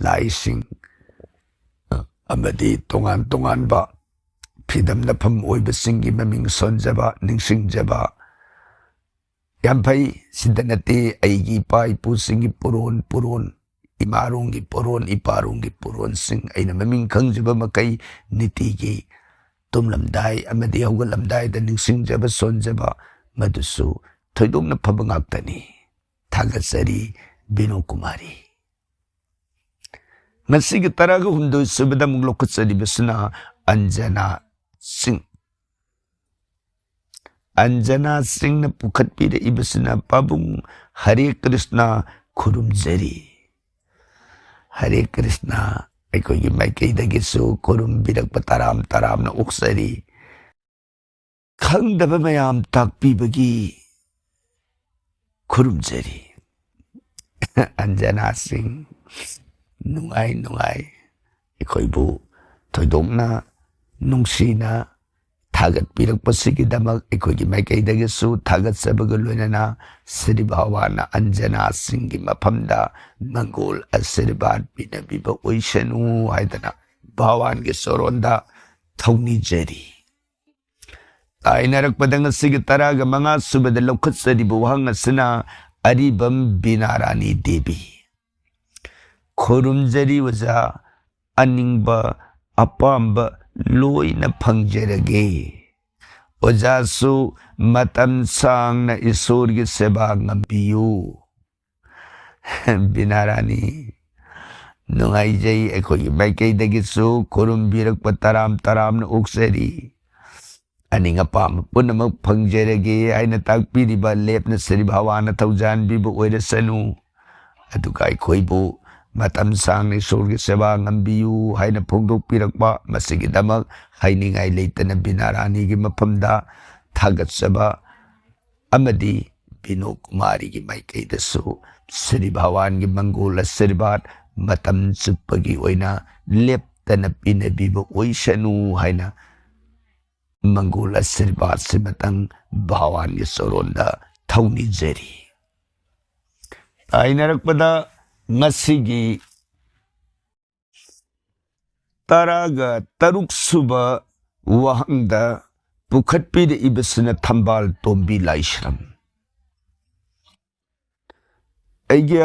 ꯂꯥꯏꯁꯤꯡ ꯑꯃꯗꯤ ꯇꯣꯉꯥꯟ ꯇꯣꯉꯥꯟꯕ ꯐꯤꯗꯝ ꯂꯥꯛꯐꯝ ꯑꯣꯏꯕꯁꯤꯡꯒꯤ ꯃꯃꯤꯡ ꯁꯣꯟꯖꯕ, ꯅꯤꯡꯁꯤꯡꯖꯕ ꯌꯥꯝ ꯐꯩ꯫ ꯁꯤꯗ ꯅꯠꯇꯦ, ꯑꯩꯒꯤ ꯏꯄꯥ ꯏꯄꯨꯁꯤꯡꯒꯤ ꯄꯨꯔꯣꯟ ꯄꯨꯔꯣꯟ, ꯏꯃꯥꯔꯣꯝꯒꯤ ꯄꯨꯔꯣꯟ, ꯏꯄꯥꯔꯣꯝꯒꯤ ꯄꯨꯔꯣꯟꯁꯤꯡ ꯑꯩꯅ ꯃꯃꯤꯡ ꯈꯪꯖꯕ ꯃꯈꯩ ꯅꯤꯇꯤꯒꯤ ꯇꯨꯝꯂꯝꯗꯥꯏ ꯑꯃꯗꯤ ꯍꯧꯒꯠꯂꯝꯗꯥꯏꯗ ꯅꯤꯡꯁꯤꯡꯖꯕ, ꯁꯣꯟꯖꯕ, ꯃꯗꯨꯁꯨ ꯊꯣꯏꯗꯣꯛꯅ ꯐꯕ ꯉꯥꯛꯇꯅꯤ꯫ ꯊꯥꯒꯠꯆꯔꯤ ꯕꯤꯅꯨ ꯀꯨꯃꯥꯔꯤ꯫ ꯉꯁꯤꯒꯤ ꯇꯔꯥꯒ ꯍꯨꯝꯗꯣꯏ ꯁꯨꯕꯗ ꯑꯃꯨꯛ ꯂꯧꯈꯠꯆꯔꯤꯕꯁꯤꯅ ꯑꯟꯖꯅꯥ ꯁꯤꯡ꯫ ꯑꯟꯖꯅꯥ ꯁꯤꯡꯅ ꯄꯨꯈꯠꯄꯤꯔꯛꯏꯕꯁꯤꯅ, "ꯄꯥꯕꯨꯡ ꯍꯔꯦ ꯀ꯭ꯔꯤꯁꯅ ꯈꯨꯔꯨꯝꯖꯔꯤ"꯫ ꯍꯔꯦ ꯀ꯭ꯔꯤꯁꯅ ꯑꯩꯈꯣꯏꯒꯤ ꯃꯥꯏꯀꯩꯗꯒꯤꯁꯨ ꯈꯨꯔꯨꯝꯕꯤꯔꯛꯄ ꯇꯔꯥꯝ ꯇꯔꯥꯝꯅ ꯑꯣꯛꯆꯔꯤ꯫ ꯈꯪꯗꯕ ꯃꯌꯥꯝ ꯇꯥꯛꯄꯤꯕꯒꯤ ꯈꯨꯔꯨꯝꯖꯔꯤ꯫ ꯑꯟꯖꯅꯥ ꯁꯤꯡ, ꯅꯨꯡꯉꯥꯏ ꯅꯨꯡꯉꯥꯏ, ꯑꯩꯈꯣꯏꯕꯨ ꯊꯣꯏꯗꯣꯛꯅ ꯅꯨꯡꯁꯤꯅ ꯊꯥꯒꯠꯄꯤꯔꯛꯄꯁꯤꯒꯤꯗꯃꯛ ꯑꯩꯈꯣꯏꯒꯤ ꯃꯥꯏꯀꯩꯗꯒꯤꯁꯨ ꯊꯥꯒꯠꯆꯕꯒ ꯂꯣꯏꯅꯅ ꯁ꯭ꯔꯤ ꯚꯒꯋꯥꯟꯅ ꯑꯟꯖꯅꯥꯁꯤꯡꯒꯤ ꯃꯐꯝꯗ ꯃꯪꯒꯣꯜ ꯑꯁꯤꯔꯕꯥꯗ ꯄꯤꯅꯕꯤꯕ ꯑꯣꯏꯁꯅꯨ ꯍꯥꯏꯗꯅ ꯚꯒꯋꯥꯟꯒꯤ ꯆꯣꯔꯣꯟꯗ ꯊꯧꯅꯤꯖꯔꯤ꯫ ꯇꯥꯏꯅꯔꯛꯄꯗ ꯉꯁꯤꯒꯤ ꯇꯔꯥꯒ ꯃꯉꯥ ꯁꯨꯕꯗ ꯂꯧꯈꯠꯆꯔꯤꯕ ꯋꯥꯍꯪ ꯑꯁꯤꯅ ꯑꯔꯤꯕꯝ ꯕꯤꯅꯥꯔꯥꯅꯤ ꯗꯦꯕꯤ꯫ ꯈꯨꯔꯨꯝꯖꯔꯤ ꯑꯣꯖꯥ, ꯑꯅꯤꯡꯕ ꯑꯄꯥꯝꯕ ꯂꯣꯏꯅ ꯐꯪꯖꯔꯒꯦ꯫ ꯑꯣꯖꯥꯁꯨ ꯃꯇꯝ ꯁꯥꯡꯅ ꯏꯁꯣꯔꯒꯤ ꯁꯦꯕꯥ ꯉꯝꯕꯤꯌꯨ꯫ ꯕꯤꯅꯥꯔꯥꯅꯤ, ꯅꯨꯡꯉꯥꯏꯖꯩ꯫ ꯑꯩꯈꯣꯏꯒꯤ ꯃꯥꯏꯀꯩꯗꯒꯤꯁꯨ ꯈꯨꯔꯨꯝꯕꯤꯔꯛꯄ ꯇꯔꯥꯝ ꯇꯔꯥꯝꯅ ꯑꯣꯛꯆꯔꯤ꯫ ꯑꯅꯤꯡ ꯑꯄꯥꯝꯕ ꯄꯨꯝꯅꯃꯛ ꯐꯪꯖꯔꯒꯦ ꯍꯥꯏꯅ ꯇꯥꯛꯄꯤꯔꯤꯕ ꯂꯦꯞꯅ ꯁ꯭ꯔꯤ ꯚꯒꯋꯥꯟꯅ ꯊꯧꯖꯥꯟꯕꯤꯕ ꯑꯣꯏꯔꯁꯅꯨ꯫ ꯑꯗꯨꯒ ꯑꯩꯈꯣꯏꯕꯨ ꯃꯇꯝ ꯁꯥꯡꯅ ꯏꯁꯣꯔꯒꯤ ꯁꯦꯕꯥ ꯉꯝꯕꯤꯌꯨ ꯍꯥꯏꯅ ꯐꯣꯡꯗꯣꯛꯄꯤꯔꯛꯄ, ꯃꯁꯤꯒꯤꯗꯃꯛ ꯍꯥꯏꯅꯤꯡꯉꯥꯏ ꯂꯩꯇꯅ ꯕꯤꯅꯥꯔꯥꯅꯤꯒꯤ ꯃꯐꯝꯗ ꯊꯥꯒꯠꯆꯕ ꯑꯃꯗꯤ ꯕꯤꯅꯣ ꯀꯨꯃꯥꯔꯤꯒꯤ ꯃꯥꯏꯀꯩꯗꯁꯨ ꯁ꯭ꯔꯤ ꯚꯒꯋꯥꯟꯒꯤ ꯃꯪꯒꯣꯜ ꯑꯁꯤꯔꯕꯥꯗ ꯃꯇꯝ ꯆꯨꯞꯄꯒꯤ ꯑꯣꯏꯅ ꯂꯦꯞꯇꯅ ꯄꯤꯅꯕꯤꯕ ꯑꯣꯏꯁꯅꯨ ꯍꯥꯏꯅ ꯃꯪꯒꯣꯜ ꯑꯁꯤꯔꯕꯥꯗꯁꯤꯃꯇꯪ ꯚꯒꯋꯥꯟꯒꯤ ꯆꯣꯔꯣꯟꯗ ꯊꯧꯅꯤꯖꯔꯤ꯫ ꯇꯥꯏꯅꯔꯛꯄꯗ ꯉꯁꯤꯒꯤ ꯇꯔꯥꯒ ꯇꯔꯨꯛ ꯁꯨꯕ ꯋꯥꯍꯪꯗ ꯄꯨꯈꯠꯄꯤꯔꯛꯏꯕꯁꯤꯅ ꯊꯝꯕꯥꯜ ꯇꯣꯝꯕꯤ ꯂꯥꯏꯁ꯭ꯔꯝ꯫ ꯑꯩꯒꯤ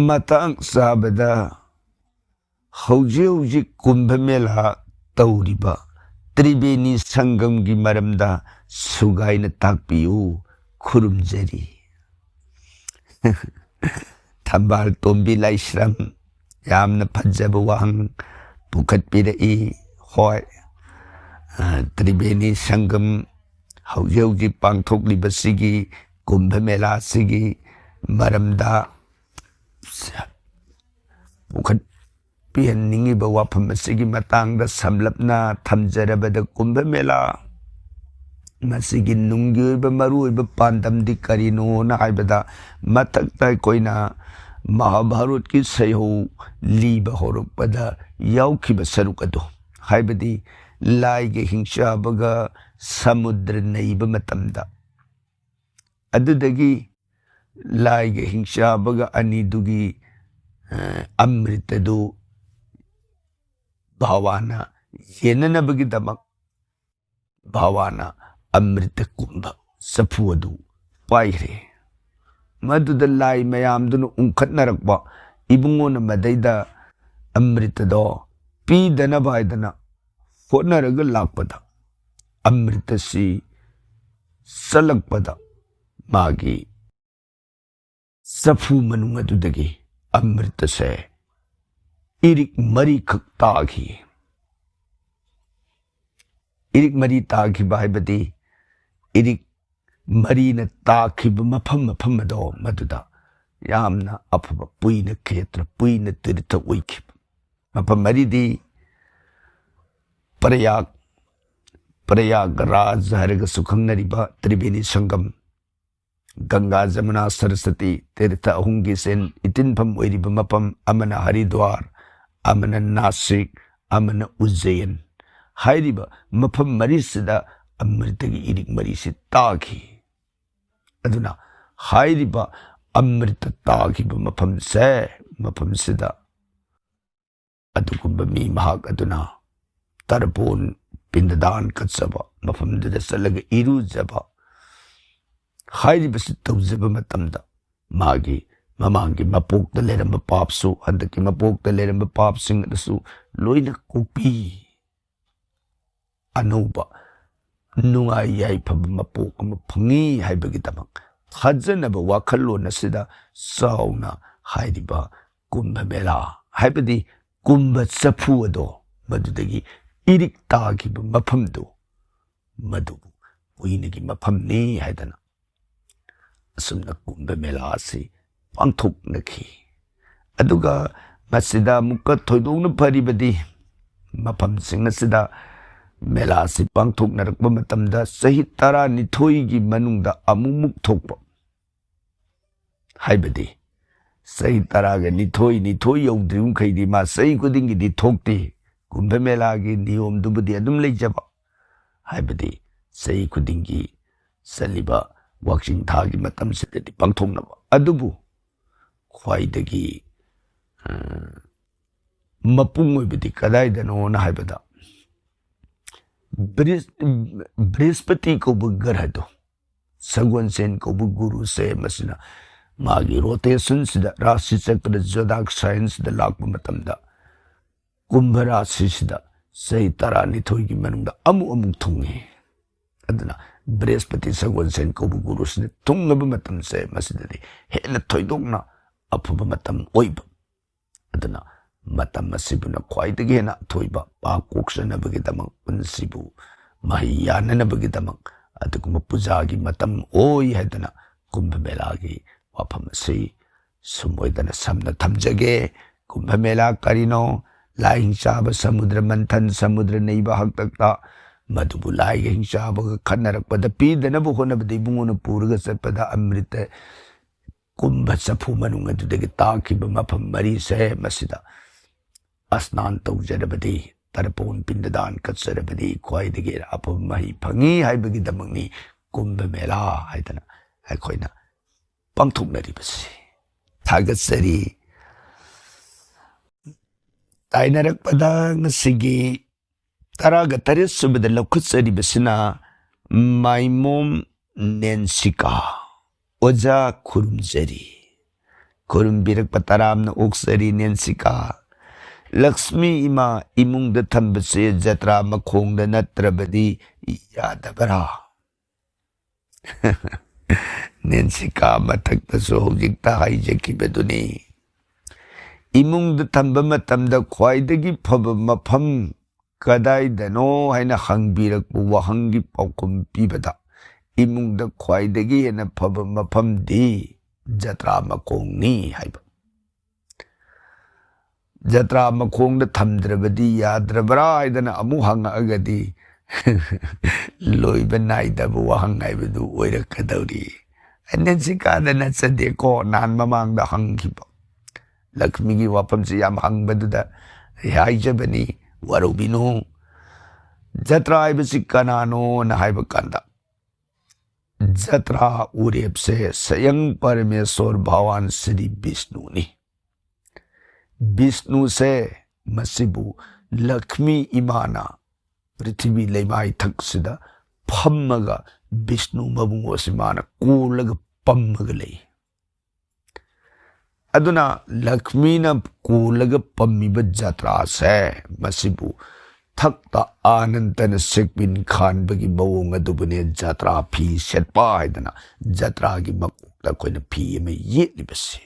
ꯃꯇꯥꯡ ꯆꯥꯕꯗ ꯍꯧꯖꯤꯛ ꯍꯧꯖꯤꯛ ꯀꯨꯝꯚ ꯃꯦꯂꯥ ꯇꯧꯔꯤꯕ ꯇ꯭ꯔꯤꯕꯦꯅꯤ ꯁꯪꯒꯝꯒꯤ ꯃꯔꯝꯗ ꯁꯨꯒꯥꯏꯅ ꯇꯥꯛꯄꯤꯌꯨ꯫ ꯈꯨꯔꯨꯝꯖꯔꯤ꯫ ꯊꯝꯕꯥꯜ ꯇꯣꯝꯕꯤ ꯂꯥꯏꯁ꯭ꯔꯝ, ꯌꯥꯝꯅ ꯐꯖꯕ ꯋꯥꯍꯪ ꯄꯨꯈꯠꯄꯤꯔꯛꯏ꯫ ꯍꯣꯏ, ꯑ, ꯇ꯭ꯔꯤꯕꯦꯅꯤ ꯁꯪꯒꯝ ꯍꯧꯖꯤꯛ ꯍꯧꯖꯤꯛ ꯄꯥꯡꯊꯣꯛꯂꯤꯕꯁꯤꯒꯤ ꯀꯨꯝꯚ ꯃꯦꯂꯥꯁꯤꯒꯤ ꯃꯔꯝꯗ ꯄꯨꯈꯠꯄꯤꯍꯟꯅꯤꯡꯉꯤꯕ ꯋꯥꯐꯝ ꯑꯁꯤꯒꯤ ꯃꯇꯥꯡꯗ ꯁꯝꯂꯞꯅ ꯊꯝꯖꯔꯕꯗ, ꯀꯨꯝꯚ ꯃꯦꯂꯥ ꯃꯁꯤꯒꯤ ꯅꯨꯡꯒꯤ ꯑꯣꯏꯕ ꯃꯔꯨꯑꯣꯏꯕ ꯄꯥꯟꯗꯝꯗꯤ ꯀꯔꯤꯅꯣꯅ ꯍꯥꯏꯕꯗ, ꯃꯊꯛꯇ ꯑꯩꯈꯣꯏꯅ ꯃꯍꯥꯚꯥꯔꯠꯀꯤ ꯁꯩꯍꯧ ꯂꯤꯕ ꯍꯧꯔꯛꯄꯗ ꯌꯥꯎꯈꯤꯕ ꯁꯔꯨꯛ ꯑꯗꯨ, ꯍꯥꯏꯕꯗꯤ ꯂꯥꯏꯒ ꯍꯤꯡꯆꯥꯕꯒ ꯁꯃꯨꯗ꯭ꯔ ꯅꯩꯕ ꯃꯇꯝꯗ, ꯑꯗꯨꯗꯒꯤ ꯂꯥꯏꯒ ꯍꯤꯡꯆꯥꯕꯒ ꯑꯅꯤꯗꯨꯒꯤ, ꯑ, ꯑꯃ꯭ꯔꯤꯇꯗꯨ ꯚꯒꯋꯥꯟꯅ ꯌꯦꯟꯅꯅꯕꯒꯤꯗꯃꯛ ꯚꯒꯋꯥꯟꯅ ꯑꯃ꯭ꯔꯤꯇ ꯀꯨꯝꯚ ꯆꯐꯨ ꯑꯗꯨ ꯄꯥꯏꯈ꯭ꯔꯦ꯫ ꯃꯗꯨꯗ ꯂꯥꯏ ꯃꯌꯥꯝꯗꯨꯅ ꯎꯪꯈꯠꯅꯔꯛꯄ, ꯏꯕꯨꯡꯉꯣꯅ ꯃꯗꯩꯗ ꯑꯃ꯭ꯔꯤꯇꯗꯣ ꯄꯤꯗꯅꯕ ꯍꯥꯏꯗꯅ ꯍꯣꯠꯅꯔꯒ ꯂꯥꯛꯄꯗ, ꯑꯃ꯭ꯔꯤꯇꯁꯤ ꯆꯠꯂꯛꯄꯗ ꯃꯥꯒꯤ ꯆꯐꯨ ꯃꯅꯨꯡ ꯑꯗꯨꯗꯒꯤ ꯑꯃ꯭ꯔꯤꯇꯁꯦ ꯏꯔꯤꯛ ꯃꯔꯤꯈꯛ ꯇꯥꯈꯤ꯫ ꯏꯔꯤꯛ ꯃꯔꯤ ꯇꯥꯈꯤꯕ ꯍꯥꯏꯕꯗꯤ ꯏꯔꯤꯛ ꯃꯔꯤꯅ ꯇꯥꯈꯤꯕ ꯃꯐꯝ ꯃꯐꯝ ꯑꯗꯣ ꯃꯗꯨꯗ ꯌꯥꯝꯅ ꯑꯐꯕ ꯄꯨꯏꯅ ꯈꯦꯇ꯭ꯔ, ꯄꯨꯏꯅ ꯇꯤꯔꯊ ꯑꯣꯏꯈꯤꯕ ꯃꯐꯝ ꯃꯔꯤꯗꯤ ꯄ꯭ꯔꯌꯥꯒ, ꯄ꯭ꯔꯌꯥꯒꯔꯥꯖ ꯍꯥꯏꯔꯒꯁꯨ ꯈꯪꯅꯔꯤꯕ ꯇ꯭ꯔꯤꯕꯦꯅꯤ ꯁꯪꯒꯝ, ꯒꯪꯒꯥ, ꯖꯃꯨꯅꯥ, ꯁꯔꯁꯇꯤ ꯇꯤꯔꯊ ꯑꯍꯨꯝꯒꯤ ꯆꯦꯟ ꯏꯇꯤꯟꯐꯝ ꯑꯣꯏꯔꯤꯕ ꯃꯐꯝ, ꯑꯃꯅ ꯍꯔꯤꯗ꯭ꯋꯥꯔ, ꯑꯃꯅ ꯅꯥꯁꯤꯛ, ꯑꯃꯅ ꯎꯖ꯭ꯖꯩꯟ ꯍꯥꯏꯔꯤꯕ ꯃꯐꯝ ꯃꯔꯤꯁꯤꯗ ꯑꯃ꯭ꯔꯤꯇꯒꯤ ꯏꯔꯤꯛ ꯃꯔꯤꯁꯤ ꯇꯥꯈꯤ꯫ ꯑꯗꯨꯅ ꯍꯥꯏꯔꯤꯕ ꯑꯃ꯭ꯔꯤꯇ ꯇꯥꯈꯤꯕ ꯃꯐꯝꯁꯦ, ꯃꯐꯝꯁꯤꯗ ꯑꯗꯨꯒꯨꯝꯕ ꯃꯤ ꯃꯍꯥꯛ ꯑꯗꯨꯅ ꯇꯔꯄꯣꯟ, ꯄꯤꯟꯗꯗꯥꯟ ꯀꯠꯆꯕ, ꯃꯐꯝꯗꯨꯗ ꯆꯠꯂꯒ ꯏꯔꯨꯖꯕ ꯍꯥꯏꯔꯤꯕꯁꯤ ꯇꯧꯖꯕ ꯃꯇꯝꯗ ꯃꯥꯒꯤ ꯃꯃꯥꯡꯒꯤ ꯃꯄꯣꯛꯇ ꯂꯩꯔꯝꯕ ꯄꯥꯞꯁꯨ, ꯍꯟꯗꯛꯀꯤ ꯃꯄꯣꯛꯇ ꯂꯩꯔꯝꯕ ꯄꯥꯞꯁꯤꯡ ꯑꯗꯨꯁꯨ ꯂꯣꯏꯅ ꯀꯣꯛꯄꯤ꯫ ꯑꯅꯧꯕ ꯅꯨꯡꯉꯥꯏ ꯌꯥꯏꯐꯕ ꯃꯄꯣꯛ ꯑꯃ ꯐꯪꯉꯤ ꯍꯥꯏꯕꯒꯤꯗꯃꯛ ꯊꯥꯖꯅꯕ ꯋꯥꯈꯜꯂꯣꯟ ꯑꯁꯤꯗ ꯆꯥꯎꯅ ꯍꯥꯏꯔꯤꯕ ꯀꯨꯝꯚ ꯃꯦꯂꯥ, ꯍꯥꯏꯕꯗꯤ ꯀꯨꯝꯚ ꯆꯐꯨ ꯑꯗꯣ, ꯃꯗꯨꯗꯒꯤ ꯏꯔꯤꯛ ꯇꯥꯈꯤꯕ ꯃꯐꯝꯗꯨ, ꯃꯗꯨꯕꯨ ꯀꯨꯏꯅꯒꯤ ꯃꯐꯝꯅꯤ ꯍꯥꯏꯗꯅ ꯑꯁꯨꯝꯅ ꯀꯨꯝꯚ ꯃꯦꯂꯥ ꯑꯁꯤ ꯄꯥꯡꯊꯣꯛꯅꯈꯤ꯫ ꯑꯗꯨꯒ ꯃꯁꯤꯗ ꯑꯃꯨꯛꯀ ꯊꯣꯏꯗꯣꯛꯅ ꯐꯔꯤꯕꯗꯤ, ꯃꯐꯝꯁꯤꯡ ꯑꯁꯤꯗ ꯃꯦꯂꯥ ꯑꯁꯤ ꯄꯥꯡꯊꯣꯛꯅꯔꯛꯄ ꯃꯇꯝꯗ ꯆꯍꯤ ꯇꯔꯥꯅꯤꯊꯣꯏꯒꯤ ꯃꯅꯨꯡꯗ ꯑꯃꯨꯛꯃꯨꯛ ꯊꯣꯛꯄ, ꯍꯥꯏꯕꯗꯤ ꯆꯍꯤ ꯇꯔꯥꯒ ꯅꯤꯊꯣꯏ, ꯅꯤꯊꯣꯏ ꯌꯧꯗ꯭ꯔꯤꯕ ꯃꯈꯩꯗꯤ ꯃꯥ ꯆꯍꯤ ꯈꯨꯗꯤꯡꯒꯤꯗꯤ ꯊꯣꯛꯇꯦ꯫ ꯀꯨꯝꯚ ꯃꯦꯂꯥꯒꯤ ꯅꯤꯌꯣꯝꯗꯨꯕꯨꯗꯤ ꯑꯗꯨꯝ ꯂꯩꯖꯕ, ꯍꯥꯏꯕꯗꯤ ꯆꯍꯤ ꯈꯨꯗꯤꯡꯒꯤ ꯆꯠꯂꯤꯕ ꯋꯥꯛꯆꯤꯡ ꯊꯥꯒꯤ ꯃꯇꯝꯁꯤꯗꯗꯤ ꯄꯥꯡꯊꯣꯛꯅꯕ꯫ ꯑꯗꯨꯕꯨ ꯈ꯭ꯋꯥꯏꯗꯒꯤ, ꯑ, ꯃꯄꯨꯡ ꯑꯣꯏꯕꯗꯤ ꯀꯗꯥꯏꯗꯅꯣꯅ ꯍꯥꯏꯕꯗ, ꯕ꯭ꯔꯤꯁ-, ꯕ꯭ꯔꯤꯍꯁꯄꯇꯤ ꯀꯧꯕ ꯒ꯭ꯔꯍꯗꯣ, ꯁꯒꯣꯜꯁꯦꯟ ꯀꯧꯕ ꯒꯨꯔꯨꯁꯦ, ꯃꯁꯤꯅ ꯃꯥꯒꯤ ꯔꯣꯇꯦꯁꯟꯁꯤꯗ, ꯔꯥꯁꯤ ꯆꯀ꯭ꯔ ꯖꯣꯗꯥꯛ ꯁꯥꯏꯟꯁꯤꯗ ꯂꯥꯛꯄ ꯃꯇꯝꯗ, ꯀꯨꯝꯚ ꯔꯥꯁꯤꯁꯤꯗ ꯆꯍꯤ ꯇꯔꯥꯅꯤꯊꯣꯏꯒꯤ ꯃꯅꯨꯡꯗ ꯑꯃꯨꯛ ꯑꯃꯨꯛ ꯊꯨꯡꯉꯤ꯫ ꯑꯗꯨꯅ ꯕ꯭ꯔꯤꯍꯁꯄꯇꯤ ꯁꯒꯣꯜꯁꯦꯟ ꯀꯧꯕ ꯒꯨꯔꯨꯁꯤꯅ ꯊꯨꯡꯂꯕ ꯃꯇꯝꯁꯦ, ꯃꯁꯤꯗꯗꯤ ꯍꯦꯟꯅ ꯊꯣꯏꯗꯣꯛꯅ ꯑꯐꯕ ꯃꯇꯝ ꯑꯣꯏꯕ꯫ ꯑꯗꯨꯅ ꯃꯇꯝ ꯑꯁꯤꯕꯨꯅ ꯈ꯭ꯋꯥꯏꯗꯒꯤ ꯍꯦꯟꯅ ꯑꯊꯣꯏꯕ ꯄꯥꯞ ꯀꯣꯛꯆꯅꯕꯒꯤꯗꯃꯛ, ꯄꯨꯟꯁꯤꯕꯨ ꯃꯍꯩ ꯌꯥꯅꯅꯕꯒꯤꯗꯃꯛ, ꯑꯗꯨꯒꯨꯝꯕ ꯄꯨꯖꯥꯒꯤ ꯃꯇꯝ ꯑꯣꯏ ꯍꯥꯏꯗꯅ ꯀꯨꯝꯚ ꯃꯦꯂꯥꯒꯤ ꯋꯥꯐꯝ ꯑꯁꯤ ꯁꯨꯝ ꯑꯣꯏꯗꯅ ꯁꯝꯅ ꯊꯝꯖꯒꯦ꯫ ꯀꯨꯝꯚ ꯃꯦꯂꯥ ꯀꯔꯤꯅꯣ? ꯂꯥꯏ ꯍꯤꯡꯆꯥꯕ ꯁꯃꯨꯗ꯭ꯔ ꯃꯟꯊꯟ, ꯁꯃꯨꯗ꯭ꯔ ꯅꯩꯕ ꯍꯥꯛꯇꯛꯇ, ꯃꯗꯨꯕꯨ ꯂꯥꯏꯒ ꯍꯤꯡꯆꯥꯕꯒ ꯈꯠꯅꯔꯛꯄꯗ ꯄꯤꯗꯅꯕ ꯍꯣꯠꯅꯕꯗ ꯏꯕꯨꯡꯉꯣꯅ ꯄꯨꯔꯒ ꯆꯠꯄꯗ ꯑꯃ꯭ꯔꯤꯇ ꯀꯨꯝꯚ ꯆꯐꯨ ꯃꯅꯨꯡ ꯑꯗꯨꯗꯒꯤ ꯇꯥꯈꯤꯕ ꯃꯐꯝ ꯃꯔꯤꯁꯦ, ꯃꯁꯤꯗ ꯑꯁꯅꯥꯟ ꯇꯧꯖꯔꯕꯗꯤ, ꯇꯔꯄꯣꯟ ꯄꯤꯟꯗꯗꯥꯟ ꯀꯠꯆꯔꯕꯗꯤ ꯈ꯭ꯋꯥꯏꯗꯒꯤ ꯑꯐꯕ ꯃꯍꯩ ꯐꯪꯉꯤ ꯍꯥꯏꯕꯒꯤꯗꯃꯛꯅꯤ ꯀꯨꯝꯚ ꯃꯦꯂꯥ ꯍꯥꯏꯗꯅ ꯑꯩꯈꯣꯏꯅ ꯄꯥꯡꯊꯣꯛꯅꯔꯤꯕꯁꯤ꯫ ꯊꯥꯒꯠꯆꯔꯤ꯫ ꯇꯥꯏꯅꯔꯛꯄꯗ ꯉꯁꯤꯒꯤ ꯇꯔꯥꯒ ꯇꯔꯦꯠ ꯁꯨꯕꯗ ꯂꯧꯈꯠꯆꯔꯤꯕꯁꯤꯅ ꯃꯥꯏꯃꯣꯝ ꯅꯦꯟꯁꯤꯀꯥ꯫ ꯑꯣꯖꯥ ꯈꯨꯔꯨꯝꯖꯔꯤ꯫ ꯈꯨꯔꯨꯝꯕꯤꯔꯛꯄ ꯇꯔꯥꯝꯅ ꯑꯣꯛꯆꯔꯤ ꯅꯦꯟꯁꯤꯀꯥ꯫ ꯂꯛꯁꯃꯤ ꯏꯃꯥ ꯏꯃꯨꯡꯗ ꯊꯝꯕꯁꯦ ꯖꯇ꯭ꯔꯥ ꯃꯈꯣꯡꯗ ꯅꯠꯇ꯭ꯔꯕꯗꯤ ꯌꯥꯗꯕꯔꯥ? ꯅꯦꯟꯁꯤꯀꯥ ꯃꯊꯛꯇꯁꯨ ꯍꯧꯖꯤꯛꯇ ꯍꯥꯏꯖꯈꯤꯕꯗꯨꯅꯤ꯫ ꯏꯃꯨꯡꯗ ꯊꯝꯕ ꯃꯇꯝꯗ ꯈ꯭ꯋꯥꯏꯗꯒꯤ ꯐꯕ ꯃꯐꯝ ꯀꯗꯥꯏꯗꯅꯣ ꯍꯥꯏꯅ ꯍꯪꯕꯤꯔꯛꯄ ꯋꯥꯍꯪꯒꯤ ꯄꯥꯎꯈꯨꯝ ꯄꯤꯕꯗ, ꯏꯃꯨꯡꯗ ꯈ꯭ꯋꯥꯏꯗꯒꯤ ꯍꯦꯟꯅ ꯐꯕ ꯃꯐꯝꯗꯤ ꯖꯇ꯭ꯔꯥ ꯃꯈꯣꯡꯅꯤ ꯍꯥꯏꯕ꯫ ꯖꯇ꯭ꯔꯥ ꯃꯈꯣꯡꯗ ꯊꯝꯗ꯭ꯔꯕꯗꯤ ꯌꯥꯗ꯭ꯔꯕ꯭ꯔꯥ ꯍꯥꯏꯗꯅ ꯑꯃꯨꯛ ꯍꯪꯉꯛꯑꯒꯗꯤ, ꯂꯣꯏꯕ ꯅꯥꯏꯗꯕ ꯋꯥꯍꯪ ꯍꯥꯏꯕꯗꯨ ꯑꯣꯏꯔꯛꯀꯗꯧꯔꯤ꯫ ꯅꯦꯟꯁꯤꯀꯥꯗ ꯅꯠꯆꯗꯦꯀꯣ, ꯅꯍꯥꯟ ꯃꯃꯥꯡꯗ ꯍꯪꯈꯤꯕ ꯂꯛꯁꯃꯤꯒꯤ ꯋꯥꯐꯝꯁꯤ ꯌꯥꯝ ꯍꯪꯕꯗꯨꯗ ꯑꯩ ꯍꯥꯏꯖꯕꯅꯤ, ꯋꯥꯔꯧꯕꯤꯅꯨ꯫ ꯖꯇ꯭ꯔꯥ ꯍꯥꯏꯕꯁꯤ ꯀꯅꯥꯅꯣꯅ ꯍꯥꯏꯕ ꯀꯥꯟꯗ, ꯖꯇ꯭ꯔꯥ ꯎꯔꯦꯞꯁꯦ ꯁꯌꯪ ꯄꯔꯃꯦꯁꯣꯔ ꯚꯒꯋꯥꯟ ꯁ꯭ꯔꯤ ꯕꯤꯁꯅꯨꯅꯤ꯫ ꯕꯤꯁꯅꯨꯁꯦ, ꯃꯁꯤꯕꯨ ꯂꯛꯁꯃꯤ ꯏꯃꯥꯅ ꯄ꯭ꯔꯤꯊꯤꯕꯤ ꯂꯩꯃꯥꯏ ꯊꯛꯁꯤꯗ ꯐꯝꯃꯒ ꯕꯤꯁꯅꯨ ꯃꯕꯨꯡ ꯑꯁꯤ ꯃꯥꯅ ꯀꯣꯜꯂꯒ ꯄꯝꯃꯒ ꯂꯩ꯫ ꯑꯗꯨꯅ ꯂꯛꯁꯃꯤꯅ ꯀꯣꯜꯂꯒ ꯄꯝꯃꯤꯕ ꯖꯇ꯭ꯔꯥꯁꯦ, ꯃꯁꯤꯕꯨ ꯊꯛꯇ ꯑꯥꯅꯟꯗꯅ ꯁꯦꯛꯄꯤꯟ ꯈꯥꯟꯕꯒꯤ ꯃꯑꯣꯡ ꯑꯗꯨꯕꯨꯅꯦ ꯖꯇ꯭ꯔꯥ ꯐꯤ ꯁꯦꯠꯄ ꯍꯥꯏꯗꯅ ꯖꯇ꯭ꯔꯥꯒꯤ ꯃꯀꯣꯛꯇ ꯑꯩꯈꯣꯏꯅ ꯐꯤ ꯑꯃ ꯌꯦꯠꯂꯤꯕꯁꯦ꯫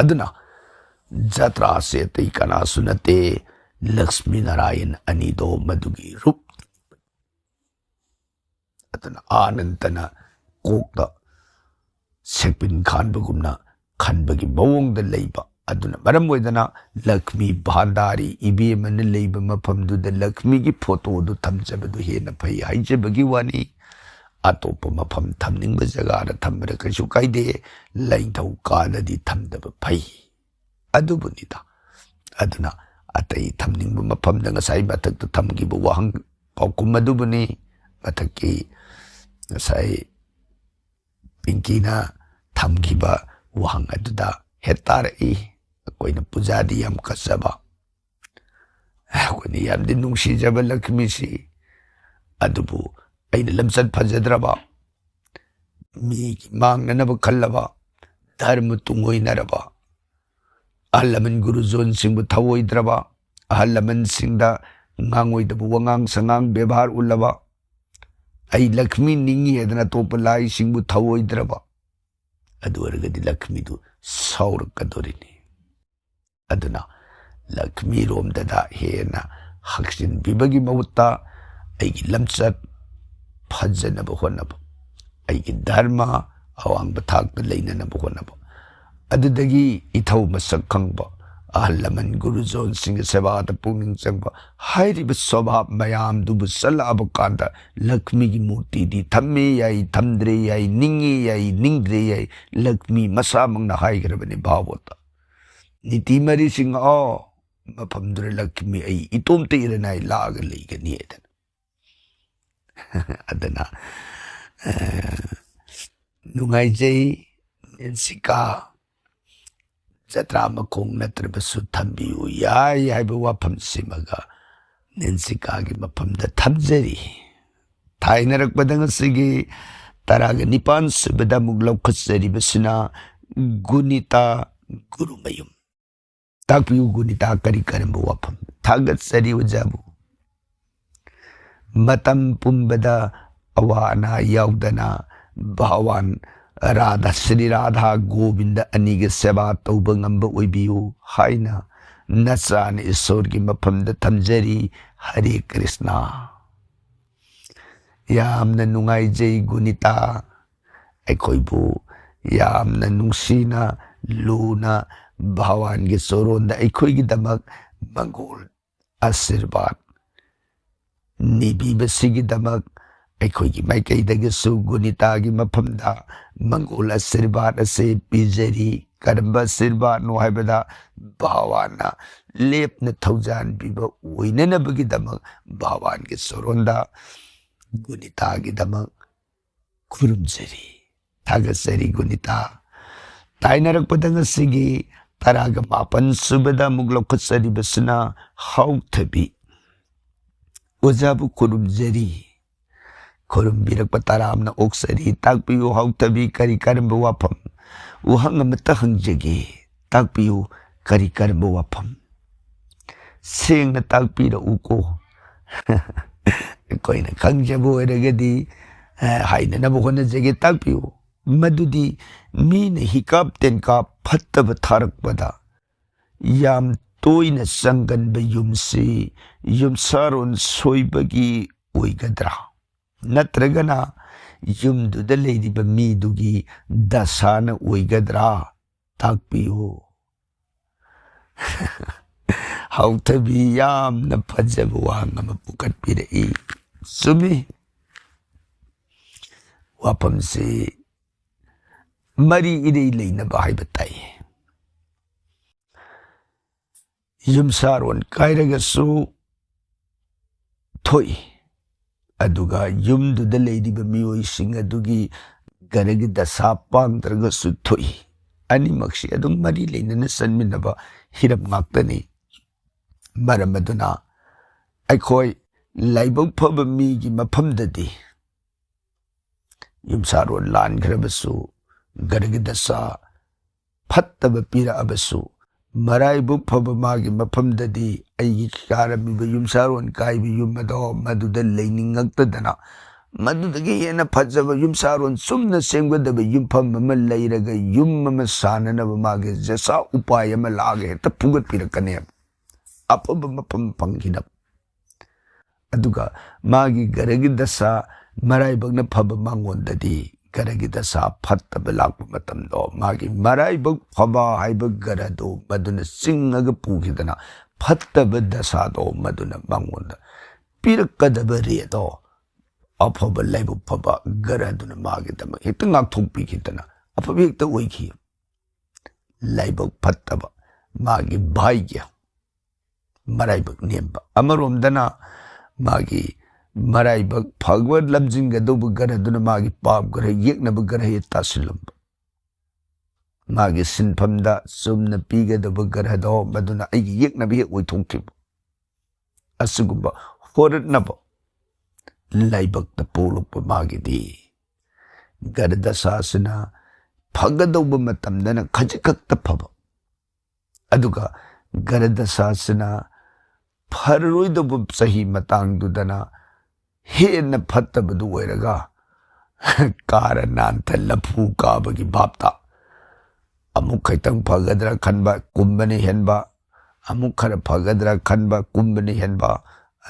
ꯑꯗꯨꯅ ꯖꯇ꯭ꯔꯥꯁꯦ ꯑꯇꯩ ꯀꯅꯥꯁꯨ ꯅꯠꯇꯦ, ꯂꯛꯁꯃꯤ ꯅꯥꯔꯥꯌꯟ ꯑꯅꯤꯗꯣ ꯃꯗꯨꯒꯤ ꯔꯨꯞ꯫ ꯑꯗꯨꯅ ꯑꯥꯅꯟꯗꯅ ꯀꯣꯛꯇ ꯁꯦꯛꯄꯤꯟ ꯈꯥꯟꯕꯒꯨꯝꯅ ꯈꯟꯕꯒꯤ ꯃꯑꯣꯡꯗ ꯂꯩꯕ꯫ ꯑꯗꯨꯅ ꯃꯔꯝ ꯑꯣꯏꯗꯅ ꯂꯛꯁꯃꯤ ꯚꯥꯟꯗꯥꯔꯤ ꯏꯕꯦꯝꯃꯅ ꯂꯩꯕ ꯃꯐꯝꯗꯨꯗ ꯂꯛꯁꯃꯤꯒꯤ ꯐꯣꯇꯣꯗꯨ ꯊꯝꯖꯕꯗꯨ ꯍꯦꯟꯅ ꯐꯩ ꯍꯥꯏꯖꯕꯒꯤ ꯋꯥꯅꯤ꯫ ꯑꯇꯣꯞꯄ ꯃꯐꯝ ꯊꯝꯅꯤꯡꯕ ꯖꯒꯥꯗ ꯊꯝꯕꯗ ꯀꯩꯁꯨ ꯀꯥꯏꯗꯦ꯫ ꯂꯥꯏꯅꯤꯡꯊꯧ ꯀꯥꯗꯗꯤ ꯊꯝꯗꯕ ꯐꯩ꯫ ꯑꯗꯨꯕꯨꯅꯤꯗ꯫ ꯑꯗꯨꯅ ꯑꯇꯩ ꯊꯝꯅꯤꯡꯕ ꯃꯐꯝꯗ ꯉꯁꯥꯏ ꯃꯊꯛꯇ ꯊꯝꯈꯤꯕ ꯋꯥꯍꯪ ꯄꯥꯎꯈꯨꯝ ꯑꯗꯨꯕꯨꯅꯤ꯫ ꯃꯊꯛꯀꯤ ꯉꯁꯥꯏ ꯄꯤꯡꯀꯤꯅ ꯊꯝꯈꯤꯕ ꯋꯥꯍꯪ ꯑꯗꯨꯗ ꯍꯦꯛ ꯇꯥꯔꯛꯏ꯫ ꯑꯩꯈꯣꯏꯅ ꯄꯨꯖꯥꯗꯤ ꯌꯥꯝ ꯀꯠꯆꯕ, ꯑꯩꯈꯣꯏꯅ ꯌꯥꯝꯗꯤ ꯅꯨꯡꯁꯤꯖꯕ ꯂꯛꯁꯃꯤꯁꯤ, ꯑꯗꯨꯕꯨ ꯑꯩꯅ ꯂꯝꯆꯠ ꯐꯖꯗ꯭ꯔꯕ, ꯃꯤꯒꯤ ꯃꯥꯡꯅꯅꯕ ꯈꯜꯂꯕ, ꯙꯔꯃ ꯇꯨꯡꯑꯣꯏꯅꯔꯕ, ꯑꯍꯜ ꯂꯃꯟ ꯒꯨꯔꯨꯖꯣꯟꯁꯤꯡꯕꯨ ꯊꯧꯑꯣꯏꯗ꯭ꯔꯕ, ꯑꯍꯜ ꯂꯃꯟꯁꯤꯡꯗ ꯉꯥꯡꯑꯣꯏꯗꯕ ꯋꯥꯉꯥꯡ ꯁꯉꯥꯡ ꯕꯦꯕꯥꯔ ꯎꯠꯂꯕ, ꯑꯩ ꯂꯛꯁꯃꯤ ꯅꯤꯡꯏ ꯍꯥꯏꯗꯅ ꯑꯇꯣꯞꯄ ꯂꯥꯏꯁꯤꯡꯕꯨ ꯊꯧꯑꯣꯏꯗ꯭ꯔꯕ, ꯑꯗꯨ ꯑꯣꯏꯔꯒꯗꯤ ꯂꯛꯁꯃꯤꯗꯨ ꯁꯥꯎꯔꯛꯀꯗꯣꯔꯤꯅꯤ꯫ ꯑꯗꯨꯅ ꯂꯛꯁꯃꯤꯔꯣꯝꯗꯗ ꯍꯦꯟꯅ ꯍꯛꯆꯤꯟꯕꯤꯕꯒꯤ ꯃꯍꯨꯠꯇ ꯑꯩꯒꯤ ꯂꯝꯆꯠ ꯐꯖꯅꯕ ꯍꯣꯠꯅꯕ, ꯑꯩꯒꯤ ꯙꯔꯃ ꯑꯋꯥꯡꯕ ꯊꯥꯛꯇ ꯂꯩꯅꯅꯕ ꯍꯣꯠꯅꯕ, ꯑꯗꯨꯗꯒꯤ ꯏꯊꯧ ꯃꯁꯛ ꯈꯪꯕ, ꯑꯍꯜ ꯂꯃꯟ ꯒꯨꯔꯨꯖꯣꯟꯁꯤꯡꯒꯤ ꯁꯦꯕꯥꯗ ꯄꯨꯛꯅꯤꯡ ꯆꯪꯕ, ꯍꯥꯏꯔꯤꯕ ꯁ꯭ꯋꯚꯥꯕ ꯃꯌꯥꯝꯗꯨꯕꯨ ꯆꯠꯂꯛꯑꯕ ꯀꯥꯟꯗ ꯂꯛꯁꯃꯤꯒꯤ ꯃꯨꯔꯇꯤꯗꯤ ꯊꯝꯃꯦ ꯌꯥꯏ, ꯊꯝꯗ꯭ꯔꯦ ꯌꯥꯏ, ꯅꯤꯡꯉꯦ ꯌꯥꯏ, ꯅꯤꯡꯗ꯭ꯔꯦ ꯌꯥꯏ, ꯂꯛꯁꯃꯤ ꯃꯁꯥꯃꯛꯅ ꯍꯥꯏꯈ꯭ꯔꯕꯅꯤ ꯚꯥꯒꯋꯇ꯫ ꯅꯤꯇꯤ ꯃꯔꯤꯁꯤꯡ ꯑꯣ ꯃꯐꯝꯗꯨꯗ ꯂꯛꯈꯤꯃꯤ ꯑꯩ ꯏꯇꯣꯝꯇ ꯏꯔꯅꯥꯏ ꯂꯥꯛꯑꯒ ꯂꯩꯒꯅꯤ ꯍꯥꯏꯗꯅ꯫ ꯑꯗꯨꯅ, ꯑ, ꯅꯨꯡꯉꯥꯏꯖꯩ꯫ ꯅꯦꯟꯁꯤꯀꯥ ꯖꯇ꯭ꯔꯥ ꯃꯈꯣꯡ ꯅꯠꯇ꯭ꯔꯕꯁꯨ ꯊꯝꯕꯤꯌꯨ ꯌꯥꯏ ꯍꯥꯏꯕ ꯋꯥꯐꯝꯁꯤꯃꯒ ꯅꯦꯟꯁꯤꯀꯥꯒꯤ ꯃꯐꯝꯗ ꯊꯝꯖꯔꯤ꯫ ꯊꯥꯏꯅꯔꯛꯄꯗ ꯉꯁꯤꯒꯤ ꯇꯔꯥꯒ ꯅꯤꯄꯥꯟ ꯁꯨꯕꯗ ꯑꯃꯨꯛ ꯂꯧꯈꯠꯆꯔꯤꯕꯁꯤꯅ ꯒꯨꯅꯤꯇꯥ ꯒꯨꯔꯨꯃꯌꯨꯝ꯫ ꯇꯥꯛꯄꯤꯌꯨ ꯒꯨꯅꯤꯇꯥ ꯀꯔꯤ ꯀꯔꯝꯕ ꯋꯥꯐꯝ? ꯊꯥꯒꯠꯆꯔꯤ ꯑꯣꯖꯥꯕꯨ꯫ ꯃꯇꯝ ꯄꯨꯝꯕꯗ ꯑꯋꯥ ꯑꯅꯥ ꯌꯥꯎꯗꯅ ꯚꯒꯋꯥꯟ ꯔꯥꯙꯥ, ꯁ꯭ꯔꯤ ꯔꯥꯙꯥ ꯒꯣꯕꯤꯟꯗ ꯑꯅꯤꯒꯤ ꯁꯦꯕꯥ ꯇꯧꯕ ꯉꯝꯕ ꯑꯣꯏꯕꯤꯌꯨ ꯍꯥꯏꯅ ꯅꯆꯥꯅ ꯏꯁꯣꯔꯒꯤ ꯃꯐꯝꯗ ꯊꯝꯖꯔꯤ꯫ ꯍꯔꯦ ꯀ꯭ꯔꯤꯁꯅ꯫ ꯌꯥꯝꯅ ꯅꯨꯡꯉꯥꯏꯖꯩ ꯒꯨꯅꯤꯇꯥ꯫ ꯑꯩꯈꯣꯏꯕꯨ ꯌꯥꯝꯅ ꯅꯨꯡꯁꯤꯅ, ꯂꯨꯅ ꯚꯒꯋꯥꯟꯒꯤ ꯆꯣꯔꯣꯟꯗ ꯑꯩꯈꯣꯏꯒꯤꯗꯃꯛ ꯃꯪꯒꯣꯜ ꯑꯥꯁꯤꯔꯕꯥꯗ ꯅꯤꯕꯤꯕꯁꯤꯒꯤꯗꯃꯛ ꯑꯩꯈꯣꯏꯒꯤ ꯃꯥꯏꯀꯩꯗꯒꯤꯁꯨ ꯒꯨꯅꯤꯇꯥꯒꯤ ꯃꯐꯝꯗ ꯃꯪꯒꯣꯜ ꯑꯥꯁꯤꯔꯕꯥꯗ ꯑꯁꯤ ꯄꯤꯖꯔꯤ꯫ ꯀꯔꯝꯕ ꯑꯥꯁꯤꯔꯕꯥꯗꯅꯣ ꯍꯥꯏꯕꯗ, ꯚꯒꯋꯥꯟꯅ ꯂꯦꯞꯅ ꯊꯧꯖꯥꯟꯕꯤꯕ ꯑꯣꯏꯅꯅꯕꯒꯤꯗꯃꯛ ꯚꯒꯋꯥꯟꯒꯤ ꯆꯣꯔꯣꯟꯗ ꯒꯨꯅꯤꯇꯥꯒꯤꯗꯃꯛ ꯈꯨꯔꯨꯝꯖꯔꯤ꯫ ꯊꯥꯒꯠꯆꯔꯤ ꯒꯨꯅꯤꯇꯥ꯫ ꯇꯥꯏꯅꯔꯛꯄꯗ ꯉꯁꯤꯒꯤ ꯇꯔꯥꯒ ꯃꯥꯄꯟ ꯁꯨꯕꯗ ꯑꯃꯨꯛ ꯂꯧꯈꯠꯆꯔꯤꯕꯁꯤꯅ ꯍꯥꯎꯊꯕꯤ꯫ ꯑꯣꯖꯥꯕꯨ ꯈꯨꯔꯨꯝꯖꯔꯤ꯫ ꯈꯨꯔꯨꯝꯕꯤꯔꯛꯄ ꯇꯔꯥꯝꯅ ꯑꯣꯛꯆꯔꯤ꯫ ꯇꯥꯛꯄꯤꯌꯨ ꯍꯥꯎꯊꯕꯤ, ꯀꯔꯤ ꯀꯔꯝꯕ ꯋꯥꯐꯝ? ꯋꯥꯍꯪ ꯑꯃꯠꯇ ꯍꯪꯖꯒꯦ꯫ ꯇꯥꯛꯄꯤꯌꯨ, ꯀꯔꯤ ꯀꯔꯝꯕ ꯋꯥꯐꯝ? ꯁꯦꯡꯅ ꯇꯥꯛꯄꯤꯔꯛꯎꯀꯣ꯫ ꯑꯩꯈꯣꯏꯅ ꯈꯪꯖꯕ ꯑꯣꯏꯔꯒꯗꯤ, ꯑ, ꯍꯥꯏꯅꯅꯕ ꯍꯣꯠꯅꯖꯒꯦ꯫ ꯇꯥꯛꯄꯤꯌꯨ꯫ ꯃꯗꯨꯗꯤ ꯃꯤꯅ ꯍꯤꯀꯥꯞ ꯇꯦꯟꯀꯥꯞ ꯐꯠꯇꯕ ꯊꯥꯔꯛꯄꯗ ꯌꯥꯝ ꯇꯣꯏꯅ ꯆꯪꯒꯟꯕ ꯌꯨꯝꯁꯤ ꯌꯨꯝꯁꯥꯔꯣꯟ ꯁꯣꯏꯕꯒꯤ ꯑꯣꯏꯒꯗ꯭ꯔꯥ? ꯅꯠꯇ꯭ꯔꯒꯅ ꯌꯨꯝꯗꯨꯗ ꯂꯩꯔꯤꯕ ꯃꯤꯗꯨꯒꯤ ꯗꯁꯥꯅ ꯑꯣꯏꯒꯗ꯭ꯔꯥ? ꯇꯥꯛꯄꯤꯌꯨ꯫ ꯍꯥꯎꯊꯕꯤ ꯌꯥꯝꯅ ꯐꯖꯕ ꯋꯥꯍꯪ ꯑꯃ ꯄꯨꯈꯠꯄꯤꯔꯛꯏ꯫ ꯆꯨꯝꯃꯤ꯫ ꯋꯥꯐꯝꯁꯤ ꯃꯔꯤ ꯏꯔꯩ ꯂꯩꯅꯕ ꯍꯥꯏꯕ ꯇꯥꯏ꯫ ꯌꯨꯝꯁꯥꯔꯣꯟ ꯀꯥꯏꯔꯒꯁꯨ ꯊꯣꯛꯏ, ꯑꯗꯨꯒ ꯌꯨꯝꯗꯨꯗ ꯂꯩꯔꯤꯕ ꯃꯤꯑꯣꯏꯁꯤꯡ ꯑꯗꯨꯒꯤ ꯒ꯭ꯔꯍꯒꯤ ꯗꯁꯥ ꯄꯥꯡꯗ꯭ꯔꯒꯁꯨ ꯊꯣꯛꯏ꯫ ꯑꯅꯤꯃꯛꯁꯤ ꯑꯗꯨꯝ ꯃꯔꯤ ꯂꯩꯅꯅ ꯆꯟꯃꯤꯟꯅꯕ ꯍꯤꯔꯝ ꯉꯥꯛꯇꯅꯤ꯫ ꯃꯔꯝ ꯑꯗꯨꯅ ꯑꯩꯈꯣꯏ ꯂꯥꯏꯕꯛ ꯐꯕ ꯃꯤꯒꯤ ꯃꯐꯝꯗꯗꯤ ꯌꯨꯝꯁꯥꯔꯣꯟ ꯂꯥꯟꯈ꯭ꯔꯕꯁꯨ, ꯒ꯭ꯔꯍꯒꯤ ꯗꯁꯥ ꯐꯠꯇꯕ ꯄꯤꯔꯛꯑꯕꯁꯨ, ꯃꯔꯥꯏꯕꯛ ꯐꯕ ꯃꯥꯒꯤ ꯃꯐꯝꯗꯗꯤ ꯑꯩꯒꯤ ꯀꯥꯔꯝꯃꯤꯕ ꯌꯨꯝꯁꯥꯔꯣꯟ ꯀꯥꯏꯕ ꯌꯨꯝ ꯑꯗꯣ ꯃꯗꯨꯗ ꯂꯩꯅꯤꯡꯉꯛꯇꯗꯅ, ꯃꯗꯨꯗꯒꯤ ꯍꯦꯟꯅ ꯐꯖꯕ ꯌꯨꯝꯁꯥꯔꯣꯟ ꯆꯨꯝꯅ ꯁꯦꯝꯒꯗꯕ ꯌꯨꯝꯐꯝ ꯑꯃ ꯂꯩꯔꯒ, ꯌꯨꯝ ꯑꯃ ꯁꯥꯅꯅꯕ ꯃꯥꯒꯤ ꯖꯁꯥ ꯎꯄꯥꯏ ꯑꯃ ꯂꯥꯛꯑꯒ ꯍꯦꯛꯇ ꯐꯨꯒꯠꯄꯤꯔꯛꯀꯅꯦꯕ꯫ ꯑꯐꯕ ꯃꯐꯝ ꯐꯪꯈꯤꯅꯕ꯫ ꯑꯗꯨꯒ ꯃꯥꯒꯤ ꯒ꯭ꯔꯍꯒꯤ ꯗꯁꯥ ꯃꯔꯥꯏꯕꯛꯅ ꯐꯕ ꯃꯉꯣꯟꯗꯗꯤ, ꯒ꯭ꯔꯍꯒꯤ ꯗꯁꯥ ꯐꯠꯇꯕ ꯂꯥꯛꯄ ꯃꯇꯝꯗꯣ, ꯃꯥꯒꯤ ꯃꯔꯥꯏꯕꯛ ꯐꯕ ꯍꯥꯏꯕ ꯒ꯭ꯔꯍꯗꯣ ꯃꯗꯨꯅ ꯆꯤꯡꯉꯒ ꯄꯨꯈꯤꯗꯅ, ꯐꯠꯇꯕ ꯗꯁꯥꯗꯣ ꯃꯗꯨꯅ ꯃꯉꯣꯟꯗ ꯄꯤꯔꯛꯀꯗꯕ ꯔꯦꯗꯣ ꯑꯐꯕ ꯂꯥꯏꯕꯛ ꯐꯕ ꯒ꯭ꯔꯍꯗꯨꯅ ꯃꯥꯒꯤꯗꯃꯛ ꯍꯦꯛꯇ ꯉꯥꯛꯊꯣꯛꯄꯤꯈꯤꯗꯅ ꯑꯐꯕ ꯍꯦꯛꯇ ꯑꯣꯏꯈꯤ꯫ ꯂꯥꯏꯕꯛ ꯐꯠꯇꯕ, ꯃꯥꯒꯤ ꯚꯥꯏꯒꯤ ꯃꯔꯥꯏꯕꯛ ꯅꯦꯝꯕ꯫ ꯑꯃꯔꯣꯝꯗꯅ ꯃꯥꯒꯤ ꯃꯔꯥꯏꯕꯛ ꯐꯕ ꯂꯝꯖꯤꯡꯒꯗꯧꯕ ꯒ꯭ꯔꯍꯗꯨꯅ ꯃꯥꯒꯤ ꯄꯥꯞ ꯒ꯭ꯔꯍ, ꯌꯦꯛꯅꯕ ꯒ꯭ꯔꯍ ꯍꯦꯛ ꯇꯥꯁꯤꯜꯂꯝꯕ꯫ ꯃꯥꯒꯤ ꯁꯤꯟꯐꯝꯗ ꯆꯨꯝꯅ ꯄꯤꯒꯗꯕ ꯒ꯭ꯔꯍꯗꯣ ꯃꯗꯨꯅ ꯑꯩꯒꯤ ꯌꯦꯛꯅꯕ ꯍꯦꯛ ꯑꯣꯏꯊꯣꯛꯈꯤꯕ꯫ ꯑꯁꯤꯒꯨꯝꯕ ꯍꯣꯔꯠꯅꯕ ꯂꯥꯏꯕꯛꯇ ꯄꯣꯛꯂꯛꯄ ꯃꯥꯒꯤꯗꯤ ꯒ꯭ꯔꯍ ꯗꯁꯥꯁꯤꯅ ꯐꯒꯗꯧꯕ ꯃꯇꯝꯗꯅ ꯈꯖꯤꯛꯈꯛꯇ ꯐꯕ, ꯑꯗꯨꯒ ꯒ꯭ꯔꯍ ꯗꯁꯥꯁꯤꯅ ꯐꯔꯔꯣꯏꯗꯧꯕ ꯆꯍꯤ ꯃꯇꯥꯡꯗꯨꯗꯅ ꯍꯦꯟꯅ ꯐꯠꯇꯕꯗꯨ ꯑꯣꯏꯔꯒ ꯀꯥꯔ ꯅꯥꯟꯊ ꯂꯐꯨ ꯀꯥꯕꯒꯤ ꯚꯥꯞꯇ ꯑꯃꯨꯛ ꯈꯤꯇꯪ ꯐꯒꯗ꯭ꯔꯥ ꯈꯟꯕ, ꯀꯨꯝꯕꯅ ꯍꯦꯟꯕ, ꯑꯃꯨꯛ ꯈꯔ ꯐꯒꯗ꯭ꯔꯥ ꯈꯟꯕ, ꯀꯨꯝꯕꯅ ꯍꯦꯟꯕ꯫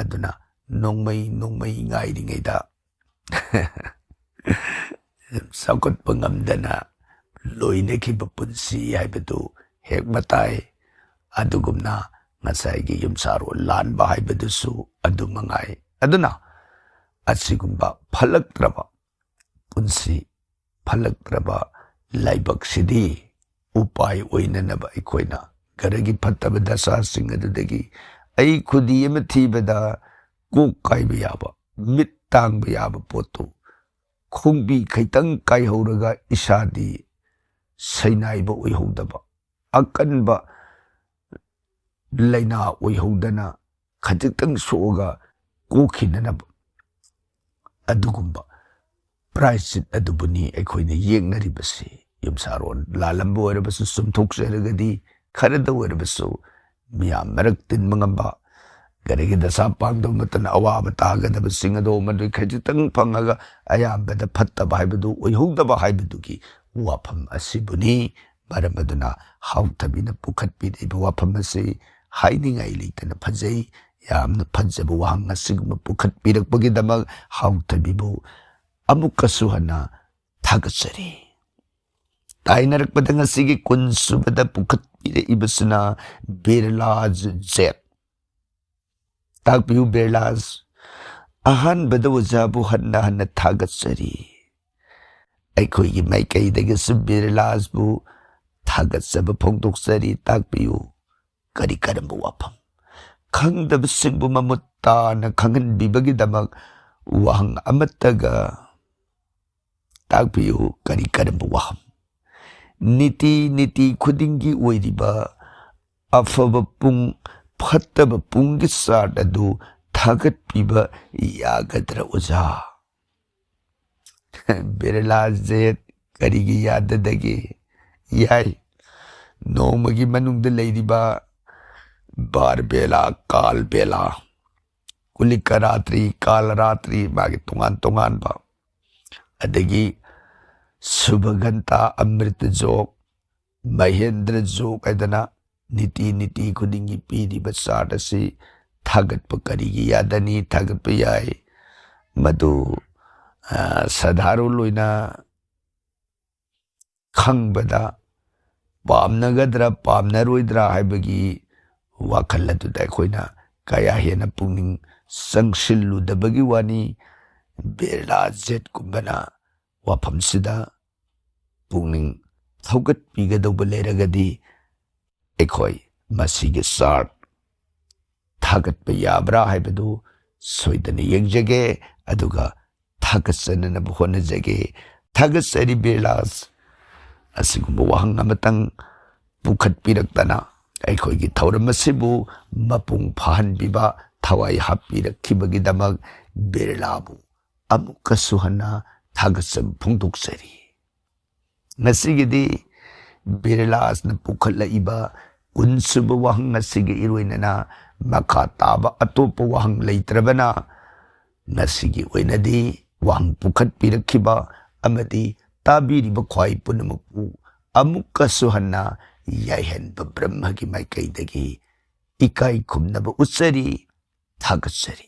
ꯑꯗꯨꯅ ꯅꯣꯡꯃꯩ ꯅꯣꯡꯃꯩ ꯉꯥꯏꯔꯤꯉꯩꯗ ꯆꯥꯎꯈꯠꯄ ꯉꯝꯗꯅ ꯂꯣꯏꯅꯈꯤꯕ ꯄꯨꯟꯁꯤ ꯍꯥꯏꯕꯗꯨ ꯍꯦꯛ ꯃꯇꯥꯏ꯫ ꯑꯗꯨꯒꯨꯝꯅ ꯉꯁꯥꯏꯒꯤ ꯌꯨꯝꯁꯥꯔꯣꯜ ꯂꯥꯟꯕ ꯍꯥꯏꯕꯗꯨꯁꯨ ꯑꯗꯨ ꯃꯉꯥꯏ꯫ ꯑꯗꯨꯅ ꯑꯁꯤꯒꯨꯝꯕ ꯐꯠꯂꯛꯇ꯭ꯔꯕ ꯄꯨꯟꯁꯤ, ꯐꯠꯂꯛꯇ꯭ꯔꯕ ꯂꯥꯏꯕꯛꯁꯤꯗꯤ ꯎꯄꯥꯏ ꯑꯣꯏꯅꯅꯕ ꯑꯩꯈꯣꯏꯅ ꯒ꯭ꯔꯍꯒꯤ ꯐꯠꯇꯕ ꯗꯁꯥꯁꯤꯡ ꯑꯗꯨꯗꯒꯤ ꯑꯩ ꯈꯨꯗꯤ ꯑꯃ ꯊꯤꯕꯗ ꯀꯣꯛ ꯀꯥꯏꯕ ꯌꯥꯕ, ꯃꯤꯠ ꯇꯥꯡꯕ ꯌꯥꯕ ꯄꯣꯠꯇꯨ ꯈꯣꯡꯕꯤ ꯈꯤꯇꯪ ꯀꯥꯏꯍꯧꯔꯒ ꯏꯁꯥꯗꯤ ꯁꯩꯅꯥꯏꯕ ꯑꯣꯏꯍꯧꯗꯕ, ꯑꯀꯟꯕ ꯂꯥꯏꯅꯥ ꯑꯣꯏꯍꯧꯗꯅ ꯈꯖꯤꯛꯇꯪ ꯁꯣꯛꯑꯒ ꯀꯣꯛꯈꯤꯅꯅꯕ ꯑꯗꯨꯒꯨꯝꯕ ꯄ꯭ꯔꯥꯏꯁꯤꯠ ꯑꯗꯨꯕꯨꯅꯤ ꯑꯩꯈꯣꯏꯅ ꯌꯦꯡꯅꯔꯤꯕꯁꯤ꯫ ꯌꯨꯝꯁꯥꯔꯣꯟ ꯂꯥꯜꯂꯝꯕ ꯑꯣꯏꯔꯕꯁꯨ ꯆꯨꯝꯊꯣꯛꯆꯔꯒꯗꯤ, ꯈꯔꯗ ꯑꯣꯏꯔꯕꯁꯨ ꯃꯤꯌꯥꯝ ꯃꯔꯛ ꯇꯤꯟꯕ ꯉꯝꯕ, ꯒ꯭ꯔꯍꯒꯤ ꯗꯁꯥ ꯄꯥꯡꯗꯕ ꯃꯇꯝꯗ ꯑꯋꯥꯕ ꯇꯥꯒꯗꯕꯁꯤꯡ ꯑꯗꯣ ꯃꯗꯨ ꯈꯖꯤꯛꯇꯪ ꯐꯪꯉꯒ ꯑꯌꯥꯝꯕꯗ ꯐꯠꯇꯕ ꯍꯥꯏꯕꯗꯨ ꯑꯣꯏꯍꯧꯗꯕ ꯍꯥꯏꯕꯗꯨꯒꯤ ꯋꯥꯐꯝ ꯑꯁꯤꯕꯨꯅꯤ꯫ ꯃꯔꯝ ꯑꯗꯨꯅ ꯍꯥꯎꯊꯕꯤꯅ ꯄꯨꯈꯠꯄꯤꯔꯛꯏꯕ ꯋꯥꯐꯝ ꯑꯁꯤ ꯍꯥꯏꯅꯤꯡꯉꯥꯏ ꯂꯩꯇꯅ ꯐꯖꯩ꯫ ꯌꯥꯝꯅ ꯐꯖꯕ ꯋꯥꯍꯪ ꯑꯁꯤꯒꯨꯝꯕ ꯄꯨꯈꯠꯄꯤꯔꯛꯄꯒꯤꯗꯃꯛ ꯍꯥꯎꯊꯕꯤꯕꯨ ꯑꯃꯨꯛꯀꯁꯨ ꯍꯟꯅ ꯊꯥꯒꯠꯆꯔꯤ꯫ ꯇꯥꯏꯅꯔꯛꯄꯗ ꯉꯁꯤꯒꯤ ꯀꯨꯟ ꯁꯨꯕꯗ ꯄꯨꯈꯠꯄꯤꯔꯛꯏꯕꯁꯤꯅ ꯕꯤꯔꯂꯥꯖ ꯖꯦꯠ꯫ ꯇꯥꯛꯄꯤꯌꯨ ꯕꯤꯔꯂꯥꯖ꯫ ꯑꯍꯥꯟꯕꯗ ꯑꯣꯖꯥꯕꯨ ꯍꯟꯅ ꯍꯟꯅ ꯊꯥꯒꯠꯆꯔꯤ꯫ ꯑꯩꯈꯣꯏꯒꯤ ꯃꯥꯏꯀꯩꯗꯒꯤꯁꯨ ꯕꯤꯔꯂꯥꯖꯕꯨ ꯊꯥꯒꯠꯆꯕ ꯐꯣꯡꯗꯣꯛꯆꯔꯤ꯫ ꯇꯥꯛꯄꯤꯌꯨ, ꯀꯔꯤ ꯀꯔꯝꯕ ꯋꯥꯐꯝ? ꯈꯪꯗꯕꯁꯤꯡꯕꯨ ꯃꯃꯨꯠ ꯇꯥꯅ ꯈꯪꯍꯟꯕꯤꯕꯒꯤꯗꯃꯛ ꯋꯥꯍꯪ ꯑꯃꯠꯇꯒ ꯇꯥꯛꯄꯤꯌꯨ, ꯀꯔꯤ ꯀꯔꯝꯕ ꯋꯥꯍꯪ? ꯅꯤꯇꯤ ꯅꯤꯇꯤ ꯈꯨꯗꯤꯡꯒꯤ ꯑꯣꯏꯔꯤꯕ ꯑꯐꯕ ꯄꯨꯡ, ꯐꯠꯇꯕ ꯄꯨꯡꯒꯤ ꯆꯥꯔꯠ ꯑꯗꯨ ꯊꯥꯒꯠꯄꯤꯕ ꯌꯥꯒꯗ꯭ꯔꯥ ꯑꯣꯖꯥ? ꯕꯤꯔꯂꯥꯖꯦ ꯀꯔꯤꯒꯤ ꯌꯥꯗꯗꯒꯦ? ꯌꯥꯏ, ꯅꯣꯡꯃꯒꯤ ꯃꯅꯨꯡꯗ ꯂꯩꯔꯤꯕ ꯕꯥꯔ ꯕꯦꯂꯥ, ꯀꯥꯜ ꯕꯦꯂꯥ, ꯀꯨꯂꯤꯀ ꯔꯥꯇ꯭ꯔꯤ, ꯀꯥꯜ ꯔꯥꯇ꯭ꯔꯤ, ꯃꯥꯒꯤ ꯇꯣꯉꯥꯟ ꯇꯣꯉꯥꯟꯕ, ꯑꯗꯒꯤ ꯁꯨꯚ ꯘꯟꯇꯥ, ꯑꯃ꯭ꯔꯤꯇ ꯖꯣꯛ, ꯃꯍꯦꯟꯗ꯭ꯔ ꯖꯣꯛ ꯍꯥꯏꯗꯅ ꯅꯤꯇꯤ ꯅꯤꯇꯤ ꯈꯨꯗꯤꯡꯒꯤ ꯄꯤꯔꯤꯕ ꯆꯥꯔꯠ ꯑꯁꯤ ꯊꯥꯒꯠꯄ ꯀꯔꯤꯒꯤ ꯌꯥꯗꯅꯤ? ꯊꯥꯒꯠꯄ ꯌꯥꯏ꯫ ꯃꯗꯨ, ꯑ, ꯁꯥꯙꯥꯔꯟ ꯑꯣꯏꯅ ꯈꯪꯕꯗ ꯄꯥꯝꯅꯒꯗ꯭ꯔꯥ ꯄꯥꯝꯅꯔꯣꯏꯗ꯭ꯔꯥ ꯍꯥꯏꯕꯒꯤ ꯋꯥꯈꯜ ꯑꯗꯨꯗ ꯑꯩꯈꯣꯏꯅ ꯀꯌꯥ ꯍꯦꯟꯅ ꯄꯨꯛꯅꯤꯡ ꯆꯪꯁꯤꯜꯂꯨꯗꯕꯒꯤ ꯋꯥꯅꯤ꯫ ꯕꯤꯔꯂꯥ ꯖꯦꯠꯀꯨꯝꯕꯅ ꯋꯥꯐꯝꯁꯤꯗ ꯄꯨꯛꯅꯤꯡ ꯊꯧꯒꯠꯄꯤꯒꯗꯧꯕ ꯂꯩꯔꯒꯗꯤ ꯑꯩꯈꯣꯏ ꯃꯁꯤꯒꯤ ꯆꯥꯔꯠ ꯊꯥꯒꯠꯄ ꯌꯥꯕ꯭ꯔꯥ ꯍꯥꯏꯕꯗꯨ ꯁꯣꯏꯗꯅ ꯌꯦꯡꯖꯒꯦ, ꯑꯗꯨꯒ ꯊꯥꯒꯠꯆꯅꯅꯕ ꯍꯣꯠꯅꯖꯒꯦ꯫ ꯊꯥꯒꯠꯆꯔꯤ ꯕꯤꯔꯂꯥꯁ, ꯑꯁꯤꯒꯨꯝꯕ ꯋꯥꯍꯪ ꯑꯃꯇꯪ ꯄꯨꯈꯠꯄꯤꯔꯛꯇꯅ ꯑꯩꯈꯣꯏꯒꯤ ꯊꯧꯔꯝ ꯑꯁꯤꯕꯨ ꯃꯄꯨꯡ ꯐꯥꯍꯟꯕꯤꯕ, ꯊꯋꯥꯏ ꯍꯥꯞꯄꯤꯔꯛꯈꯤꯕꯒꯤꯗꯃꯛ ꯕꯤꯔꯂꯥꯕꯨ ꯑꯃꯨꯛꯀꯁꯨ ꯍꯟꯅ ꯊꯥꯒꯠꯆꯕ ꯐꯣꯡꯗꯣꯛꯆꯔꯤ꯫ ꯉꯁꯤꯒꯤꯗꯤ ꯕꯤꯔꯂꯥꯁꯅ ꯄꯨꯈꯠꯂꯛꯏꯕ ꯀꯨꯟꯁꯨꯕ ꯋꯥꯍꯪ ꯑꯁꯤꯒ ꯏꯔꯣꯏꯅꯅ ꯃꯈꯥ ꯇꯥꯕ ꯑꯇꯣꯞꯄ ꯋꯥꯍꯪ ꯂꯩꯇ꯭ꯔꯕꯅ, ꯉꯁꯤꯒꯤ ꯑꯣꯏꯅꯗꯤ ꯋꯥꯍꯪ ꯄꯨꯈꯠꯄꯤꯔꯛꯈꯤꯕ ꯑꯃꯗꯤ ꯇꯥꯕꯤꯔꯤꯕ ꯈ꯭ꯋꯥꯏ ꯄꯨꯝꯅꯃꯛꯄꯨ ꯑꯃꯨꯛꯀꯁꯨ ꯍꯟꯅ ꯌꯥꯏꯍꯟꯕ ꯕ꯭ꯔꯍ꯭ꯃꯒꯤ ꯃꯥꯏꯀꯩꯗꯒꯤ ꯏꯀꯥꯏ ꯈꯨꯝꯅꯕ ꯎꯠꯆꯔꯤ, ꯊꯥꯒꯠꯆꯔꯤ꯫